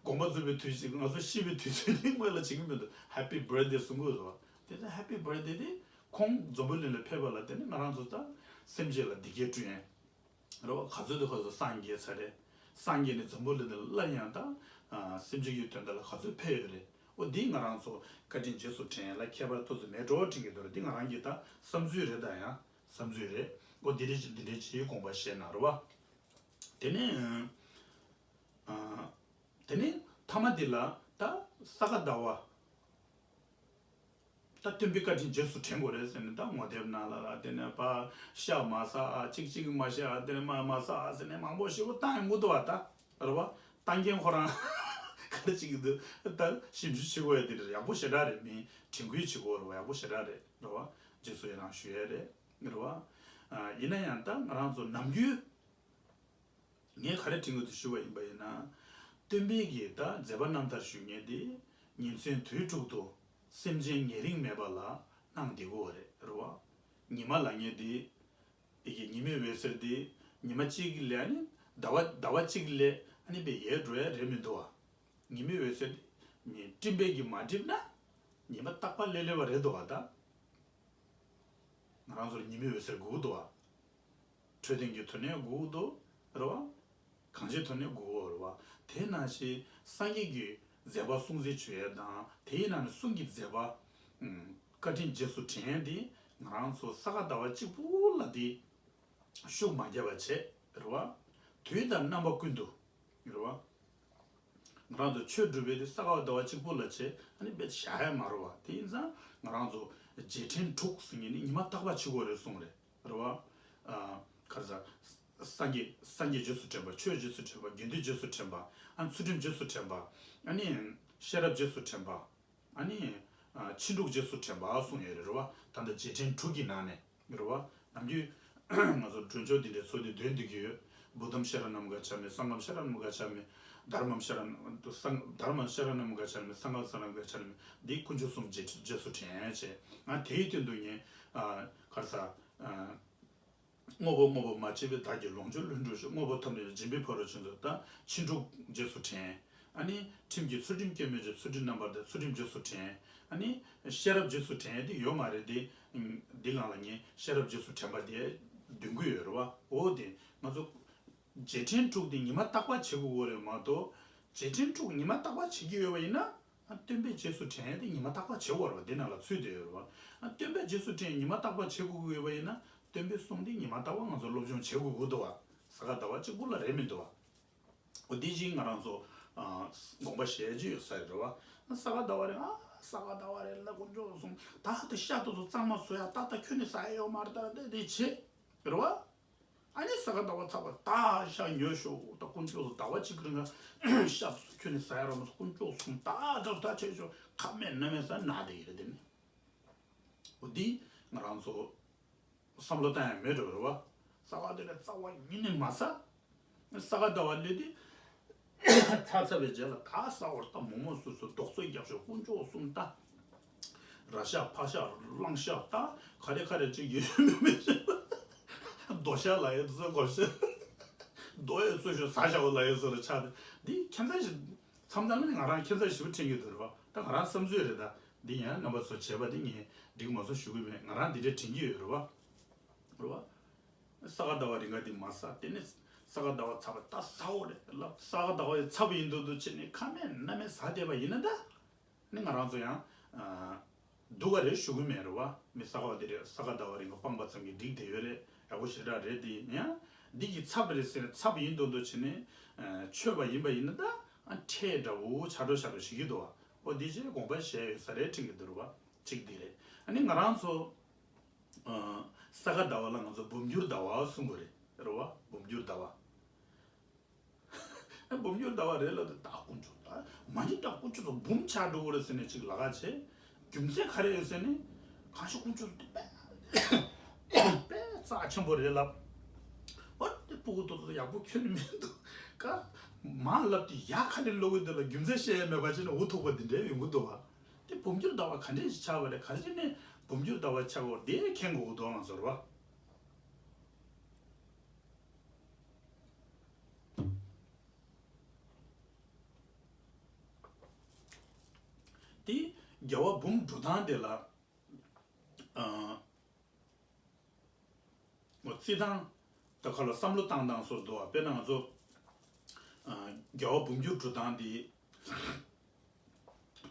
དགོངས་པ་རྫོགས་པའི་དུས་ཚོད། ང་ཚོ་ཤི་བའི་དུས་ཚོད་ནི་སྔོན་ལ་བྱེད་ཀྱི་མི་འདུག་ཧེ་པི་བར་ཐི་ཌེ་གསུང་དགོས་རེད་བ། དེ་ཚོ་ཧེ་པི་བར་ཐི་ཌེ་དེ་ཁོང་འཛམ་བུ་གླིང་ལ་ཕེབས་པ་ལ་བརྟེན་ནས་ང་རང་ཚོ་ད་སེམས་ཅན་ལ་བདེ་སྐྱིད་བསྐྲུན་ཡས་རེད་བ། ག་ཚོད་དུ་ག་ཚོད་སངས་རྒྱས་ཚར་རེད། སངས་རྒྱས་ནས་འཛམ་བུ་གླིང་འདི་ལ་སླར་ཡང་ད་སེམས་ཅན་གྱི་དོན་དག་ལ་ག་ཚོད་ཕེབས་ཡོད་རེད། འོ་འདི་ང་རང་ཚོ་བཀའ་དྲིན་རྗེས་སུ་དྲན་ཡས་ལ་ཁྱད་པར་ཏོག་ཙམ་མེད་འགྲོ་དྲན་གྱི་འདུག་རེད། འདི་ང་རང་གི་ད་བསམ་ཚུལ་རེད། ད་ཡང་བསམ་ཚུལ་རེད། འོ་འདི་འདྲ་ཅིག་འདི་འདྲ་ཅིག་དགོངས་པ་བཞེས་གནང་རེད་བ། དེ་ནས་ཨ། དེ་ནས་མཐའ་མ་འདི་ལ་ད་ས་ག་ཟླ་བ། ད་སྟོན་པའི་བཀའ་དྲིན་རྗེས་སུ་དྲན་དགོས་རེད་ཟེར་ནས། ད་ངོ་དེབ་ནང་ལ་ལ་དེ་ནས་ཕར་ཤ་མ་ཟ་ཨ། གཅིག་གཅིག་མ་ཤ་ཨ། དེ་ནས་མར་མ་ཟ་ཨ་ཟེར་ནས་མང་པོ་ཞེ་པོ་བཏང་ཡོང་གི་འདུག་བ། ད་རེད་བ། བཏང་མཁན་ཁོ་རང་ག་རེ་བྱེད་ཀྱི་འདུག་ད་ཞིབ་འཇུག་བྱེད་དགོས་ཡ་དེ་རེད། ཡག་པོ་ཞེ་དྲག་རེད། མི་དྲན་སྐུལ་བྱེད་དགོས་རེད་བ། ཡག་པོ་ཞེ་དྲག་རེད། རེད་བ། རྗེས་སུ་ཡི་རང་ཞུ་ཡ་རེད། རེད་བ། ཨ་ཡིན་ན་ཡང་ད་ང་རང་ཚོ་ནམ་རྒྱུན། ངས་ག་རེ་དྲན་གྱི་འདུག་ཞུ་བ་ཡིན་པ་ཡིན་ན། སྟོན་པའི་གི་ད་མཛད་པ་རྣམ་ཐར་ཞུ་མཁན་དེ་ཉིན་མཚན་དུས་དྲུག་ཏུ་སེམས་ཅན་ཉེ་རིང་མེད་པ་ལ་གནང་བསྡད་ཀྱི་ཡོད་རེད། རེད་བ། ཉི་མ་ལབ་མཁན་དེ། ཨི་གི་ཉི་མའི་འོད་ཟེར་དེ་ཉི་མ་གཅིག་ལས་ཨ་ནི་ཟླ་བ་ཟླ་བ་གཅིག་ལས་ཨ་ནི་དཔེ་ཡལ་འགྲོ་ཡ་རེད་མི་འདུག་བ། ཉི་མའི་འོད་ཟེར་དེ་སྤྲིན་པས་ཀྱིས་མ་བསྒྲིབས་ན་ཉི་མ་རྟག་པ་ལྷོད་ལྷོད་པ་རེད་འདུག་བ། ད། ང་རང་ཚོར་ཉི་མའི་འོད་ཟེར་དགོས་ཀྱི་འདུག་བ། འཕྲོད་བསྟེན་གྱི་དོན་ནས་དགོས་ཀྱི་འདུག་རེད་བ། གང་ཅིའི་དོན་ནས་དགོས་ཀྱི་རེད་བ། དེ་ནང་བཞིན་སངས་རྒྱས་ཀྱི་མཛད་པ་སྲུང་བརྩི་ཞུ་ཡས་དང་། དེའི་ནང་ནས་གསུང་གི་མཛད་པ། ཨུམ། བཀའ་དྲིན་རྗེས་སུ་དྲན་ཡས་དེ་ང་རང་ཚོ་ས་ག་ཟླ་བ་གཅིག་པུ་ལ་དེ་ཤུགས་མ་རྒྱབ་པ་བྱས། རེད་བ། དུས་དང་རྣམ་པ་ཀུན་ཏུ། རེད་བ། ང་རང་ཚོ་ཆོས་སྒྲུབ་པའི་དེ་ས་ག་ཟླ་བ་གཅིག་པུ་ལ་བྱས་ཨ་ནི་དཔེ་བཞག་ཡ་མ་རེད་བ། དེ་ཡིན་ཙང་ང་རང་ཚོ་རྗེས་དྲན་དྲུག་ཟེར་མཁན་ནི་ཉི་མ་རྟག་པར་བྱེད་དགོས་རེད་གསུངས་རེད། རེད་བ། ཨ། ག་རེ་ཟ། སངས་རྒྱས་སངས་རྒྱས་རྗེས་སུ་དྲན་པ། ཆོས་རྗེས་སུ་དྲན་པ། དགེ་འདུན་རྗེས་སུ་དྲན་པ། ཨ། ཚུལ་ཁྲིམས་རྗེས་སུ་དྲན་པ། ཨ་ནི་ཤེས་རབ་རྗེས་སུ་དྲན་པ། ཨ་ནི། ཨ། ཕྱིན་དྲུག་རྗེས་སུ་དྲན་པ་གསུངས་ཡོད་རེད། རེད་བ། ད་ལྟ་རྗེས་དྲན་དྲུག་གི་ནང་ནས། རེད་བ། ནམ་རྒྱུན་ང་ཚོ་མགྲོན་ཆོས་འདི་འདྲའི་ཚོགས་དུས་འདོན་སྡོད་ཀྱི་ཡོད། བུདྡྷམ་ཤ་ར་ཎམ་ག་ཆ་མི། སངྒྷམ་ཤ་ར་ཎམ་ག་ཆ་མི། དྷརྨམ་ཤ་ར་ཎམ། སངྒྷ། དྷརྨམ་ཤ་ར་ཎམ་ག་ཆ་མི། སངྒྷ་ས་ར་ཎམ་ག་ཆ་མི། འདི་དཀོན་མཆོག་གསུམ་རྗེས་རྗེས་སུ་དྲན་བྱས། ང་དེའི་སྟེང་དུ་ངས། ཨ། ག་རེ་ཟ། ཨ། དངོས་པོ་དངོས་པོ་མ་མཆིས་པའི་བདག་གི་ལོངས་སྤྱོད་ལྷུན་གྲུབ་ཤོག། དངོས་པོ་ཐམས་ཅད་སྦྱིན་པའི་ཕ་རོལ་ཕྱིན་མཛད། ད་ཕྱིན་དྲུག་རྗེས་སུ་དྲན། ཨ་ནི་ཁྲིམས་ཀྱི་ཚུལ་ཁྲིམས་སྐྱོན་མེད་ཀྱི་ཚུལ་ཁྲིམས་རྣམ་པར་དག། ཚུལ་ཁྲིམས་རྗེས་སུ་དྲན། ཨ་ནི་ཤེས་རབ་རྗེས་སུ་དྲན་ཡས་དེ་ཡོད་མ་རེད་དེ། འདི་སྒང་ལ་ངས་ཤེས་རབ་རྗེས་སུ་དྲན་པ་དེ་འདོན་གྱི་ཡོད་རེད་བ། འོ་དེ་ང་ཚོ་རྗེས་དྲན་དྲུག་དེ་ཉི་མ་རྟག་པར་བྱེད་དགོས་ཀྱི་རེད་མ་གཏོགས། རྗེས་དྲན་དྲུག་ཉི་མ་རྟག་པར་བྱེད་ཀྱི་ཡོད་པ་ཡིན་ན། ཨ། སྟོན་པའི་རྗེས་སུ་དྲན་ཡས་དེ་ཉི་མ་རྟག་པར་བྱེད་དགོས་རེད་བ། འདི་ནང་ལ་ཚུད་བསྡད་ཡོད་རེད་བ། ཨ། སྟོན་པའི་རྗེས་སུ་དྲན་ཉི་མ་རྟག་པར་བྱེད་དགོས་ཀྱི་ཡོད་པ་ཡིན་ན། སྟོན་པའི་གསུང་དེ་ཉི་མ་རྟག་པར་ང་ཚོ་སློབ་སྦྱོང་བྱེད་དགོས་ཀྱི་འདུག་བ། ས་ག་ཟླ་བ་གཅིག་པུ་ལ་རེད་མི་འདུག་བ། འོ་འདི་བཞིན་ང་རང་ཚོ། ཨ། དགོངས་པ་བཞེས་རྒྱུ་ཡོད་ས་རེད་བ། ས་ག་ཟླ་བ་རེད། ཨ། ས་ག་ཟླ་བ་རེད་ལ་དཀོན་མཆོག་གསུམ། ད་ལྟ་ཤ་དེ་ཚོ་གཙང་མ་བཟོ་ཡ་ཏག་ཏག་ཁྱོན་ནས་ཟ་ཡ་ཡོད་མ་རེད། ད་དེ་དེ་བྱེད་རེད་བ། ཨ་ནི་ས་ག་ཟླ་བ་ཚར་བ་ད་ཤ་ཉོས་ཤོག། ད་དཀོན་མཆོག་གསུམ་ཟླ་བ་གཅིག་རིང་ལ་ཤ་དེ་ཚོ་ཁྱོན་ནས་ཟ་ཡ་ར་མ་ཟ། དཀོན་མཆོག་གསུམ་ད་ད་ད་བྱེད་ཤོག། ཁ་མེད་སྣ་མེད་ཟ་ན་དེ་ཡིན་རེད། དེ་ནི། འོ་འདི་ང་རང་ཚོ། བསམ་བློ་བཏང་ཡ་མེད་འགྲོ་རེད་བ། ས་ག་དེ་ལ་རྩ་བ་ཉིད་ནས་མ་ཟ། ས་ག་ཟླ་བ་སླེབས་དུས་ཚར་ཚར་བའི་རྗེས་ལ་ད་ཟ་བར་ད་མོག་མོག་སུ་སུ་རྡོག་བཙོས་རྒྱབ་ཤོག། དཀོན་མཆོག་གསུམ་ད། ར་ཤ་ཕག་ཤ་གླང་ཤ་ད་ག་རེ་ག་རེ་ཅིག་ཡོད་མེད་མེད། རྡོ་ཤ་ལ་ཡོད་ཚོད་གོ་ཤ། རྡོ་ཡོད་ཚོད་ཤོག་ཟ་ཤ་བ་ལ་ཡོད་ཚོད་རེ་ཆགས་ཏེ། འདི་ཁྱད་མཚར་ཞིག། མཚམས་མཚམས་ལ་ང་རང་ཁྱད་མཚར་ཞིག་དྲན་གྱི་འདུག་རེད་བ། ད་ང་རང་བསམ་ཚུལ་རེད། ད་འདི་ཡང་རྣམ་པ་ཚོ་བྱས་པ་འདི་ངས་འགྲིག་མ་སོང་ཞུ་གི་མེད། ང་རང་འདི་འདྲ་དྲན་གྱི་ཡོད་རེད་བ། རེད་བ། ས་ག་ཟླ་བ་རིང་ག་འདི་མ་ཟ། དེ་ནས་ས་ག་ཟླ་བ་ཚ་བ་ད་ཟ་འོ་རེད་ལབ། ས་ག་ཟླ་བ་ཡི་ཚ་བ་ཡིན་མདོག་མདོག་བྱས་ནས་ཁ་མེད་སྣ་མེད་ཟ་བསྡད་པ་ཡིན་ན་ད། ནི་ང་རང་ཚོ་ཡང་ཨ་སྡུག་ག་རེད་ཞུ་གི་མེད་རེད་བ། མི་ས་ག་བ་དེ་རེད། ས་ག་ཟླ་བ་རིང་ག་སྤངས་པ་ཙམ་གྱིས་འགྲིག་བསྡད་ཡོད་རེད། ཡག་པོ་ཞེ་དྲག་རེད། དེ་ཡང་འདི་གི་ཚབ་རེད་ཟེར་ཚབ་ཡིན་མདོག་མདོག་བྱས་ནས་ཨ་མཆོད་པ་ཡིན་པ་ཡིན་ན་ད་ཨ་ཁྲལ་འདྲ་བོ་ཆགས་འགྲོ་ཆགས་འགྲོ་ཞིག་གི་འདུག་བ། ཨོ་འདི་ཅེས་དགོངས་པ་བཞེས་ཡོད་ས་རེད་དྲན་གྱི་འདུག་རེད་བ། གཅིག་འདི་རེད། ཨ་ནི་ང་རང་ཚོ་ཨ་ས་ག་ཟླ་བ་ལ་ང་ཚོ་འབུམ་འགྱུར་ཟླ་བ་གསུང་གི་རེད། རེད་བ། འབུམ་འགྱུར་ཟླ་བ། འབུམ་འགྱུར་ཟླ་བ་རེད་ལབ་དུས་ད་དཀོན་མཆོག་ད་མ་ཉིད་ད་དཀོན་མཆོག་ཚོ་འབུམ་ཆགས་འགྲོ་གི་རེད་ཟེར་ནས་ཅིག་ལབ་ཀ་བྱས། རྒྱུ་མཚན་ག་རེ་ཡོད་ཟེར་ནས། གང་ཞིག་དཀོན་མཆོག་དེ་དཔེ་དཔེ་རྩ་ཆེན་པོ་རེད་ལབ། ཨོ་དེ་སྤུ་གུ་ཏོག་ཏོག་ཡག་པོ་ཁྱོན་ནས་མི་འདུག་ཀ། མ་ལབ་དེ་ཡག་ག་ལེར་ལོག་གི་འདུག་ལ། རྒྱུ་མཚན་བཤད་ཡ་མེད་པ་བྱས་ནས་འུ་ཐུག་པ་འདི་འདྲའི་ཡོང་གི་འདུག་བ། དེ་འབུམ་འགྱུར་ཟླ་བ་ག་འདྲས་ཞིག་ཆགས་པ་རེད། ག་རེ་བྱས་ནས་འབུམ་འགྱུར་ཟླ་བ་ཆགས་འོ་དེ་མཁྱེན་དགོས་འདུག་ང་ཚོར་བ། དེ་རྒྱལ་བ་འབུམ་སྒྲུབ་སྟངས་དེ་ལ་ཨ་རྩི་སྟངས་ད་ག་ལ་བསམ་བློ་བཏང་སྟངས་སོགས་འདུག་བ། དཔེར་ན་ང་ཚོ་ཨ་རྒྱལ་བ་འབུམ་འགྱུར་སྒྲུབ་སྟངས་དེ།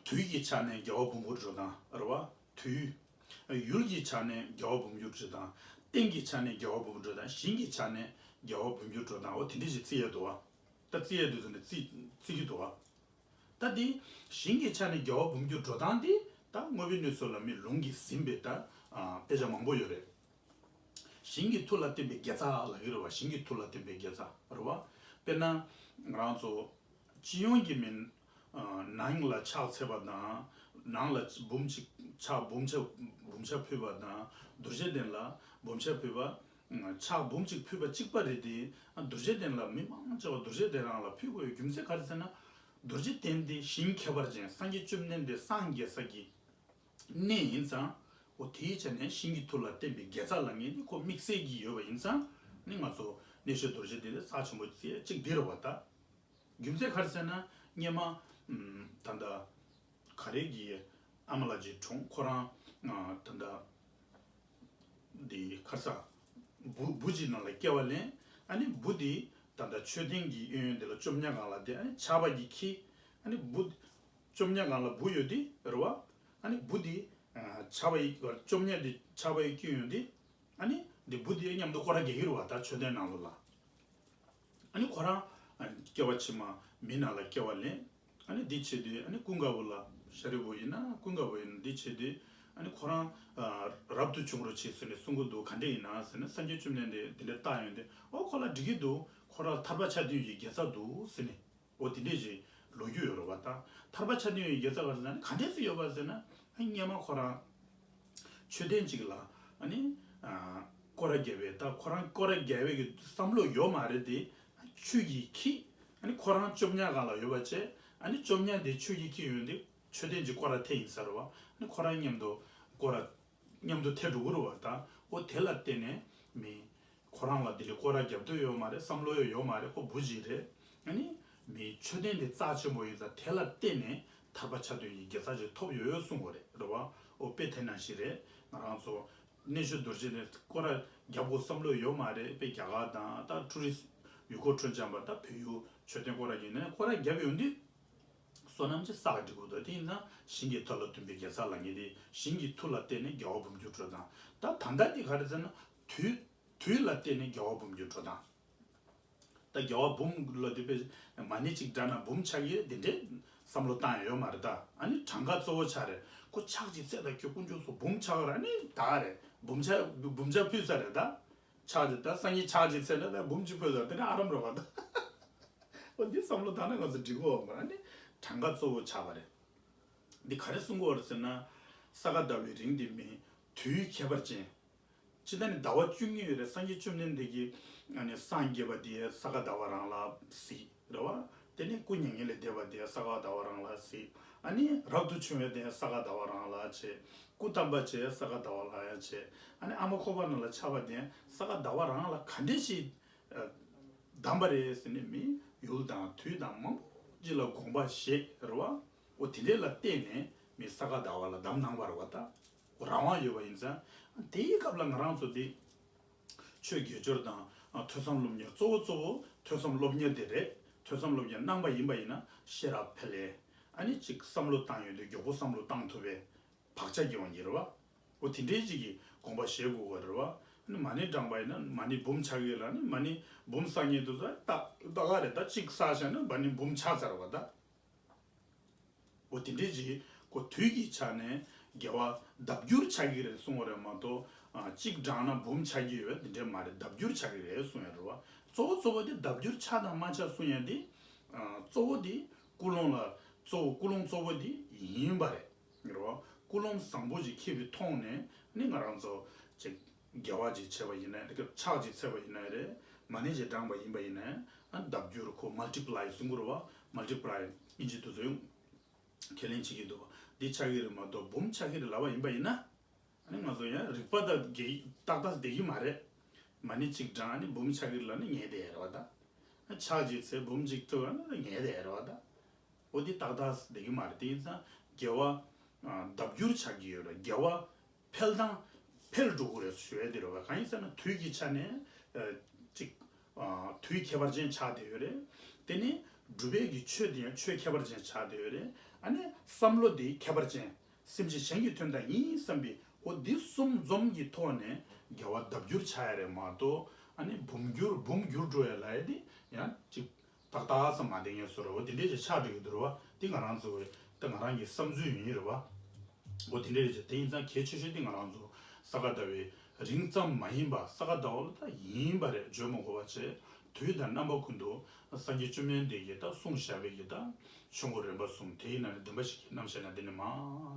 དུས་ཀྱི་ཆ་ནས་རྒྱལ་བ་འབུམ་འགྱུར་སྒྲུབ་སྟངས་རེད་བ། དུས། ཡུལ་གྱི་ཆ་ནས་རྒྱལ་བ་འབུམ་འགྱུར་སྒྲུབ་སྟངས། རྟེན་གྱི་ཆ་ནས་རྒྱལ་བ་འབུམ་འགྱུར་སྒྲུབ་སྟངས། ཞིང་གི་ཆ་ནས་རྒྱལ་བ་འབུམ་འགྱུར་སྒྲུབ་སྟངས། འོ་དེ་འདྲ་ཞིག་བརྩི་ཡས་འདུག་བ། ད་བརྩི་ཡས་འདུག་ཟེར་ནས་བརྩི་བརྩི་གི་འདུག་བ། ད་དེ་ཞིང་གི་ཆ་ནས་རྒྱལ་བ་འབུམ་འགྱུར་སྒྲུབ་སྟངས་དེ་ད་དངོས་པོའི་གནས་ཚུལ་ལ་མི་ལུང་གིས་ཟིན་པའི་ད་ཨ་དཔེ་ཆ་མང་པོ་ཡོད་རེད། ཞིང་གི་མཐུ་ལ་བརྟེན་པའི་དགེ་རྩ་ལབ་ཀྱི་རེད་བ། ཞིང་གི་མཐུ་ལ་བརྟེན་པའི་དགེ་རྩ་རེད་བ། དཔེར་ན་ང་རང་ཚོ་སྤྱི་ཡོངས་ཀྱི་མིན། ཨ་ནང་ལ་ཕྱག་འཚལ་བ་དང་། ནང་ལ་འབུམ་གཅིག་ཕྱག་འབུམ་ཆ་འབུམ་ཆ་ཕུལ་བ་དང་། རྡོ་རྗེ་གདན་ལ་འབུམ་ཆ་ཕུལ་བ། ཕྱག་འབུམ་གཅིག་ཕུལ་བ་གཅིག་པ་རེད་དེ། རྡོ་རྗེ་གདན་ལ་མི་མང་ཆེ་བ་རྡོ་རྗེ་གདན་རང་ལ་ཕུལ་དགོས་ཡོད། རྒྱུ་མཚན་ག་རེ་ཟེར་ན། རྡོ་རྗེ་གདན་དེ་ཞིང་ཁྱད་པར་ཅན། སངས་རྒྱས་བཅོམ་ལྡན་འདས་སངས་རྒྱས་ས་ཀྱི་གནས་ཡིན་ཙང་། འོ་དེའི་ཆ་ནས་ཞིང་གི་མཐུ་ལ་བརྟེན་པའི་དགེ་རྩ་ལབ་མཁན་དེ་ཁོ་དམིགས་བསལ་གྱི་ཡོད་པ་ཡིན་ཙང་། ནི་ང་ཚོ་གནས་མཆོག་རྡོ་རྗེ་གདན་དེ་རྩ་ཆེན་པོ་བརྩི་ཡས་གཅིག་འདི་རེད་བ་ད། རྒྱུ་མཚན་ག་རེ་ཟེར་ན། སྔོན་མ་ཨམ་ད་ལྟ་ག་རེ་གི་ཨ་མ་ལགས་ཀྱི་གྲོངས། ཁོ་རང་ཨ་ད་ལྟ་འདི་ཁར་ས་བུ་བུ་གཅིག་ནང་ལ་སྐྱེ་བ་ལེན། ཨ་ནི་བུ་འདི་ད་ལྟ་མཆོད་རྟེན་གྱི་གཡས་གཡོན་འདི་ལ་བཅོམ་ལྡན་སྒང་ལ་བསྡད། ཨ་ནི་ཆགས་པ་གིས་འཁྱེར། ཨ་ནི་བུ་བཅོམ་ལྡན་སྒང་ལ་བུ་ཡོད་དེ་རེད་བ། ཨ་ནི་བུ་འདི་ཨ་ཆགས་པ་ཡི་བཅོམ་ལྡན་འདི་ཆགས་པ་ཡིས་འཁྱེར་ཡོང་དེ། ཨ་ནི་འདི་བུ་འདི་མཉམ་དུ་སྐོར་ར་རྒྱག་གི་རེད་བ། ད་མཆོད་རྟེན་ནང་ལོགས་ལ། ཨ་ནི་ཁོ་རང་ཨ་སྐྱེ་བ་ཕྱི་མ་མི་ནང་ལ་སྐྱེ་བ་ལེན། ཨ་ནི་འདི་བྱེད་དུས་ཨ་ནི་ཀུན་དགའ་བོ་ལ། ཤཱ་རིའི་བུ་ཡིན་ན་ཀུན་དགའ་བོ་ཡིན་ན་འདི་བྱེད་དུས། ཨ་ནི་ཁོ་རང་ཨ་རབ་ཏུ་བྱུང་རོགས་བྱེད་ཟེར་ནས་གསུང་གི་འདུག་ག་འདྲས་ཡིན་ན་ཟེར་ན། སངས་རྒྱས་བཅོམ་ལྡན་འདས་འདི་འདྲ་བཏགས་ཡོང་དུས། ཨོ་ཁོ་ལ་འགྲིག་གི་འདུག་ཁོ་རང་ཐར་པ་ཆ་མཐུན་ཡི་དགེ་རྩ་འདུག་ཟེར་ནས། འོ་དེ་འདྲས་ཞིག་ལོ་རྒྱུས་ཡོད་རེད་བ། ད་ཐར་པ་ཆ་མཐུན་ཡི་དགེ་རྩ་ག་རེ་ཟེར་ན་ག་འདྲས་སུ་ཡོད་པ་ཟེར་ན། སྔོན་མ་ཁོ་རང་མཆོད་རྟེན་གཅིག་ལ་ཨ་ནི་ཨ་སྐོར་ར་བརྒྱབ་པའི། ད་ཁོ་རང་སྐོར་ར་བརྒྱབ་པའི་གི་བསམ་བློ་ཡོད་མ་རེད་དེ། ཆུ་གིས་འཁྱེར། ཨ་ནི་ཁོ་རང་བཅོམ་ལྡན་སྒང་ལ་ཡོད་པ་བྱས། ཨ་ནི་བཅོམ་ལྡན་དེ་ཆུ་གིས་འཁྱེར་ཡོང་དུས་མཆོད་རྟེན་གྱི་སྐོར་ར་ཐེབས་ཡིན་ས་རེད་བ། ཨ་ནི་ཁོ་རང་མཉམ་དུ་སྐོར་ར་མཉམ་དུ་ཐེབས་འགྲོ་གི་རེད་བ། ད་འོ་དེ་ལ་བརྟེན་ནས་མི་ཁོ་རང་ལ་དེ་འདྲའི་སྐོར་ར་རྒྱབ་འདོད་ཡོད་མ་རེད། བསམ་བློ་ཡང་ཡོད་མ་རེད། ཁོ་བུ་གཅིག་རེད། ཨ་ནི་མི་མཆོད་རྟེན་དེ་རྩ་ཆེན་པོ་ཡིན་ཙང་དེ་ལ་བརྟེན་ནས་ཐར་པ་ཆ་མཐུན་གྱི་དགེ་རྩ་ཅིག་ཐོབ་ཡོད་ཡོད་གསུང་གི་རེད། རེད་བ། འོ་དཔེ་དེ་ནང་བཞིན་རེད། ང་རང་ཚོ་གནས་མཆོག་རྡོ་རྗེ་གདན་སྐོར་ར་རྒྱབ་དགོས་བསམ་བློ་ཡོད་མ་རེད། དཔེ་རྒྱ་གར་དང་ད་ཊུ་རི་སི་ཡུལ་སྐོར་སྤྲོ་འཆམ་པ་ད་བལ་ཡུལ་མཆོད་རྟེན་སྐོར་ར་ཡིན་ན་སྐོར་ར་རྒྱབ་ཡོང་དུས། བསོད་ནམས་ཀྱི་བསགས་འགྲིག་གོ། ད་དེ་ཡིན་ཙང་ཞིང་གི་མཐུ་ལ་བརྟེན་པའི་དགེ་རྩ་ལབ་མཁན་དེ། ཞིང་གི་མཐུ་ལ་བརྟེན་ནས་རྒྱལ་བ་འབུམ་འགྱུར་སྒྲུབ་སྟངས། ད་ད་ལྟ་དེ་ག་རེ་ཟེར་ན། དུས་དུས་ལ་བརྟེན་ནས་རྒྱལ་བ་འབུམ་འགྱུར་སྒྲུབ་སྟངས། ད་རྒྱལ་བ་འབུམ་ལ་དེ་དཔེ་མ་ཎི་གཅིག་བསྒྲགས་ན་འབུམ་ཆགས་ཀྱི་དེ་འདྲའི་བསམ་བློ་བཏང་ཡ་ཡོད་མ་རེད་ད། ཨ་ནི་གྲངས་ཀ་གཙོ་བོ་ཆགས་རེད། ཁོ་ཕྱག་གཅིག་འཚལ་ད་ཁྱོད་དཀོན་མཆོག་གསུམ་འབུམ་ཆགས་རེད། ཨ་ནི་ད་རེད། འབུམ་ཆགས་འབུམ་ཆགས་ཕུལ་ཚར་རེད་ད། ཕྱག་གཅིག་ད་སངས་རྒྱས་ཕྱག་གཅིག་འཚལ་ན་ད་འབུམ་གཅིག་ཕུལ་ཚར། དེ་ནས་ཨ་རམ་རེད་བ་ད། འོ་འདི་བསམ་བློ་བཏང་ན་ང་ཚོ་འགྲིག་གོ་མ་རེད། གྲངས་ཀ་གཙོ་བོ་ཆགས་པ་རེད། འདི་ག་རེ་གསུང་གི་ཡོད་རེད་ཟེར་ན། ས་ག་ཟླ་བའི་རིང་འདི་མི་དུས་ཁྱད་པར་ཅན། སྤྱིར་བཏང་ནི་ཟླ་བ་བཅུ་གཉིས་ཡོད་རེད། སངས་རྒྱས་བཅོམ་ལྡན་འདས་ཀྱིས་ཨ་ནི་སངས་རྒྱས་པ་དེ་ས་ག་ཟླ་བ་རང་ལ་གཟིགས་རེད་བ། དེ་ནས་སྐུ་མྱ་ངན་ལས་འདས་པ་དེ་ས་ག་ཟླ་བ་རང་ལ་གཟིགས། ཨ་ནི་རབ་ཏུ་བྱུང་བའི་དེ་ས་ག་ཟླ་བ་རང་ལ་བྱས། སྐུ་བལྟམས་པ་བྱས་ས་ག་ཟླ་བ་ལ་ཡང་བྱས། ཨ་ནི་ཨ་མ་ཁོག་པ་ནང་ལ་ཆགས་པ་དེ་ས་ག་ཟླ་བ་རང་ལ་ག་འདྲས་ཞིག་བདམས་པ་རེད་ཟེར་ནས་མི་ཡུལ་དང་དུས་དང་མང་པོ་ ཅིག་ལ་དགོངས་པ་བཞེས་རེད་བ། འོ་དེ་འདྲས་ལ་བརྟེན་ནས་མི་ས་ག་ཟླ་བ་ལ་བདམས་གནང་བ་རེད་བ། ད་འོ་རང་དབང་ཡོད་པ་ཡིན་ཙང་དེའི་སྐབས་ལ་ང་རང་ཚོ་འདི་ཆོས་དགེ་སྦྱོར་དང་ཐོས་བསམ་སློབ་གཉེར། གཙོ་བོ་གཙོ་བོ་ཐོས་བསམ་སློབ་གཉེར་དེ་རེད། ཐོས་བསམ་སློབ་གཉེར་གནང་པ་ཡིན་པ་ཡིན་ན་ཤེས་རབ་འཕེལ་ལེ། ཨ་ནི་ཅིག་བསམ་བློ་བཏང་ཡོང་དུས་མགྱོགས་པོ་བསམ་བློ་བཏང་ཐུབ་པའི་བག་ཆགས་སྐྱེ་བ་ཡིན་རེད་བ། འོ་དེ་འདྲའི་ཅིག་གི་དགོངས་པ་བཞེས་དགོས་པ་རེད་བ། ཨ་ནི་མ་ཎི་བགྲངས་པ་ཡིན་ན་མ་ཎི་འབུམ་ཆགས་ཀྱི་ཡོད་ལ། ཨ་ནི་མ་ཎི་འབུམ་བསགས་མཁན་དེ་ཚོ་ད་ད་ག་རེད། ད་གཅིག་བསགས་བཞག་ན་མ་ཎི་འབུམ་ཆགས་ཚར་བ་ད། འོ་དེ་འདྲའི་ཅིག་གོ་དུས་ཀྱི་ཆ་ནས་དགེ་བ་ལྡབ་འགྱུར་ཆགས་ཀྱི་རེད་གསུང་བ་རེད་མ་གཏོགས། ཨ་གཅིག་བགྲངས་ན་འབུམ་ཆགས་ཀྱི་ཡོད་པ་དེ་འདྲ་མ་རེད། ལྡབ་འགྱུར་ཆགས་ཀྱི་རེད་གསུང་ཡ་རེད་བ། གཙོ་བོ་གཙོ་བོ་དེ་ལྡབ་འགྱུར་ཆགས་དང་མ་ཆགས་གསུང་ཡ་དེ། ཨ་གཙོ་བོ་དེ་ཀུན་སློང་ལ་གཙོ་བོ་ཀུན་སློང་གཙོ་བོ་དེ་ཡིན་པ་རེད། རེད་བ། ཀུན་སློང་བཟང་པོ་ཅིག་འཁྱེར་བའི་ཐོག་ནས་ནི་ང་རང་ཚོ་ཅིག་དགེ་བ་ཅིག་བྱས་པ་ཡིན་ན་རེད། ཕྱག་ཅིག་འཚལ་བ་ཡིན་ན་རེད། མ་ཎི་ཅིག་བགྲངས་པ་ཡིན་པ་ཡིན་ན། ཨ་ལྡབ་འགྱུར་ཁོ་མལ་ཊི་པ་ལའི་གསུང་གི་རེད་བ། མལ་ཊི་པ་ལའི་ཨིན་ཇི་དུ་ཚོ་ཡང་ཁས་ལེན་བྱེད་ཀྱི་འདུག་བ། འདི་ཆགས་ཀྱི་རེད་མ་གཏོགས་འབུམ་ཆགས་ཀྱི་རེད་ལབ་པ་ཡིན་པ་ཡིན་ན། ཨ་ནི་ང་ཚོ་ཡང་རིག་པ་དང་འགལ་ཏག་ཏག་བསྡད་ཀྱི་མ་རེད། མ་ཎི་གཅིག་བགྲངས་ནས་འབུམ་ཆགས་ཀྱི་རེད་ལབ་ན་ཉན་བསྡད་ཡ་རེད་བ་ད། ཕྱག་གཅིག་འཚལ་འབུམ་གཅིག་ཐོབ་ན་ཉན་བསྡད་ཡ་རེད་བ་ད། འོ་འདི་ཏག་ཏག་བསྡད་ཀྱི་མ་རེད། དེ་ཡིན་ཙང་དགེ་བ་ཨ་ལྡབ་འགྱུར་ཆགས་ཀྱི་ཡོད་རེད། དགེ་བ་འཕེལ་དང་འཕེལ་འགྲོ་གི་རེད་ཞུ་ཡ་དེ་རེད་བ། གང་ཡིན་ཟེར་ན་དུས་ཀྱི་ཆ་ནས་ཨ་ཅིག་ཨ་དུས་ཁྱད་པར་ཅན་ཆགས་བསྡད་ཡོད་རེད། དེ་ནི་སྒྲུབ་པའི་གི་ཆོས་དེ་ཡང་ཆོས་ཁྱད་པར་ཅན་ཆགས་བསྡད་ཡོད་རེད། ཨ་ནི་བསམ་བློ་དེ་ཁྱད་པར་ཅན། སེམས་ཅན་གཞན་གྱི་དོན་དག་ཡིན་བསམ་པའི་འོ་འདི་གསུམ་འཛོམས་ཀྱི་ཐོག་ནས་དགེ་བ་ལྡབ་འགྱུར་ཆགས་ཡ་རེད་མ་གཏོགས། ཨ་ནི་འབུམ་འགྱུར་འབུམ་འགྱུར་འགྲོ་ཡ་ལབ་ཡ་དེ་ཡང་ཅིག་ཏག་ཏག་ཙམ་མ་བསྡད་མཁན་བཟོ་འདྲ་བོ་དེ་འདྲས་ཅིག་ཆགས་འགྲོ་གི་འདུག་རེད་བ། དེ་ང་རང་ཚོ་བའི་ད་ང་རང་གི་བསམ་ཚུལ་ཡིན་རེད་བ། འོ་དེ་འདྲས་རེད་ཅིག་དེ་ཡིན་ཙང་གལ་ཆེ་ཤོས་དེ་ང་རང་ཚོ་ས་ག་ཟླ་བའི་རིང་ཙམ་མ་ཡིན་པ། ས་ག་ཟླ་བ་ལ་ད་ཡིན་པ་རེད། བརྗོད་མ་དགོས་པ་བྱས། དུས་དང་རྣམ་པ་ཀུན་ཏུ་སངས་རྒྱས་བཅོམ་ལྡན་འདས་ཀྱིས་ད་གསུངས་བཞག་པའི་གི་ད་ཆོས་འཁོར་རིམ་པ་གསུམ། དེའི་ནང་ནས་བདེན་པ་བཞི་གི་རྣམ་གཞག་ནང་དེ་ནས་མར་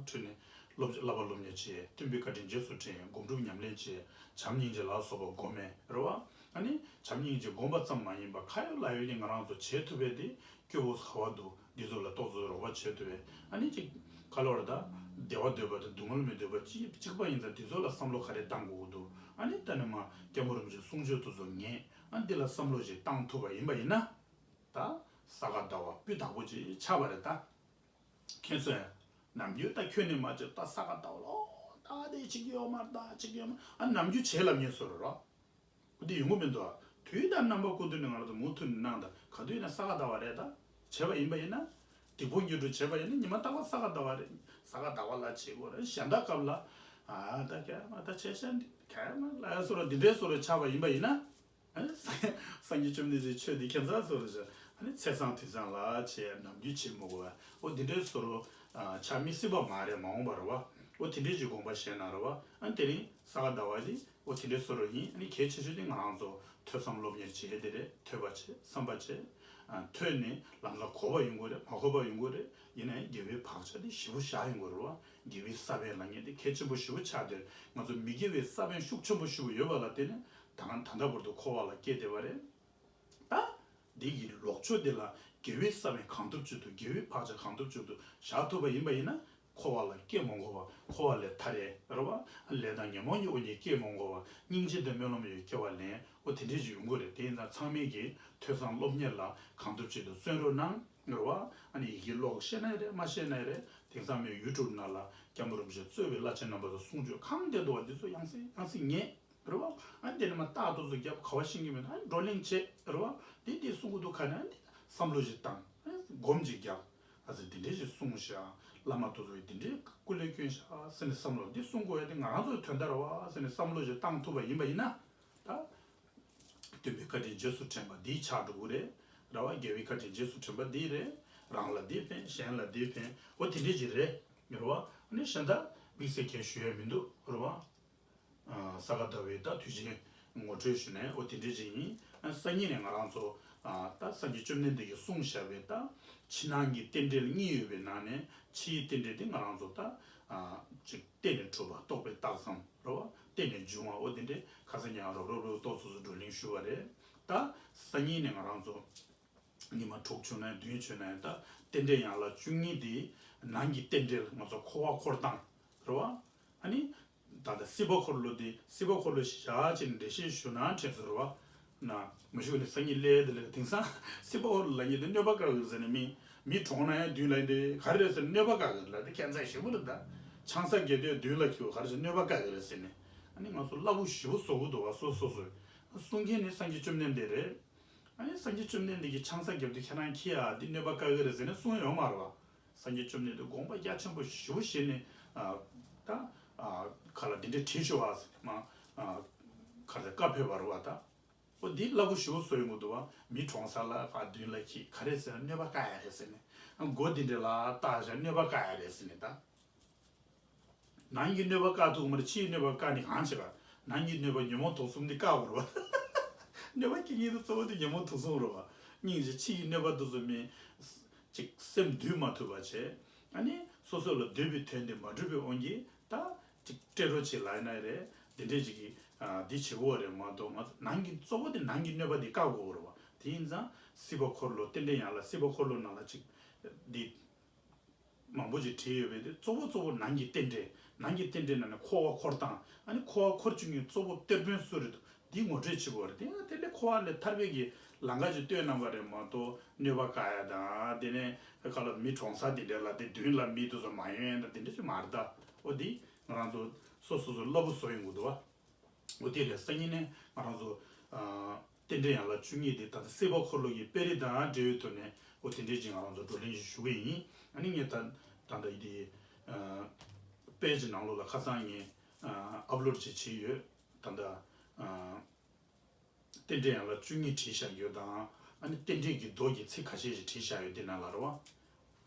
འཁྲུལ་ནས་སློབ་བསླབ་པ་སློབ་གཉེར་བྱས། སྟོན་པའི་བཀའ་དྲིན་རྗེས་སུ་དྲན། སྒོམ་སྒྲུབ་ཉམས་ལེན་བྱས། བྱམས་སྙིང་རྗེ་ལ་སོགས་པ་སྒོམ་མེད་རེད་བ། ཨ་ནི་བྱམས་སྙིང་རྗེ་སྒོམ་པ་ཙམ་མ་ཡིན་པ་ཁ་ཡོད་ལག་ཡོད་ཀྱི་ང་རང་ཚོ་བྱེད་ཐུབ་པའི་དེ་སྐྱོ་བོ་ཁ་བ་འདུག་འདི་ཚོ་ལ་ཏོག་ཙམ་རོགས་པ་བྱེད་ཐུབ་པའི། ཨ་ནི་ཅིག་ག་ལ་བར་ད་བདེ་བ་འདོད་པ་དང་སྡུག་བསྔལ་མི་འདོད་པ་གཅིག་གཅིག་པ་ཡིན་ཙང་དེ་ཚོ་ལ་བསམ་བློ་ག་རེ་བཏང་དགོས་ཀྱི་འདུག་ཨ་ནི་ད་ནི་མ་སྐྱབས་མགོན་རིན་པོ་ཆེ་གསུང་ཆོས་དེ་ཚོ་ངས་ཨ་འདི་ལ་བསམ་བློ་ཞིག་བཏང་ཐུབ་པ་ཡིན་པ་ཡིན་ན། ད་ས་ག་ཟླ་བ་སྤུས་དག་པོ་ཅིག་ཆགས་པ་རེད་ད། ཁྱེད་ཚོས་ནམ་རྒྱུན་ད་ཁྱོན་ནས་མ་བྱེད། ད་ས་ག་ཟླ་བ་ལོ་ད་དེ་བྱེད་ཀྱི་ཡོད་མ་རེད། ད་བྱེད་ཀྱི་ཡོད་མ་རེད། ཨ་ནམ་རྒྱུན་བྱེད་ལབ་མཁན་བཟོ་འདྲ་རོ། འོ་དེ་ཡོང་གི་མི་འདུག་ཨ། དུས་དང་རྣམ་པ་ཀུན་ཏུ་ནི་ང་རང་ཚོ་མུ་མཐུད་ནས་གནང་དང་། ག་དུས་ཡིན་ན་ས་ག་ཟླ་བ་རེད། ད་བྱས་པ་ཡིན་པ་ཡིན་ན། སྡིག་སྤོང་སྙིང་བྲོ་བྱས་པ་ཡིན་ན་ཉི་མ་རྟག་པར་ས་ག་ཟླ་བ་རེད། ས་ག་ཟླ་བ་ལ་བྱེད་དགོས་རེད། གཞན་དག་སྐབས་ལ་ཨ་ད་ཁྱེད་མ་ད་བྱས་ཤག་འདི་ཁྱེད་མ་ལ་ཡ་སོ་ར་འདི་འདྲའི་སོ་ར་ཆགས་པ་ཡིན་པ་ཡིན་ན། ཨ་ནི་སངས་སངས་རྒྱས་བཅོམ་ལྡན་འདས་ཆོས་འདི་ཁྱད་མཚར་སོ་ར་ཆགས། ཨ་ནི་ཚེས་བཟང་དུས་བཟང་ལ་བྱས། ནམ་རྒྱུན་བྱེད་མི་དགོས་པ། འོ་འདི་འདྲའི་སོ་ར་ཨ་ཆགས་མི་སྲིད་པ་མ་རེད། མ་འོངས་པ་རེད་བ། འོ་དེ་འདྲའི་ཅིག་དགོངས་པ་བཞེས་གནང་རེད་བ། ཨ་ནི་དེ་རིང་ས་ག་ཟླ་བ་འདི་འོ་དེ་འདྲའི་བཟོ་འདྲ་ཡིན། ཨ་ནི་གལ་ཆེ་ཤོས་དེ་ང་རང་ཚོ་ཐོས་བསམ་སློབ་གཉེར་བྱེད་དེ་རེད། ཐོས་པ་བྱེད། བསམ་པ་བྱེད། ཨ་ཐོས་ནས་ལམ་སང་གོ་བ་ཡོང་གི་རེད། མ་གོ་བ་ཡོང་གི་རེད། ཡིན་ནའི་དགེ་བའི་བག་ཆགས་དེ་ཞེ་པོ་བཞག་ཡོང་གི་རེད་བ། དགེ་བའི་ས་བོན་ལབ་མཁན་དེ་གལ་ཆེན་པོ་ཞེ་པོ་ཆགས་བསྡད། ང་ཚོ་མི་དགེ་བའི་ས་བོན་ཤུགས་ཆེན་པོ་ཞེ་པོ་ཡོད་པ་ལ་བརྟེན་ནས་ད་ད་ལྟ་བར་དུ་འཁོར་བ་ལ་སྐྱེས་བསྡད་པ་རེད། ད་འདི་གི་ལོག་ཕྱོགས་འདི་ལ་དགེ་བའི་ས་བོན་གང་ཐུབ་ཅིག་ཏུ། དགེ་བའི་བག་ཆགས་གང་ཐུབ་ཅིག་ཏུ་བཞག་ཐུབ་པ་ཡིན་པ་ཡིན་ན། འཁོར་བ་ལ་སྐྱེ་མ་དགོས་པ། འཁོར་བ་ལས་ཐར་ཡས་རེད་བ། ལས་དང་ཉོན་མོངས་ཀྱི་དབང་གིས་སྐྱེ་མ་དགོས་པ། སྙིང་རྗེ་དང་སྨོན་ལམ་ཡོད་སྐྱེ་བ་ལེན། འོ་དེ་འདྲས་ཅིག་ཡོང་གི་རེད། དེ་ཡིན་ཙང་ཚང་མས་ཀྱིས་ཐོས་བསམ་སློབ་གཉེར་ལ་གང་ཐུབ་ཅིག་ཏུ་བརྩོན་རོགས་གནང་རེད་བ། ཨ་ནི་ཡི་གེ་ཀློག་ཤེས་ན་ཡང་རེད། མ་ཤེས་ན་ཡང་རེད། དེང་སང་མི་ཡུ་ཊུབ་ནང་ལ་སྐྱབས་མགོན་རིན་པོ་ཆེ་གཙོས་པའི་བླ་ཆེན་རྣམ་པ་ཚོ་གསུང་ཆོས་གང་བསྡད་འདུག་བ། འདི་ཚོ་ཡང་སེ་ཡང་སེ་ཉན། རེད་བ། ཨ་ནི་དེ་ནས་མ་རྟགས་ཏོག་ཙམ་རྒྱབ། ག་བ་ཤེས་ཀྱི་མེད་ན་ཨ་ནི་བགྲོ་གླེང་བྱེད། རེད་བ། དེ་དེ་གསུང་གི་འདུག་ག་ནས་ཨ་ནི་བསམ་བློ་ཞིག་བཏང་། ཨ་ནི་སྒོམ་ཅིག་རྒྱབ། ཨ་ཙི་དེ་འདྲས་ཞིག་གསུངས་ཤག་བླ་མ་ཏོག་ཙམ་གྱིས་དེ་འདྲས་སྐུ་ལས་བསྐྱོན་ཤག་ཟེར་ནས་བསམ་བློ་འདི་གསུང་དགོས་ཡ་དེ་ང་རང་ཚོའི་དོན་དག་རེད་བ་ཟེར་ནས་བསམ་བློ་ཞིག་བཏང་ཐུབ་པ་ཡིན་པ་ཡིན་ན། ད་སྟོན་པའི་བཀའ་དྲིན་རྗེས་སུ་དྲན་པ་འདི་ཆགས་འགྲོ་གི་རེད། རེད་བ། རྒྱལ་བའི་བཀའ་དྲིན་རྗེས་སུ་དྲན་པ་འདི་རེད། རང་ལ་འདི་ཕན། གཞན་ལ་འདི་ཕན། འོ་དེ་འདྲས་ཅིག་རེད། རེད་བ། ཨ་ནི་གཞན་དག་དམིགས་བསལ་གང་ཞུ་ཡ་མི་འདུག་རེད་བ། ཨ་ས་ག་ཟླ་བའི་ད་དུས་ཆེན་ངོ་སྤྲོད་ཞུ་ནས་འོ་དེ་འདྲས་ཅིག་ཡིན། ཨ་སང་ཉིན་ནས་ང་རང་ཚོ་ཨ་ད་སངས་རྒྱས་བཅོམ་ལྡན་འདས་ཀྱིས་གསུངས་བཞག་པའི་ད་ཕྱི་ནང་གི་རྟེན་འབྲེལ་གཉིས་ཡོད་པའི་ནང་ནས་ཕྱིའི་རྟེན་འབྲེལ་དེ་ང་རང་ཚོ་ད་ཨ་ཅིག་བརྟེན་ནས་གྲུབ་པ་རྟོགས་པའི་རྟགས་ཙམ་རེད་བ། བརྟེན་ནས་འབྱུང་བ་འོ་དེ་འདྲས་ཁ་སང་ཉིན་རོབ་རོབ་རོབ་ཏོག་ཙམ་ཙམ་བགྲོ་གླེང་ཞུ་བ་རེད། ད་སང་ཉིན་ནས་ང་རང་ཚོ་ཉི་མ་དྲུག་བྱུང་ན་བདུན་བྱུང་ན་ད་རྟེན་འབྲེལ་ཡན་ལག་བཅུ་གཉིས་དེ་ནང་གི་རྟེན་འབྲེལ་ང་ཚོ་འཁོར་བ་འཁོར་སྟངས་རེད་བ། ཨ་ནི་ད་ལྟ་སྲིད་པ་འཁོར་ལོ་དེ་སྲིད་པ་འཁོར་ལོ་ཞེས་བྱ་ཅིག་འགྲེལ་བཤད་ཞུ་ན་དྲན་སོང་རེད་བ། ན་མ་ཞུ་ནས་སང་ཉིན་སླེབས་དེ་ལས་དེང་སང་སྲིད་པ་འཁོར་ལོ་ལབ་མཁན་དེ་གནོད་པ་བསྐྱལ་ཡོད་ཟེར་ནས་མི་ མི་གྲོངས་ན་ཡང་མདུན་ལ་འདི་ག་རེ་རེད་ཟེར། གནོད་པ་བཀག་གི་རེད་ལ། འདི་ཁྱད་མཚར་ཞེ་པོ་རེད་ད། ཆང་ས་བརྒྱབ་དུས་མདུན་ལ་འཁྱེར་བ་ག་རེ་ཟེར། གནོད་པ་བཀག་གི་རེད་ཟེར་ནས། ཨ་ནི་ང་ཚོ་རླབས་པོ་ཞེ་པོ་བཟོ་གི་འདུག་བ། སོ་སོ་སོས་གསུང་མཁན་ནི་སངས་རྒྱས་བཅོམ་ལྡན་འདས་རེད། ཨ་ནི་སངས་རྒྱས་བཅོམ་ལྡན་འདས་ཀྱིས་ཆང་ས་བརྒྱབ་དུས་ཁྱེད་རང་འཁྱེར་ཡ་འདི་གནོད་པ་བཀག་གི་རེད་ཟེར་ནས་གསུངས་ཡོད་མ་རེད་བ། སངས་རྒྱས་བཅོམ་ལྡན་འདས་དགོངས་པ་རྒྱ་ཆེན་པོ་ཞེ་པོ་བཞེས་ནས། ཨ་ད་ཨ་ག་ལ་འདི་འདྲས་བྲིས་ཤོག་ཨ་ཟེར་ནས་མ་ཨ་ག་རེ་བཀའ་ཕེབས་པ་རེད་བ་ད། ཨོ་འདི་རླབས་པོ་ཞེ་པོ་བཟོ་ཡོང་གི་འདུག་བ། མི་གྲོངས་ས་ལ་ཕར་མདུན་ལ་འཁྱེར། ག་རེ་ཟེར་ན་གནོད་པ་བཀག་ཡ་རེད་ཟེར་ནས། མགོ་འདི་འདྲ་ལ་བཏགས་བཞག་གནོད་པ་བཀག་ཡ་རེད་ཟེར་ནས་ད། ནང་གི་གནོད་པ་བཀག་ཐུབ་ཀྱི་མ་རེད། ཕྱིའི་གནོད་པ་བཀག་ནས་གང་བྱེད་པ། ནང་གི་གནོད་པ་ཉོན་མོངས་དུག་གསུམ་འདི་བཀག་དགོས་རེད་བ། གནོད་པ་སྐྱེལ་མཁན་དེ་གཙོ་བོ་དེ་ཉོན་མོངས་དུག་གསུམ་རེད་བ། སྙིང་རྗེ། ཕྱི་ཡི་གནོད་པ་དེ་ཚོ་མིན། ཅིག་སེམས་འདུལ་མ་ཐུབ་པ་བྱས། ཨ་ནི་སོ་སོ་ལ་འདོད་པའི་དོན་དེ་མ་འགྲུབ་པའི་དབང་གིས་ད་ཅིག་སྤྲད་རོགས་བྱེད་ལབ་ན་རེད། དེ་འདྲས་ཅིག་གིས་ཨ་འདི་བྱེད་དགོས་རེད་མ་གཏོགས། ང་ཚོ་ནང་གི་གཙོ་བོ་དེ་ནང་གི་གནོད་པ་དེ་བཀག་དགོས་རེད་བ། དེ་ཡིན་ཙང་སྲིད་པ་འཁོར་ལོ་རྟེན་འབྲེལ་ཡན་ལག་སྲིད་པ་འཁོར་ལོ་ནང་ལ་ཅིག་འདི་མང་པོ་ཅིག་བྲིས་ཡོད་པས། དེ་གཙོ་བོ་གཙོ་བོ་ནང་གི་རྟེན་འབྲེལ། ནང་གི་རྟེན་འབྲེལ་ནང་ནས་འཁོར་བ་འཁོར་སྟངས། ཨ་ནི་འཁོར་བ་འཁོར་བཅུག་མཁན་གཙོ་བོ་གཏེར་དཔོན་སུ་རེད་འདུག་འདི་ངོ་སྤྲོད་བྱེད་དགོས་རེད། དེ་དེ་ལས་འཁོར་བ་ལས་ཐར་བའི་གི་ལམ་ཁ་ཅིག་སྟོན་གནང་བ་རེད་མ་གཏོགས། གནོད་པ་བཀག་ཡ་དང་དེ་ནས་ག་ལ་མི་གྲོངས་ས་དེ་འདྲ་ལ་དེ་མདུན་ལ་མི་དེ་ཚོ་མ་ཡོང་ཡ་དང་དེ་འདྲ་ཅིག་མ་རེད་ད། ཨོ་འདི་ང་རང་ཚོ་སོ་སོ་སོ་རླབས་པོ་བཟོ་ཡོང་གི་འདུག་བ། འོ་དེ་རེད། སང་ཉིན་ནས་ང་རང་ཚོ་ཨ་རྟེན་འབྲེལ་ཡན་ལག་བཅུ་གཉིས་དེ་ད་ལྟ་སྲིད་པ་འཁོར་ལོ་གི་དཔེ་རིས་དང་འབྲེལ་བའི་ཐོག་ནས། འོ་དེ་འདྲའི་ཅིག་ང་རང་ཚོ་བགྲོ་གླེང་ཞིག་ཞུ་གི་ཡིན། ཨ་ནི་ངས་ད་ད་ལྟ་འདི་ཨ་པེ་ཇི་ནང་ལོགས་ལ་ཁ་སང་ངས་ཨ་ཨབ་ལོཌ་ཅིག་བྱས་ཡོད། ད་ལྟ་ཨ་རྟེན་འབྲེལ་ཡན་ལག་བཅུ་གཉིས་བྲིས་བཞག་ཡོད་དང་། ཨ་ནི་རྟེན་འབྲེལ་གྱི་མདོ་གི་ཚིག་ཁ་ཤས་ཤིག་བྲིས་བཞག་ཡོད། འདི་ནང་ལ་རེད་བ།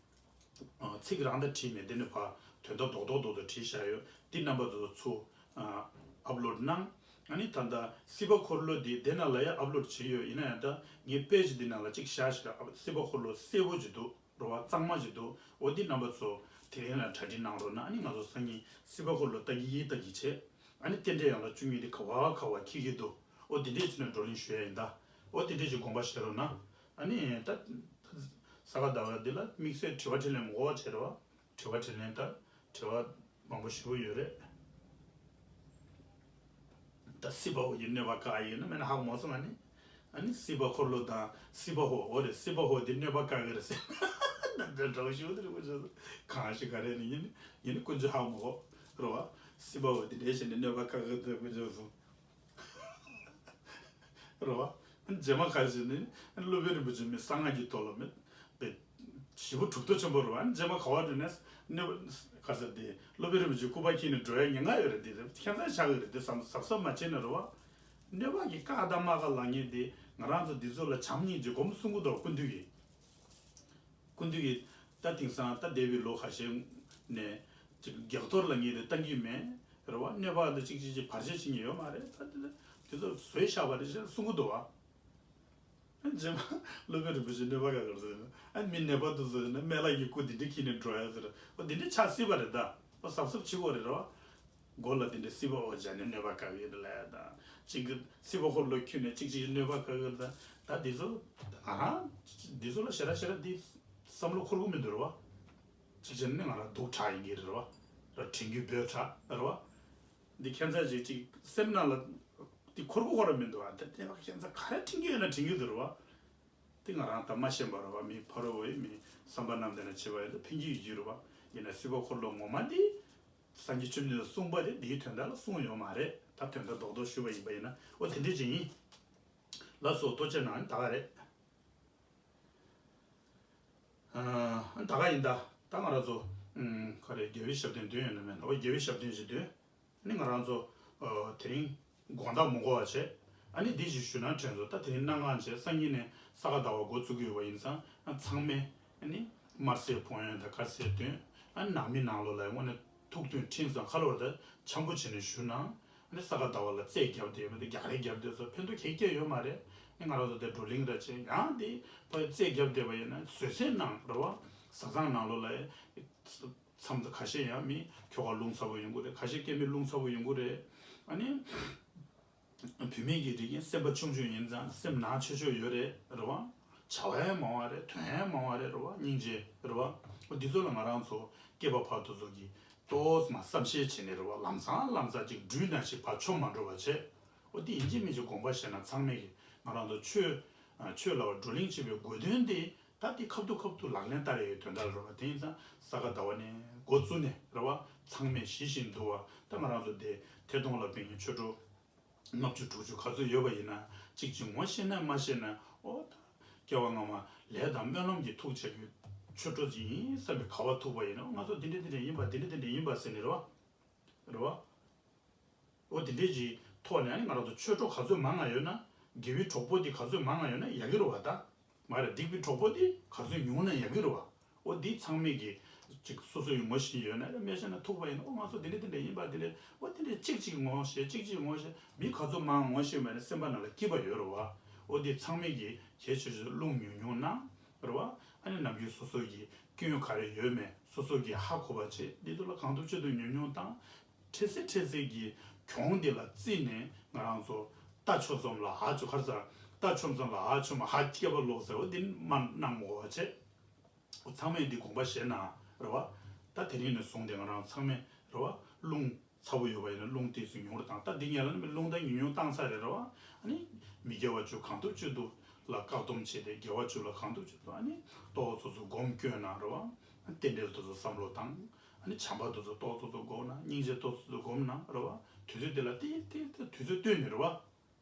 ཨ་ཚིག་རང་ད་བྲིས་མེད། དེ་ནི་ཕར་དོན་དག་རྡོག་རྡོག་རྡོག་རྡོག་བྲིས་བཞག་ཡོད། འདི་རྣམ་པ་ཚོ་ཚུར་ཨ་ཨབ་ལོཌ་གནང་། ཨ་ནི་ད་ལྟ་སྲིད་པ་འཁོར་ལོ་འདི་དེ་ནང་ལ་ཡང་ཨབ་ལོཌ་བྱས་ཡོད། ཡིན་ན་ཡང་ད་ངའི་པེ་ཇི་འདི་ནང་ལ་གཅིག་བཞག་ཞིག་སྲིད་པ་འཁོར་ལོ་གསལ་པོ་ཅིག་འདུག་རེད་བ། གཙང་མ་ཅིག་འདུག་འོ་འདི་རྣམ་པ་ཚོ་དེ་རིང་ལ་གྲ་སྒྲིག་གནང་རོགས་གནང་། ཨ་ནི་ང་ཚོ་སང་ཉིན་སྲིད་པ་འཁོར་ལོ་ལྟ་གི་ཡིན་ལྟ་གི་བྱས། ཨ་ནི་རྟེན་འབྲེལ་ཡན་ལག་བཅུ་གཉིས་འདི་ག་བ་ག་བ་འཁྱེར་གྱི་འདུག་འོ་འདི་འདྲས་བྱས་ནས་བགྲོ་གླེང་ཞུ་ཡ་ཡིན་ད། འོ་དེ་འདྲས་ཀྱི་དགོངས་པ་བཞེས་རོགས་གནང་། ཨ་ནི་ད་ས་ག་ཟླ་བ་འདི་ལ་དམིགས་བསལ་དྲི་བ་དྲིས་ལན་མང་པོ་བྱས་རེད་བ། དྲི་བ་དྲིས་ལན་ད་དྲི་བ་མང་པོ་ཞེ་པོ་ཡོད་རེད། ད་སྲིད་པ་འོ་ཡི་གནོད་པ་བཀག་ཡིན་ན་མེད་ན་ཧ་གོ་མ་སོང་། ཨ་ནི་ཨ་ནི་སྲིད་པ་འཁོར་ལོ་དང་སྲིད་པ་འོ་འོ་རེད། སྲིད་པ་འོ་འདི་གནོད་པ་བཀག་གི་རེད་ཟེར། ད་འདྲ་འདྲ་བོ་ཞེ་པོ་དེ་རེད། དཀོན་མཆོག་གསུམ་གང་ཞིག་ག་རེ་ནི་ཡིན་ནི་ཡིན་ནི་དཀོན་མཆོག་ཧ་གོ་མ་གོ་རེད་བ། སྲིད་པ་འོ་འདི་འདྲས་བྱས་ནས་གནོད་པ་བཀག་གི་འདུག་དཀོན་མཆོག་གསུམ། རེད་བ། རྗེས་མ་ཁ་ཅིག་ནི་སློབ་དཔོན་རིན་པོ་ཆེ་མི་གསང་སྔགས་ཀྱི་ཐོག་ལ་མི་བེད་ཞེ་པོ་གྲུབ་ཐོབ་ཆེན་པོ་རེད་བ། རྗེས་མ་ག་བ་འགྲོ་ནས་གནོད་པ་ག་ཟེར་དེ་སློབ་དཔོན་རིན་པོ་ཆེ་སྐུ་པར་འཁྱེར་ནས་འགྲོ་ཡ་ཉེན་ཁ་ཡོད་རེད། དེ་རེད་ཁྱད་མཚར་ཆགས་ཀྱི་རེད། དེ་བསམ་གཟབ་གཟབ་མ་བྱས་ན་རེད་བ། གནོད་པ་གི་བཀག་དང་མ་བཀག་ལབ་མཁན་དེ་ང་རང་ཚོ་འདི་ཚོ་ལ་བྱམས་སྙིང་རྗེ་སྒོམ་གསུང་གི་འདུག་སྐུ་མདུན་གྱིས། སྐུ་མདུན་གྱིས་ད་དེང་སང་ད་འདས་པའི་ལོ་ཁ་ཤས་ནས་ཅིག་རྒྱག་གཏོར་ལབ་མཁན་དེ་བཏང་གི་མེད་རེད་བ། གནོད་པ་དེ་ཅིག་ཅིག་ཅིག་བར་ཆད་བྱེད་མཁན་ཡོད་མ་རེད། ད་དེ་དེ་ཚོ་བཟོས་བཞག་པ་རེད་ཅེས་གསུང་གི་འདུག་བ། རྗེས་མ་སློབ་དཔོན་རིན་པོ་ཆེ་གནོད་པ་ག་གར་ཟེར་ན། ཨ་མི་ནད་པ་དེ་ཚོ་ཡིན་ན་སྨན་བླ་གི་སྐུ་འདི་འདྲ་འཁྱེར་ནས་འགྲོ་ཡ་ཟེར། འོ་འདི་འདྲ་ཆགས་སྲིད་པ་རེད་ད། འོ་གཟབ་གཟབ་བྱེད་དགོས་རེད་རེད་བ། མགོ་ལ་དེ་འདྲའི་སྲིད་པ་འོ་བྱས་ནས་གནོད་པ་བཀག་གི་རེད་ལབ་ཡ་དང་། གཅིག་གི་སྲིད་པ་འཁོར་ལོ་ཁྱེར་ནས་གཅིག་གཅིག་གནོད་པ་བཀག་གི་རེད་ད། ད་འདི་ཚོ་ང་རང་འདི་ཚོ་ལ་ཞེ་དྲག་ཞེ་དྲག་འདི་བསམ་བློ་འཁོར་གི་མི་འདུག་རེད་བ། གཅིག་བྱས་ནས་ང་རང་སྡུག་དྲགས་ཡིན་གྱི་རེད་བ། ར་དྲན་རྒྱུ་འབོད་དྲགས་རེད་བ། འདི་ཁྱད་མཚར་ཅིག་ཅིག་སེམས་ནང་ལ་འདི་འཁོར་གི་འཁོར་ར་མི་འདུག་བ། ད་དེ་བ་ཁྱད་མཚར་ག་རེ་དྲན་གྱི་ཡོད་ན་དྲན་གྱི་འདུག་རེད་བ། དེ་ང་རང་ད་མ་ཤེས་པ་རེད་བ། མི་ཕ་རོལ་པོ་ཡི་མི་བསམ་པ་རྣམས་དེ་ན་བྱེད་པ་ཡོད་ད་ཕན་གྱི་ཡོད་ཀྱི་རེད་བ། ཡིན་ན་སྲིད་པ་འཁོར་ལོ་ངོ་མ་འདི། སངས་རྒྱས་བཅོམ་ལྡན་འདས་གསུངས་པ་དེ་འདིའི་དོན་དག་ལ་གསུངས་ཡོད་མ་རེད། ད་དོན་དག་རྡོག་རྡོག་ཞུས་པ་ཡིན་པ་ཡིན་ན་འོ་དེ་འདྲས་ཅིག་ཡིན། ལགས་སོ། ལྟོ་ཆས་ནང་ད་ག་རེད། ཨ་ད་ག་ཡིན་ད། ད་ང་རང་ཚོ་ཨུམ་ག་རེ་རྒྱལ་བའི་ཞབས་བརྟན་འདོན་ཡོད་ན་མེད་ན། འོ་རྒྱལ་བའི་ཞབས་བརྟན་ཞིག་འདོན། ཨ་ནི་ང་རང་ཚོ་ཨ་དེ་རིང་དགོང་དག་མ་འགོར་བ་བྱས། ཨ་ནི་འདི་ཞིག་ཞུ་ན་དྲན་ཚོ། ད་དེ་རིང་གནངས་གང་བྱས་སང་ཉིན་ནས་ས་ག་ཟླ་བ་འགོ་བཙུགས་ཀྱི་ཡོད་པ་ཡིན་ཙང་། ཨ་ཚང་མས་ཨ་ནི་དམར་སེར་ཕོ་ཡོན་དང་དཀར་སེར་འདོན། ཨ་ནང་མི་ནང་ལོགས་ལ་དངོས་གནས་ཐུགས་མཐུན་ཁྲིམས་གཙང་། ཁ་ལོ་བ་དང་འཆམ་པོ་བྱས་ནས་ཞུ་ན། ཨ་ནི་ས་ག་ཟླ་བ་ལ་རྩེད་རྒྱབ་བསྡད་པ་དེ་རྒྱག་རེས་རྒྱབ་བསྡད་ཚོ་ཕན་ཐོགས་ག་གེ་ཡོད་མ་རེད། ཨ་ནི་ང་རང་ཚོ་དེ་བགྲོ་གླེང་ར་བྱས། ཡང་དེ་ཕར་རྩེད་རྒྱབ་བསྡད་པ་ཡིན་ན་བཟོད་བསྲན་གནང་ར་བ། བཟའ་ཚང་ནང་ལོགས་ལ་མཚམས་ཁ་ཤས་ཡང་མི་ཁྱོ་ག་རླུང་ཚ་པོ་ཡོང་གི་རེད། ཁ་ཤས་སྐྱེ་དམན་རླུང་ཚ་པོ་ཡོང་གི་རེད། ཨ་ནི་བུད་མེད་ཀྱི་རིགས་ཡིན་སེམས་པ་ཆུང་ཆུང་ཡིན་ཙང་སེམས་ནག་ཆོད་ཆོད་ཡོད་རེད་རེད་བ། བྱ་བ་ཡང་མང་བ་རེད། དོན་ཡང་མང་བ་རེད་རེད་བ། སྙིང་རྗེ་རེད་བ། འོ་འདི་ཚོ་ལ་ང་རང་ཚོ་སྐྱེས་པ་ཕར་དུ་ཚོ་གིས་ཏོག་ཙམ་བསམ་ཤེས་བྱས་ནས་རེད་བ། ལམ་སང་ལམ་སང་ཅིག་སྦྲུལ་ནང་བཞིན་ཕར་མཆོང་མ་འགྲོ་བ་བྱས། འོ་འདི་ཡིན་གཅིག་མིན་གཅིག་དགོངས་པ་བཞེས་ན་ཚང་མས་ཀྱི་ང་རང་ཚོ་ཆོས་ཆོས་ལ་བགྲོ་གླེང་བྱེད་པའི་དགོས་དོན་དེ། ད་ ད་དེ་ཁ་ཐུག་ཁ་ཐུག་ལག་ལེན་བསྟར་ཡའི་དོན་དག་རེད་བ། དེ་ཡིན་ཙང་ས་ག་ཟླ་བ་ནས་འགོ་བཙུགས་ནས་རེད་བ། ཚང་མས་ཞི་བཞིན་དུལ་བ། ད་ང་རང་ཚོ་དེ་ཐད་གཏོང་ལ་ཕེབས་མཁན་ཆོས་གྲོགས་ལྔ་བཅུ་དྲུག་ཅུ་ག་ཚོད་ཡོད་པ་ཡིན་ན། གཅིག་གཅིག་ངོ་ཤེས་ན་མ་ཤེས་ན། ཨོ་ད་སྐྱེ་བ་སྔ་མ་ལས་དང་སྨོན་ལམ་གྱིས་ཐུག་བྱས་པའི་ཆོས་གྲོགས་ཅིག་ཡིན་བསམ་པའི་ག་བ་ཐུག་པ་ཡིན་ན། ཨོ་ང་ཚོ་འདི་འདྲ་འདི་འདྲ་ཡིན་པ། འདི་འདྲ་འདི་འདྲ་ཡིན་པ་ཟེར་ནས་རེད་བ། རེད་བ། ཨོ་དེ་འདྲའི་གི་ཐོག་ནས་ཨ་ནི་ང་རང་ཚོ་ཆོས་གྲོགས་ག་ཚོད་མང་ང་ཡོད་ན། དགེ་བའི་གྲོགས་པོ་དེ་ག་ཚོད་མང་ང་ཡོད་ན་ཡག་གི་རེད་བ། ད་མ་རེད། སྡིག་པའི་གྲོགས་པོ་དེ་ག་ཚོད་ཉུང་ན་ཡག་གི་རེད་བ། ཨོ་འདི་ཚང་མས་གི་ཅིག་སོ་སོ་ཡི་ངོ་ཤེས་ཡོད་ན་རེད། མེད་ཤེས་ན་ཐུག་པ་ཡིན་ན། ཨོ་ང་ཚོ་དེ་འདྲ་དེ་འདྲ་ཡིན་པ། དེ་འདྲ། ཨོ་དེ་འདྲ་གཅིག་གཅིག་ངོ་ཤེས། གཅིག་གཅིག་ངོ་ཤེས། མི་ག་ཚོད་མང་ངོ་ཤེས་མེད་ན་སེམས་པ་ནང་ལ་སྐྱིད་པ་ཡོད་རེད་བ། ཨོ་འདི་ཚང་མས་གི་གལ་ཆེ་ཤོས་རླུང་ཉུང་ཉུང་གནང་། རེད་བ། ཨ་ནི་ནམ་རྒྱུན་སོ་སོ་གི་སྐྱོན་ག་རེ་ཡོད་མེད་སོ་སོ་གི་ཧ་གོ་བ་བྱེད། འདི་ཚོ་ལ་གང་ཐུབ་ཅི་ཐུབ་ཉུང་ཉུང་བཏང་། འཕྲལ་སེལ་འཕྲལ་སེལ་གྱི་གྱོང་འདི་ལ་བརྩིས་ནས་ང་རང་ཚོ་རྟ་མཆོག་ཙམ་ལ་ཧ་ཆོ། ཁར་ཚ་རྟ་མཆོག་ཙམ་ལ་ཧ་ཆོ་མ་ཧ་སྐྱེས་པ་ལོག་ཟེར་བ་འདི་མ་གནང་དགོས་པ་བྱེད། ཚང་མས་འདི་དགོངས་པ་བཞེས་ན་རེད་བ། ད་དེ་རིང་ནས་བཟུང་སྟེ་ང་རང་ཚང་མས་རེད་བ། རླུང་ཚ་པོ་ཡོད་པ་ཡིན་ན་རླུང་ཏོག་ཙམ་ཉུང་རུ་བཏང་། ད་འདི་ངས་ལ་ནི་རླུང་རྟ་ཉུང་ཉུང་བཏང་ས་རེད་རེད་བ། ཨ་ནི་མི་དགེ་བ་བཅུ་གང་ཐུབ་ཅི་ཐུབ་ལ་བཀག་སྡོམ་བྱས་ཏེ། དགེ་བ་བཅུ་ལ་གང་ཐུབ་ཅི་ཐུབ། ཨ་ནི་ཏོག་ཙམ་ཙམ་སྒོམ་སྐྱོན་གནང་རེད་བ། རྟེན་འབྲེལ་ཏོག་ཙམ་བསམ་བློ་བཏང་། ཨ་ནི་བྱམས་པ་ཏོག་ཙམ་ཏོག་ཙམ་ཙམ་སྒོམ་གནང་། སྙིང་རྗེ་ཏོག་ཙམ་ཙམ་སྒོམ་གནང་རེད་བ། དུས་ཚོད་དེ་ལ་ཏིག་ཏིག་ཏིག་དུས་ཚོད་བཏོན་ནས་རེད་བ།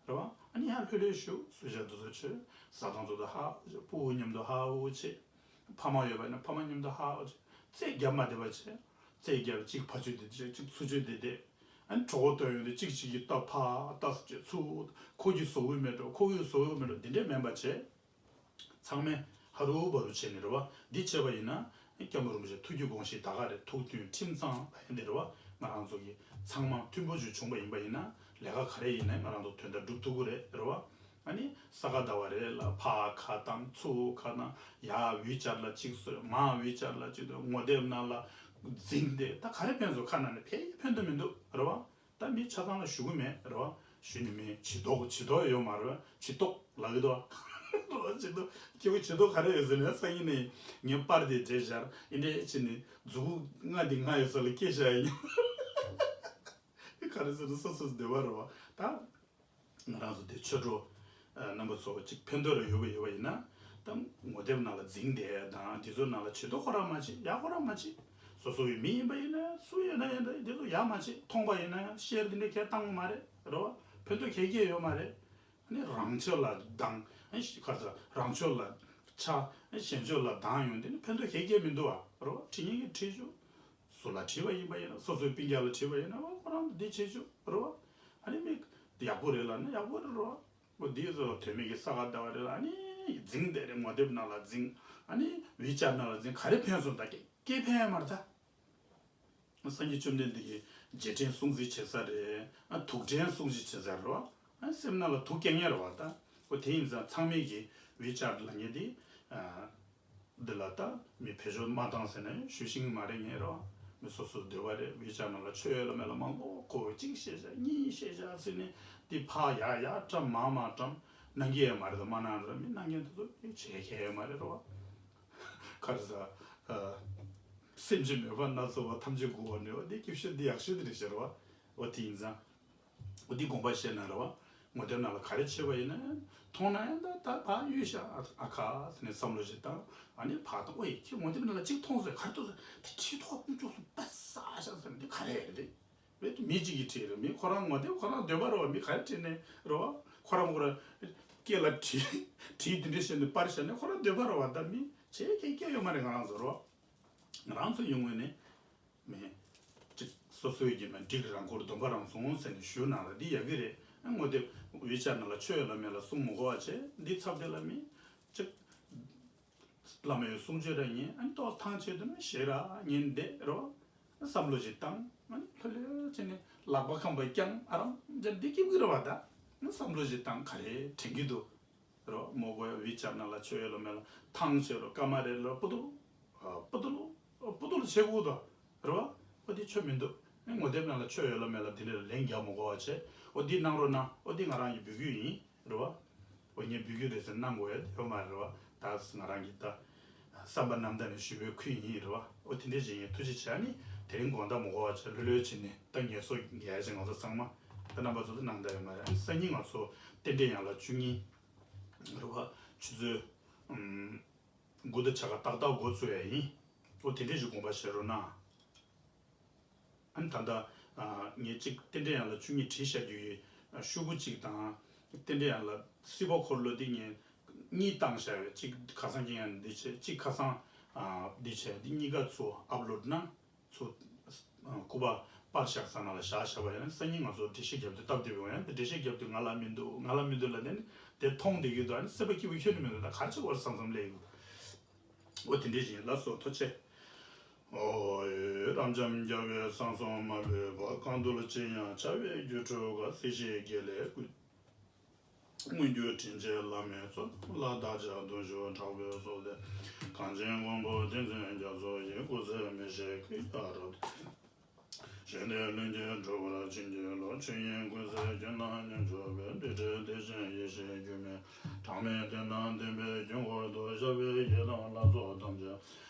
རེད་བ། ཨ་ནི་ཡང་ལྷོད་ལྷོད་བཞུགས། གསོལ་ཇ་དེ་ཚོ་མཆོད། ཟ་སྟངས་དེ་ཚོ་ཧ་གོ་བྱས། སྤུ་གུ་མཉམ་དུ་ཧ་གོ་བྱས། ཕ་མ་ཡོད་པ་ཡིན་ན་ཕ་མ་མཉམ་དུ་ཧ་གོ་བྱས། རྩོད་རྒྱབ་མ་བསྡད་པ་བྱས། རྩོད་རྒྱབ། གཅིག་ཕར་ཚུར་བསྡད་བྱས། གཅིག་ཚུར་ཚུར་བསྡད་བསྡད། ཨ་ནི་གྲོད་ཁོག་ལྟོགས་ཡོང་དུས་གཅིག་གཅིག་གིས་ལྟ། ཕར་ལྟ་ཟེར་བྱས། ཚུར། ཁོ་གིས་བཟོ་གི་མེད་འགྲོ། ཁོ་གིས་བཟོ་གི་མེད་འགྲོ། འདི་འདྲས་མིན་པ་བྱས། ཚང་མས་ཧ་རུ་བ་རུ་བྱས་ནས་རེད་བ། འདི་བྱས་པ་ཡིན་ན་སྐྱབས་མགོན་རིན་པོ་ཆེ་ཐུགས་ཀྱི་དགོངས་གཞི་ད་ག་རེད། ཐུགས་མཐུན་ཁྲིམས་གཙང་ལབ་ཡ་འདི་རེད་བ། ང་རང་ཚོ་གི་ཚང་མ་མཐུན་པོ་ཅིག་བྱུང་པ་ཡིན་པ་ཡིན་ན་ལས་ཀ་ག་རེ་ཡིན་ནའི་ང་རང་ཚོ་དོན་དག་སྒྲུབ་ཐུབ་ཀྱི་རེད། རེད་བ། ཨ་ནི་ས་ག་ཟླ་བ་རེ་ལ་ཕར་ཁ་བཏང་ཚུར་ཁ་བཏང་། ཡར་ཝི་ཆེ་ཊི་ལ་གཅིག་བཟོས། མར་ཝི་ཆེ་ཊི་ལ་གཅིག་བཟོས། ངོ་དེབ་ནང་ལ་འཛིང་སྟེ། ད་ག་རེ་ཕན་སོང་། ཁ་ནང་ནས་ཕན་ཡང་ཕན་ཐོགས་མི་འདུག། རེད་བ། ད་མི་ཆ་ཚང་ལ་ཞུ་གི་མེད། རེད་བ། ཞུ་ནི་མེད། བྱི་དོགས། བྱི་དོགས་ཡོད་མ་རེད། བྱི་དོགས་ལབ་ཀྱི་འདུག། རེད་བ། བྱི་དོགས། ཁྱེད་ཀྱི་བྱི་དོགས་ག་རེ་ཡོད་ཟེར་ན། སང་ཉིན་ནས་ངས་པར་དེ་བྲིས་བཞག། འདི་འདྲ་བྱས་ནས་མཛུ་གུ་ལྔ་འདི་ང་ཡོད་ས་ལ་སྐྱེལ་བཞག་ཡིན། ག་རེ་ཟེར་ན་སོ་སོ་འདོད་པ་རེད་བ། ད་ང་རང་ཚོ་དེ་ཆོས་གྲོགས་རྣམ་པ་ཚོ་གཅིག་ཕན་ཐོགས་རེ་ཡོད་པ་ཡོད་པ་ཡིན་ན། ད་ངོ་དེབ་ནང་ལ་འཛིང་བསྡད་དང་། དེ་ཚོ་ནང་ལ་བྱེད་དོ་ཁོ་རང་མ་བྱེད། ཡག་ཁོ་རང་མ་བྱེད། སོ་སོ་ཡི་མི་ཡིན་པ་ཡིན་ན་སུ་ཡིན་ན་ཡིན་ད། དེ་ཚོ་ཡག་མ་བྱེད། མཐོང་པ་ཡིན་ན་ཡང་ཤེར་དེ་འདྲ་གས་བཏང་མ་རེད། རེད་བ། ཕན་ཐོགས་གས་གས་ཡོད་མ་རེད། ཨ་ནི་རང་ཕྱོགས་ལ་སྡང་། ཨ་ནི་ཁ་ཚ་རང་ཕྱོགས་ལ་ཆགས། ཨ་ནི་གཞན་ཕྱོགས་ལ་སྡང་ཡོང་དེ་ནི་ཕན་ཐོགས་གས་གས་མི་འདུག་བ། རེད་བ། ཁྲིད་མཁན་གྱིས་ཁྲིད་ཆོག། སུ་ལ་ཁྲིད་པ་ཡིན་པ་ཡིན་ན། སོ་སོའི་སྤུན་ཀྱག་ལ་ཁྲིད་པ་ཡིན་ན། ཁོ་རང་འདི་བྱེད་ཆོག། རེད་བ། ཨ་ནི་མི་ཡག་པོ་རེད་ལབ་ན་ཡག་པོ་རེད། རེད་བ། འོ་འདི་ཚོ་དོན་མེད་ཀྱི་ས་ག་ཟླ་བ་རེད་ལ། ཨ་ནི་འཛིང་བསྡད་རེད། ངོ་དེབ་ནང་ལ་འཛིང་། ཨ་ནི་ཝི་ཆེ་ཊི་ནང་ལ་འཛིང་། ག་རེ་ཕན་སོང་། ད་སྐད་སྐད་ཕན་ཡོད་མ་རེད་ད། སངས་རྒྱས་བཅོམ་ལྡན་འདས་ཀྱི་རྗེས་དྲན་སྲུང་བརྩི་བྱེད་ས་རེད། ཨ་དུག་སྦྲེལ་སྲུང་བརྩི་བྱེད་ས་རེད་བ། ཨ་སེམས་ནང་ལ་དུག་སྐྱེལ་མཁན་རེད་བ་ད། འོ་དེ་ཡིན་ཙང་ཚང་མས་ཀྱི་ཝི་ཆེ་ཊི་ལབ་མཁན་དེ། ཨ། འདི་ལ་ད་མི་བེད་སྤྱོད་མ་བཏང་ཟེར་ནས་ཞུ་ཤེས་ཀྱི་མ་རེད། ངས་རེད་བ། མི་སོ་སོའི་འདོད་པ་རེད། ཝི་ཆེ་ཊི་ནང་ལ་ཆོས་ཡོད་ལ་མེད་ལ་མང་པོ་གོ། གཅིག་བཤད་བཞག། གཉིས་བཤད་བཞག་ཟེར་ནས་འདི་ཕར་ཡར་ཡར་བཀྲམ། མར་མར་བཀྲམ། གནང་གི་ཡོད་མ་རེད་ད། མ་གནང་རེད། མི་གནང་མཁན་དེ་ཚོ་མི་བྱེད་མཁན་ཡོད་མ་རེད། རེད་བ། ག་རེ་ཟ། ཨ། སེམས་ཅན་མོས་པ་སྣ་ཚོགས་པ། ཐམས་ཅད་མགུ་བར་ནུས་པ། འདི་སྐྱིད་ཤོས་འདི་ཡག་ཤོས་འདི་རེད་ཟེར་བ། འོ་དེ་ཡིན་ཙང་། འོ་འདི་དགོངས་པ་བཞེས་ན་རེད་བ། ངོ་དེབ་ནང་ལ་ག་རེ་བྱས་པ་ཡིན་ན་མཐོང་ན་ཡང་ད་ད་ཕར་གཡུག་བཞག། ཨ་ཨ་ཁ་ཟེར་ནས་བསམ་བློ་ཞིག་བཏང་། ཨ་ནི་ཕར་ད་ཨོ་ཡེ་ཁྱེད་ངོ་དེབ་ནང་ལ་གཅིག་མཐོང་ཟེར། ག་རེ་མཐོང་ཟེར། དེ་ཁྲིད་ཐོག་ཀུན་སྤྱོད་སུ་པ་ས་ཤ་ཟེར། འདི་ག་རེ་རེད། མི་གཅིག་གིས་ཁྲིད་རེད། མི་ཁོ་རང་ངོ་དེབ་ཁོ་རང་འདོད་པ་རེད་བ། མི་ག་རེ་ཁྲིད་ནས་རེད་བ། ཁོ་རང་ཁོ་རང་སྐེ་ལ་གྲི་གྲི་དེ་འདྲ་བཤེད་ནས་པར་བཞག་ནས་ཁོ་རང་འདོད་པ་རེད་བ། ད་མི་བྱེད་མཁན་སྐྱེ་ཡོད་མ་རེད། ང་རང་ཚོ་རེད་བ། ང་རང་ཚོ་ཡོང་ངོས་ནས། མེད། ཅིག་སོ་སོའི་གི་མེད། འགྲིག་རང་འཁོར་སྡོམ་པ་རང་སོང་ཟེར་ནས་ཞུ་ན་ལ་འདི་ཡག་གི་རེད། ཨ་ངོ་དེབ་ཝི་ཆེ་ཊི་ནང་ལ་ཆོས་ཡོད་ལ་མེད་ལ་གསུང་མི་དགོས་པ་བྱས། འདི་ཚབ་དེ་ལ་མི་ཅིག་བླ་མའི་གསུང་ཆོས་ར་ཉན། ཨ་ནི་ཏོག་ཐང་ཆད་དུས་ན་ཞེ་དྲག་ཉན་བསྡད་རོ། བསམ་བློ་ཞིག་བཏང་། ཨ་ནི་ལྷོད་ལྷོད་བྱས་ནས་ལག་པ་ཁང་པ་བརྐྱངས། ཨ་རམ་ཅན་འདི་སྐྱིད་གི་རེད་བ། ད་བསམ་བློ་ཞིག་བཏང་། ག་རེ་དྲན་གི་འདུག་རོ། མོ་གོ་ཡ་ཝི་ཆེ་ཊི་ནང་ལ་ཆོས་ཡོད་ལ་མེད་ལ་ཐང་ཆད་རོ། ཀ་མ་རེ་ལ་པུ་ཏུ་ལུ། ཨ་པུ་ཏུ་ལུ། ཨ་པུ་ཏུ་ལུ་བྱེད་དགོས་དོ། རེད་བ། ཨོ་འདི་ཆོས་མི་འདུག། ཨེ་ངོ་དེབ་ནང་ལ་ཆོས་ཡོད་ལ་མེད་ལ་འདི་འདྲ་ལ་ལན་རྒྱག་མི་དགོས་པ་བྱས། ཨོ་འདི་གནང་རོགས་གནང་། ཨོ་འདི་ང་རང་གི་འབོད་སྐུལ་ཡིན། རེད་བ། ཨོ་ངས་འབོད་སྐུལ་རེད་ཟེར་གནང་དགོས་ཡ་ཡོད་མ་རེད་བ། ད་ང་རང་གི་ད་བསམ་པ་རྣམ་དག་ནས་ཞུ་བའི་ཁུལ་ཡིན། རེད་བ། ཨོ་དེ་འདྲས་ཅིག་ཡིན། ཐུགས་རྗེ་ཆེ། ཨ་ནི་དེ་རིང་དགོང་དག་མི་དགོས་པ་བྱས། ལྷོད་ལྷོད་བྱས་ནས་ད་ངལ་གསོ་རྒྱག་ཡ་ཅིག་ང་ཚོ་ཚང་མ་ད་རྣམ་པ་ཚོ་ད་གནང་ད་ཡོད་མ་རེད། སང་ཉིན་ང་ཚོ་རྟེན་འབྲེལ་ཡན་ལག་བཅུ་གཉིས། རེད་བ། ཆུ་ཚོད། ཨམ། འགོ་དང་བྱ་དགའ་ཏག་ཏག་འགོ་བཙུགས་ཡ་ཡིན། འོ་དེ་འདྲས་ཞིག་དགོངས་པ་བཞེས་རོགས་གནང་། ཨ་ནི་ད་ལྟ་ཨ་ངས་གཅིག་རྟེན་འབྲེལ་ཡང་ལ་བཅུ་གཉིས་བྲིས་བཞག་རྒྱུ་ཡི་ཤོག་གུ་གཅིག་དང་། རྟེན་འབྲེལ་ཡང་ལ་སྲིད་པ་འཁོར་ལོ་འདི་ངས་གཉིས་བཏང་བཞག་ཡོད། གཅིག་ཁ་སང་ཀྱི་ཡང་འདི་བྱས། གཅིག་ཁ་སང་ཨ་འདི་བྱས། འདི་གཉིས་ཀ་ཚུར་ཨབ་ལོཌ་གནང་། ཚུར་ཨ་སྐུ་པར་པར་བཞག་ས་ནང་ལ་བཞག་བཞག་པ་ཡིན་ན། སང་ཉིན་ང་ཚོ་འགྲེལ་བཤད་རྒྱབ་དུས་སྟབས་བདེ་པོ་ཡོང་། ཡང་འགྲེལ་བཤད་རྒྱབ་དུས་ང་ལ་མི་འདུག་ང་ལ་མི་འདུག་ལབ་ནས་དེ་མཐོང་བསྡད་ཀྱི་འདུག་ཨ་ནི་སེམས་པ་སྐྱིད་པོ་ཁྱོན་ནས་མི་འདུག་ད་ག་རེ་བྱེད་དགོས་རེད་བསམ་བསམ་སླེབས་ཡོད། འོ་དེ་འདྲས་ཡིན། ལགས་སོ། ཐུགས་རྗེ་ཆེ། ཨོ་ཡེ། རབ་འབྱམས་རྒྱལ་བའི་གསང་གསུམ་མ་ལུས་པ། གང་འདུལ་ཅི་ཡང་བྱ་བའི་རྒྱུ་སྒྲུབ་པ། སྲིད་ཞིའི་དགེ་ལེགས་ཀུན། མངོན་གྱུར་དྲིན་ཅན་བླ་མའི་ཚོགས་རྣམས་ལ། བདག་ཅག་གདུང་ཤུགས་དྲག་པོས་གསོལ་འདེབས། གངས་ཅན་མགོན་པོ་བསྟན་འཛིན་རྒྱ་མཚོ་ཡི། སྐུ་ཚེ་མི་ཤིགས་གུས་ཀྱང་རབ་བརྟན། ཞིང་འདིར་ལྷུན་གྱིས་གྲུབ་པར་བྱིན་གྱིས་རློབས། ཆོས་དབྱིངས་ཀུན་གསལ་ཁྱོད་རྣམས་མཉམ་བཞུགས་པའི། འདུས་བྱས་བདེ་ཆེན་ཡེ་ཤེས་སྒྱུ་མའི་གྲངས་མེད་དེ་རྣམས་བདེན་པའི་རྒྱུན་འཁོར་དུ། ཞབས་པད་ཡི་དམ་ལ་སོགས་ཐམས་ཅད་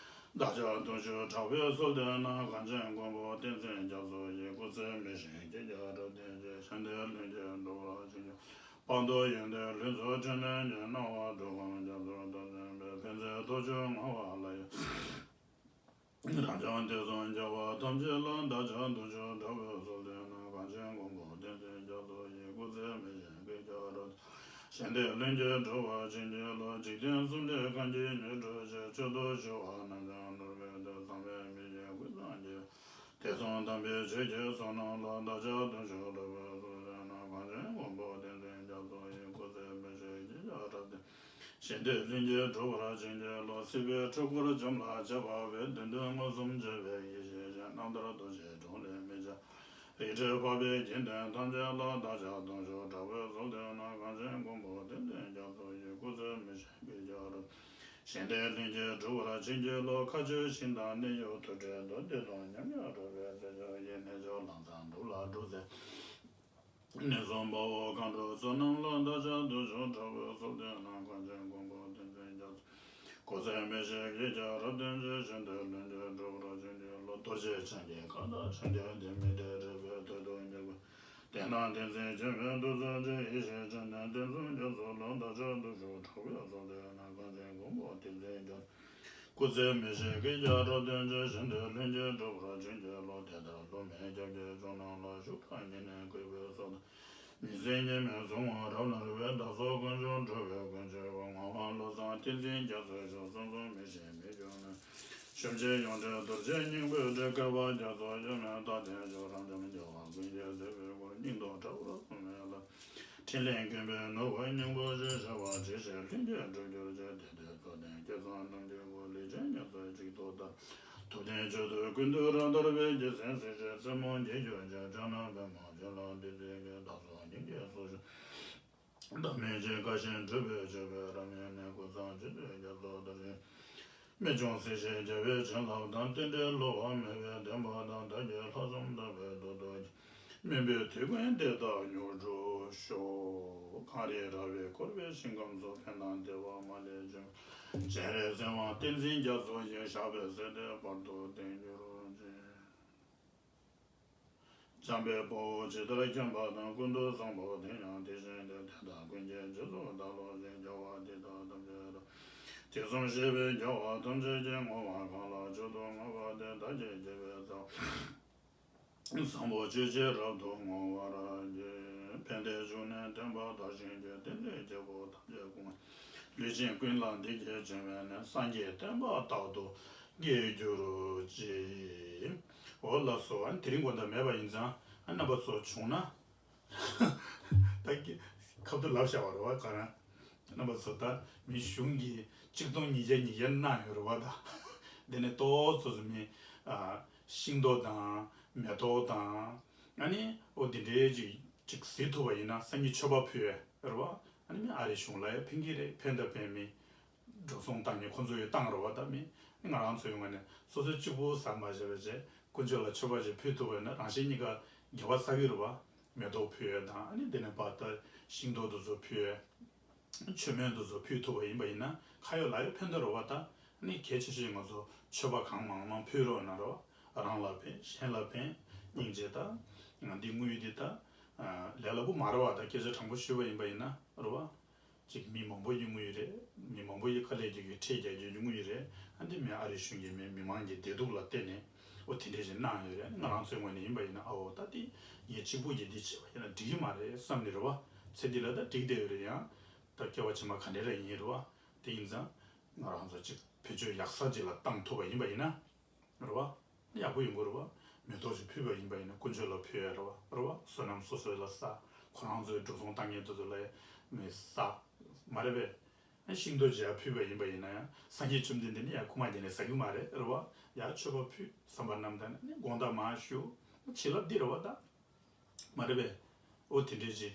བདག་ཅག་གདུང་ཤུགས་དྲག་པོས་གསོལ་འདེབས་ན། གངས་ཅན་མགོན་པོ་བསྟན་འཛིན་རྒྱ་མཚོ་ཡི། སྐུ་ཚེ་མི་ཤིགས་གུས་ཀྱང་རབ་བརྟན་ཅིང་། ཞིང་འདིར་ལྷུན་གྱིས་གྲུབ་པར་བྱིན་གྱིས། དཔལ་རྡོ་ཡོན་ཏན་ལྷུན་གྱིས་ཕྲིན་ལས་ཀྱི། སྣང་བ་འགྲོ་ཀུན་རྒྱ་མཚོ་ལྟར་བརྟན་པའི། ཕན་མཛད་ཐུགས་མཆོག་མངའ་བ་ལ་ཡང་། རབ་འབྱམས་དུས་གསུམ་རྒྱལ་བ་ཐམས་ཅད་ལ། བདག་ཅག་གདུང་ཤུགས་དྲག་པོས་གསོལ་འདེབས་ན། གངས་ཅན་མགོན་པོ་བསྟན་འཛིན་རྒྱ་མཚོ་ཡི། སྐུ་ཚེ་མི་ཤིགས་གུས་ཀྱང་རབ་བརྟན། ཞིང་འདིར་ལྷུན་གྱིས་གྲུབ་པར་བྱིན་གྱིས་རློབས། འཇིག་རྟེན་གསུམ་འདི་གང་གིས་མི་འགྲུབ་ཅིང་། མཆོག་ཏུ་གྱུར་པ་རྣམས་ཀྱང་ནོར་བུའི་གདུང་། བསམ་པས་མི་ཁྱབ་ཀུན་བཟང་རྒྱལ། དུས་གསུམ་དམ་པའི་ཆོས་ཀྱི་ཚོགས་རྣམས་ལ། བདག་ཅག་གདུང་ཤུགས་དྲག་པོས་གསོལ་འདེབས་ན། གངས་ཅན་མགོན་པོ་བསྟན་འཛིན་རྒྱ་མཚོ་ཡི། སྐུ་ཚེ་མི་ཤིགས་གུས་ཀྱང་རབ་བརྟན། ཞིང་འདིར་ལྷུན་གྱིས་གྲུབ་པར་བྱིན་གྱིས་རློབས། སྲིད་པའི་འཁྲུལ་འཁོར་འཇོམས་ལ་བྱེད་པ་པོའི། བདུད་འདུལ་མངོན་སུམ་མཛད་པའི་ཡེ་ཤེས་ཀྱི། རྣམ་ཐར་རྡོ་རྗེའི་དྲུང་ལས་མི་འབྱལ། རིགས་འཁྲུལ་འཕགས་པའི་སྦྱིན་བདག་ཐམས་ཅད་ལ། བདག་ཅག་གདུང་ཤུགས་དྲག་པོས་གསོལ་འདེབས་ན། གངས་ཅན་མགོན་པོ་བསྟན་འཛིན་རྒྱ་མཚོ་ཡི། སྐུ་ཚེ་མི་ཤིགས་གུས་ཀྱང་རབ། ཞིང་འདིར་ལྷུན་གྱིས་གྲུབ་པར་བྱིན་གྱིས་རློབས། མཁའ་སྤྱོད་ཞིང་དང་གནས་ཡུལ་དུར་ཁྲོད་དུ། བདེ་སྟོང་ཉམས་དགའི་འགྲོ་བའི་རྩེ་མཆོག་ཡིན། གནས་མཆོག་ལམ་བཟང་སྒྲུབ་ལ་སྒྲུབ་ཟེར། གནས་གསུམ་དཔའ་བོ་མཁའ་འགྲོའི་ཚོགས་རྣམས་ལ། བདག་ཅག་གདུང་ཤུགས་དྲག་པོས་གསོལ་འདེབས་ན། གངས་ཅན་མགོན་པོ་བསྟན་འཛིན་རྒྱ་མཚོ། སྐུ་ཚེ་མི་ཤིགས་གུས་ཀྱང་རབ་བརྟན་ཅིང་། ཞིང་འདིར་ལྷུན་གྱིས་གྲུབ་པར་བྱིན་གྱིས་རློབས། རྡོ་རྗེ་འཆང་གི་ཁ་དོག་ཕྲེང་བརྒྱད་ལྡན། མི་འབྲལ་རིག་པའི་མཐུ་སྟོབས་ཉེར་དགུ། དེ་རྣམས་བསྟན་འཛིན་ཆེན་མོའི་གདུང་སྲས་ཀྱི། ཡེ་ཤེས་སྤྱན་ལྡན་བསྟན་སྲུང་རྒྱ་མཚོ་ལ། བདག་ཅག་གདུང་ཤུགས་དྲག་པོས་གསོལ་འདེབས་ན། གངས་ཅན་མགོན་པོ་བསྟན་འཛིན་རྒྱ། སྐུ་ཚེ་མི་ཤིགས་གུས་ཀྱང་རབ་བརྟན་ཅིང་། ཞིང་འདིར་ལྷུན་གྱིས་གྲུབ་པར་བྱིན་གྱིས་རློབས། དེ་ལྟར་བསླུ་མེད་སྐྱབས་ཀྱི་མཆོག་རྣམས་ལ། ཞུགས་དང་ཉེ་གནས་གུས་པས་གསོལ་འདེབས། ཉི་ཟེར་ཉི་མའི་ཟུང་འོག་རབ་སྣང་བའི། བདག་སོགས་དཀོན་མཆོག་འགྲོ་བའི་མགོན་ཆེ་བ། ངག་དབང་བློ་བཟང་བསྟན་འཛིན་རྒྱ་མཚོའི་མཆོག་གསུང་གསུམ་མི་ཤེས་མི་སྐྱོ་ནས། ཞབས་རྗེས་ཡོངས་འདྲེན་རྡོ་རྗེ་སྙིང་པོའི་གྲས། བསྐལ་པ་རྒྱ་མཚོ་གཡོ་མེད་རྟག་བརྟན་མཆོག་རབ་འབྱམས་རྒྱལ་བ་ཀུན་གྱི་སྲས་པོའི་སྐུར། སྙིང་སྟོབས་དྲག་པོ་སྲུང་མའི་བླ། ཕྲིན་ལས་མགོན་པོའི་ནོར་བུ་སྙིང་པོ་ཆེ། བྱ་བ་བྱེད་ཕྱིར་ལྷུན་གྱིས་གྲུབ་གྱུར་ཅིག་དེ་དུས་རྩོད་ལྡན་བསྐལ་བཟང་རྣམས་ཀྱི་སྐུ། ལེགས་བྱས་ཉེར་འཚོའི་གཅིག་ཏུ་བསྡམས། ཐུབ་བསྟན་མཆོག་ཏུ་ཀུན་ཏུ་རབ་དར་བའི། རྒྱལ་མཚན་གཟི་བརྗིད་རྩེ་མོ་འགྱེད་གྱུར་ཅིག་སྤྱན་ལམ་པདྨོ་བྱོན་ལ་འདུད་མཛད་ཀྱི། བདག་སོགས་སྙིང་གའི་སྲོག་ཤོར་བདག་མེད་ཅིང་། དགའ་ཞིང་གྲུབ་པའི་མཆོད་པས་རབ་མཉེས་ནས། ཀུན་བཟང་སྤྱི་བོས་རྒྱ་མཚོ་ལྟར་བཞུགས། རྨད་བྱུང་སྲིད་ཞིའི་རྒྱལ་བའི་བྱིན་རླབས་དང་། རྟེན་འབྲེལ་བསླུ་བ་མེད་པའི་བདེན་པ་དང་། བདག་གི་ལྷག་བསམ་དག་པའི་རྡོ་རྡོ་རྗེ། སྨིན་པའི་དུས་ཀུན་བདེ་ཐག་མྱུར་འགྲུབ་ཤོག་གངས་རིའི་ར་བས་བསྐོར་བའི་ཞིང་ཁམས་སུ། ཕན་དང་བདེ་བ་མ་ལུས་འབྱུང་། སྤྱན་རས་གསེར་དབང་བསྟན་འཛིན་རྒྱ་མཚོ་ཡི། ཞབས་པད་སྲིད་མཐའི་བར་དུ་བརྟན་གྱུར་ཅིག་འཇམ་དཔལ་དཔའ་བོས་ཇི་ལྟར་མཁྱེན་པ་དང་། ཀུན་ཏུ་བཟང་པོ་དེ་ཡང་དེ་བཞིན་ཏེ། དེ་དག་ཀུན་གྱི་རྗེས་སུ་བདག་སློབ་ཅིང་། རྒྱལ་བ་འདི་དག་ཐམས་ཅད་དང་། དུས་གསུམ་གཤེགས་པའི་རྒྱལ་བ་ཐམས་ཅད་ཀྱི། བསྔོ་བ་གང་ལ་མཆོག་ཏུ་བསྔགས་པ་དེ། བདག་གིས་རྒྱལ་བའི་རྩ་བ་བཟང་པོ་སྤྱོད་ཕྱིར་རབ་ཏུ་བསྔོ་བར་བགྱི། ཕན་བདེའི་འབྱུང་གནས་བསྟན་པ་དར་ཞིང་རྒྱས། རྟེན་འབྲེལ་རྒྱལ་པོ་ཐམས་ཅད་ཀུན། ལུས་ཅན་ཀུན་ལ་བདེ་སྐྱིད་འབྱུང་བའི་གནས། སངས་རྒྱས་བསྟན་པ་རྟག་ཏུ་རྒྱས་གྱུར་ཅིག་འོ་ལགས་སོ། ཨ་ནི་དེ་རིང་དགོང་དག་མེད་པ་ཡིན་ཙང་། ཨ་རྣམ་པ་ཚོ་བྱུང་ན། ད་གི་ཁ་ཐུག་ལབ་བཞག་པ་རེད་བ། ག་རང་རྣམ་པ་ཚོ་ད་མི་གཞུང་གིས་ཆིག་སྟོང་ཉིས་བརྒྱ་ཉིས་བརྒྱ་གནང་ཡོད་རེད་བ། ད་དེ་ནས་ཏོག་ཙམ་ཙམ་མི་ཨ་ཤིང་ཏོག་དང་མེ་ཏོག་དང་། ཨ་ནི་ཨོ་དེ་འདྲའི་ཅིག་ཅིག་གཟིགས་ཐུབ་པ་ཡིན་ན། སང་ཉིན་མཆོད་པ་ཕུལ་ཡས་རེད་བ། ཨ་ནི་མི་ཨ་རི་གཞུང་ལ་ཡང་ཕན་གྱི་རེད། ཕན་དང་ཕན་མེད། འགྲོ་སོང་བཏང་ནས་ཁོང་ཚོ་ཡི་བཏང་རོགས་བ། ད་མི་ང་རང་ཚོ་ཡོང་བ་ནས་སོ་སོའི་གཅིག་པུ་ཟ་མ་བྱས་པ་བྱས། དཀོན་མཆོག་ལ་མཆོད་པ་ཅིག་ཕུལ་ཐུབ་པ་ཡིན་ན་རང་བཞིན་གཉིས་ཀ་དགེ་བ་བསགས་ཀྱི་རེད་བ། མེ་ཏོག་ཕུལ་ཡས་དང་། ཨ་ནི་དེ་ནས་ཕར་ད་ཤིང་ཏོག་དེ་ཚོ་ཕུལ་ཡས། མཆོད་མེ་དེ་ཚོ་ཕུལ་ཐུབ་པ་ཡིན་པ་ཡིན་ན་ཁ་ཡོད་ལག་ཡོད་ཕན་ཐོགས་རེད་བ། ད་ཨ་ནི་གལ་ཆེ་ཤོས་ང་ཚོ་མཆོད་པ་གང་མང་མང་ཕུལ་རོགས་གནང་རོགས། རང་ལ་ཕན། གཞན་ལ་ཕན། སྙིང་རྗེ། ད་ང་འདི་དངུལ་འདི་ད་ལས་སླ་པོ་མ་རེད་བ། ད་སྐད་ཆ་དྲང་པོ་ཞུས་པ་ཡིན་པ་ཡིན་ན་རེད་བ། ཅིག་མི་མང་པོ་ཡིན་དངུལ་ཡོད་རེད། མི་མང་པོ་ཡིས་དཀའ་ལས་རྒྱག་གི་ཁྲལ་རྒྱག་རྒྱུ་དངུལ་ཡོད་རེད། ཨ་འདི་མི་ཨ་རི་གཞུང་གིས་མི་མི་མང་གི་བདེ་སྡུག་ལ་བལྟས་ནས་ཨོ་དེ་འདྲས་ཞིག་གནང་ཡོད་རེད། ང་རང་ཚོའི་ངོས་ནས་ཡིན་པ་ཡིན་ན་ཨ་འོ་ད་དེ་ངས་གཅིག་པུ་གིས་འདི་བྱས་པ་ཡིན་ན་འགྲིག་གི་མ་རེད་བསམ་ནས་རེད་བ། ཚེ་འདི་ལ་ད་འགྲིག་བསྡད་ཡོད་རེད། ཡང་ད་སྐྱེ་བ་ཕྱི་མ་ག་འདྲས་རེད་ཡིན་རེད་བ། དེ་ཡིན་ཙང་ང་རང་ཚོ་ཅིག་བེད་སྤྱོད་ཡག་ས་ཅིག་ལ་བཏང་ཐུབ་པ་ཡིན་པ་ཡིན་ན། རེད་བ། ཡག་པོ་ཡོང་གི་རེད་བ། མེ་ཏོག་ཅིག་ཕུལ་བ་ཡིན་པ་ཡིན་ན་དཀོན་མཆོག་ལ་ཕུལ་ཡ་རེད་བ། རེད་བ། བསོད་ནམས་སོ་སོ་ལ་བསགས། ཁོ་རང་ཚོའི་འགྲོ་སོང་བཏང་མཁན་དེ་ཚོ་ལ་མི་བསགས། མ་རེད་པས། ཤིང་ཏོག་ཅིག་ཡར་ཕུལ་བ་ཡིན་པ་ཡིན་ན་ཡང་སངས་རྒྱས་བཅོམ་ལྡན་འདས་ནི་ཡར་རྐུ་མ་བརྒྱབ་ནས་ཟ་གི་མ་རེད། རེད་བ། ཡར་མཆོད་པ་ཕུལ་བསམ་པ་རྣམ་དག་ནས་ནི་དགོངས་དག་མར་ཞུ། བྱིན་རླབས་འདི་རེད་བ་ད། མ་རེད་པས། ཨོ་དེ་འདྲས་ཅིག་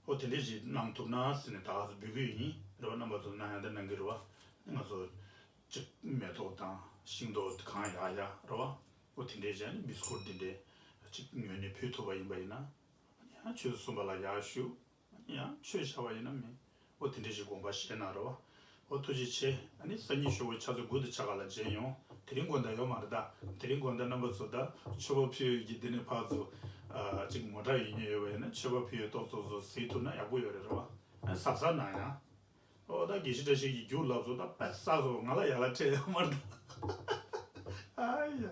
ཨོ་དེ་འདྲས་ཅིག་གནང་ཐུབ་ན་ཟེར་ནས་ད་ག་ཚོད་འབོད་ཀྱི་ཡོད་ཡིན་རེད་བ། རྣམ་པ་ཚོ་གནང་ཡང་ད་གནང་གི་རེད་བ། ང་ཚོ་ཅིག་མེ་ཏོག་དང་ཤིང་ཏོག་གང་ཡག་ཡག་རེད་བ། ཨོ་དེ་འདྲས་ཅིག་ནི་བི་སི་ཀུཊ་འདི་འདྲས་ཅིག་ངོས་ནས་ཕུལ་ཐུབ་པ་ཡིན་པ་ཡིན་ན། ཡང་ཆོས་གསུངས་པ་ལ་ཡག་ཞུ། ཡང་ཆོས་བྱ་བ་ཡིན་ན་མིན། ཨོ་དེ་འདྲས་ཞིག་དགོངས་པ་བཞེས་གནང་རོགས། ཨོ་ཐུགས་རྗེ་ཆེ། ཨ་ནི་སང་ཉིན་ཞོགས་པ་ཆུ་ཚོད་དགུ་དང་ཕྱེད་ཀ་ལ་མཇལ་ཡོང་། དེ་རིང་དགོང་དག་ཡོད་མ་རེད་ད། དེ་རིང་དགོང་དག་རྣམ་པ་ཚོ་ད་མཆོད་པ་ཕུལ་གྱི་འདི་ནས་ཕར་ཚུར་ཨ་ཅིག་མོ་ཊ་ཡོད་མཁན་ཡོད་པ་ཡིན་ན་མཆོད་པ་ཕུལ་ཡས་ཏོག་ཙམ་ཙམ་གཟིགས་ཐུབ་ན་ཡག་པོ་ཡོད་རེད་རེད་བ། ཨ་གཟབ་གཟབ་གནང་ཡ། ཨོ་ད་དགེ་བཤེས་བཀྲ་ཤིས་ཀྱིས་རྒྱུགས་ལབ་སོང་། ད་དཔེ་བསགས་སོང་། ང་ལ་ཡ་ལ་འཕྲད་ཡོད་མ་རེད་ད། ཨ་ཡ།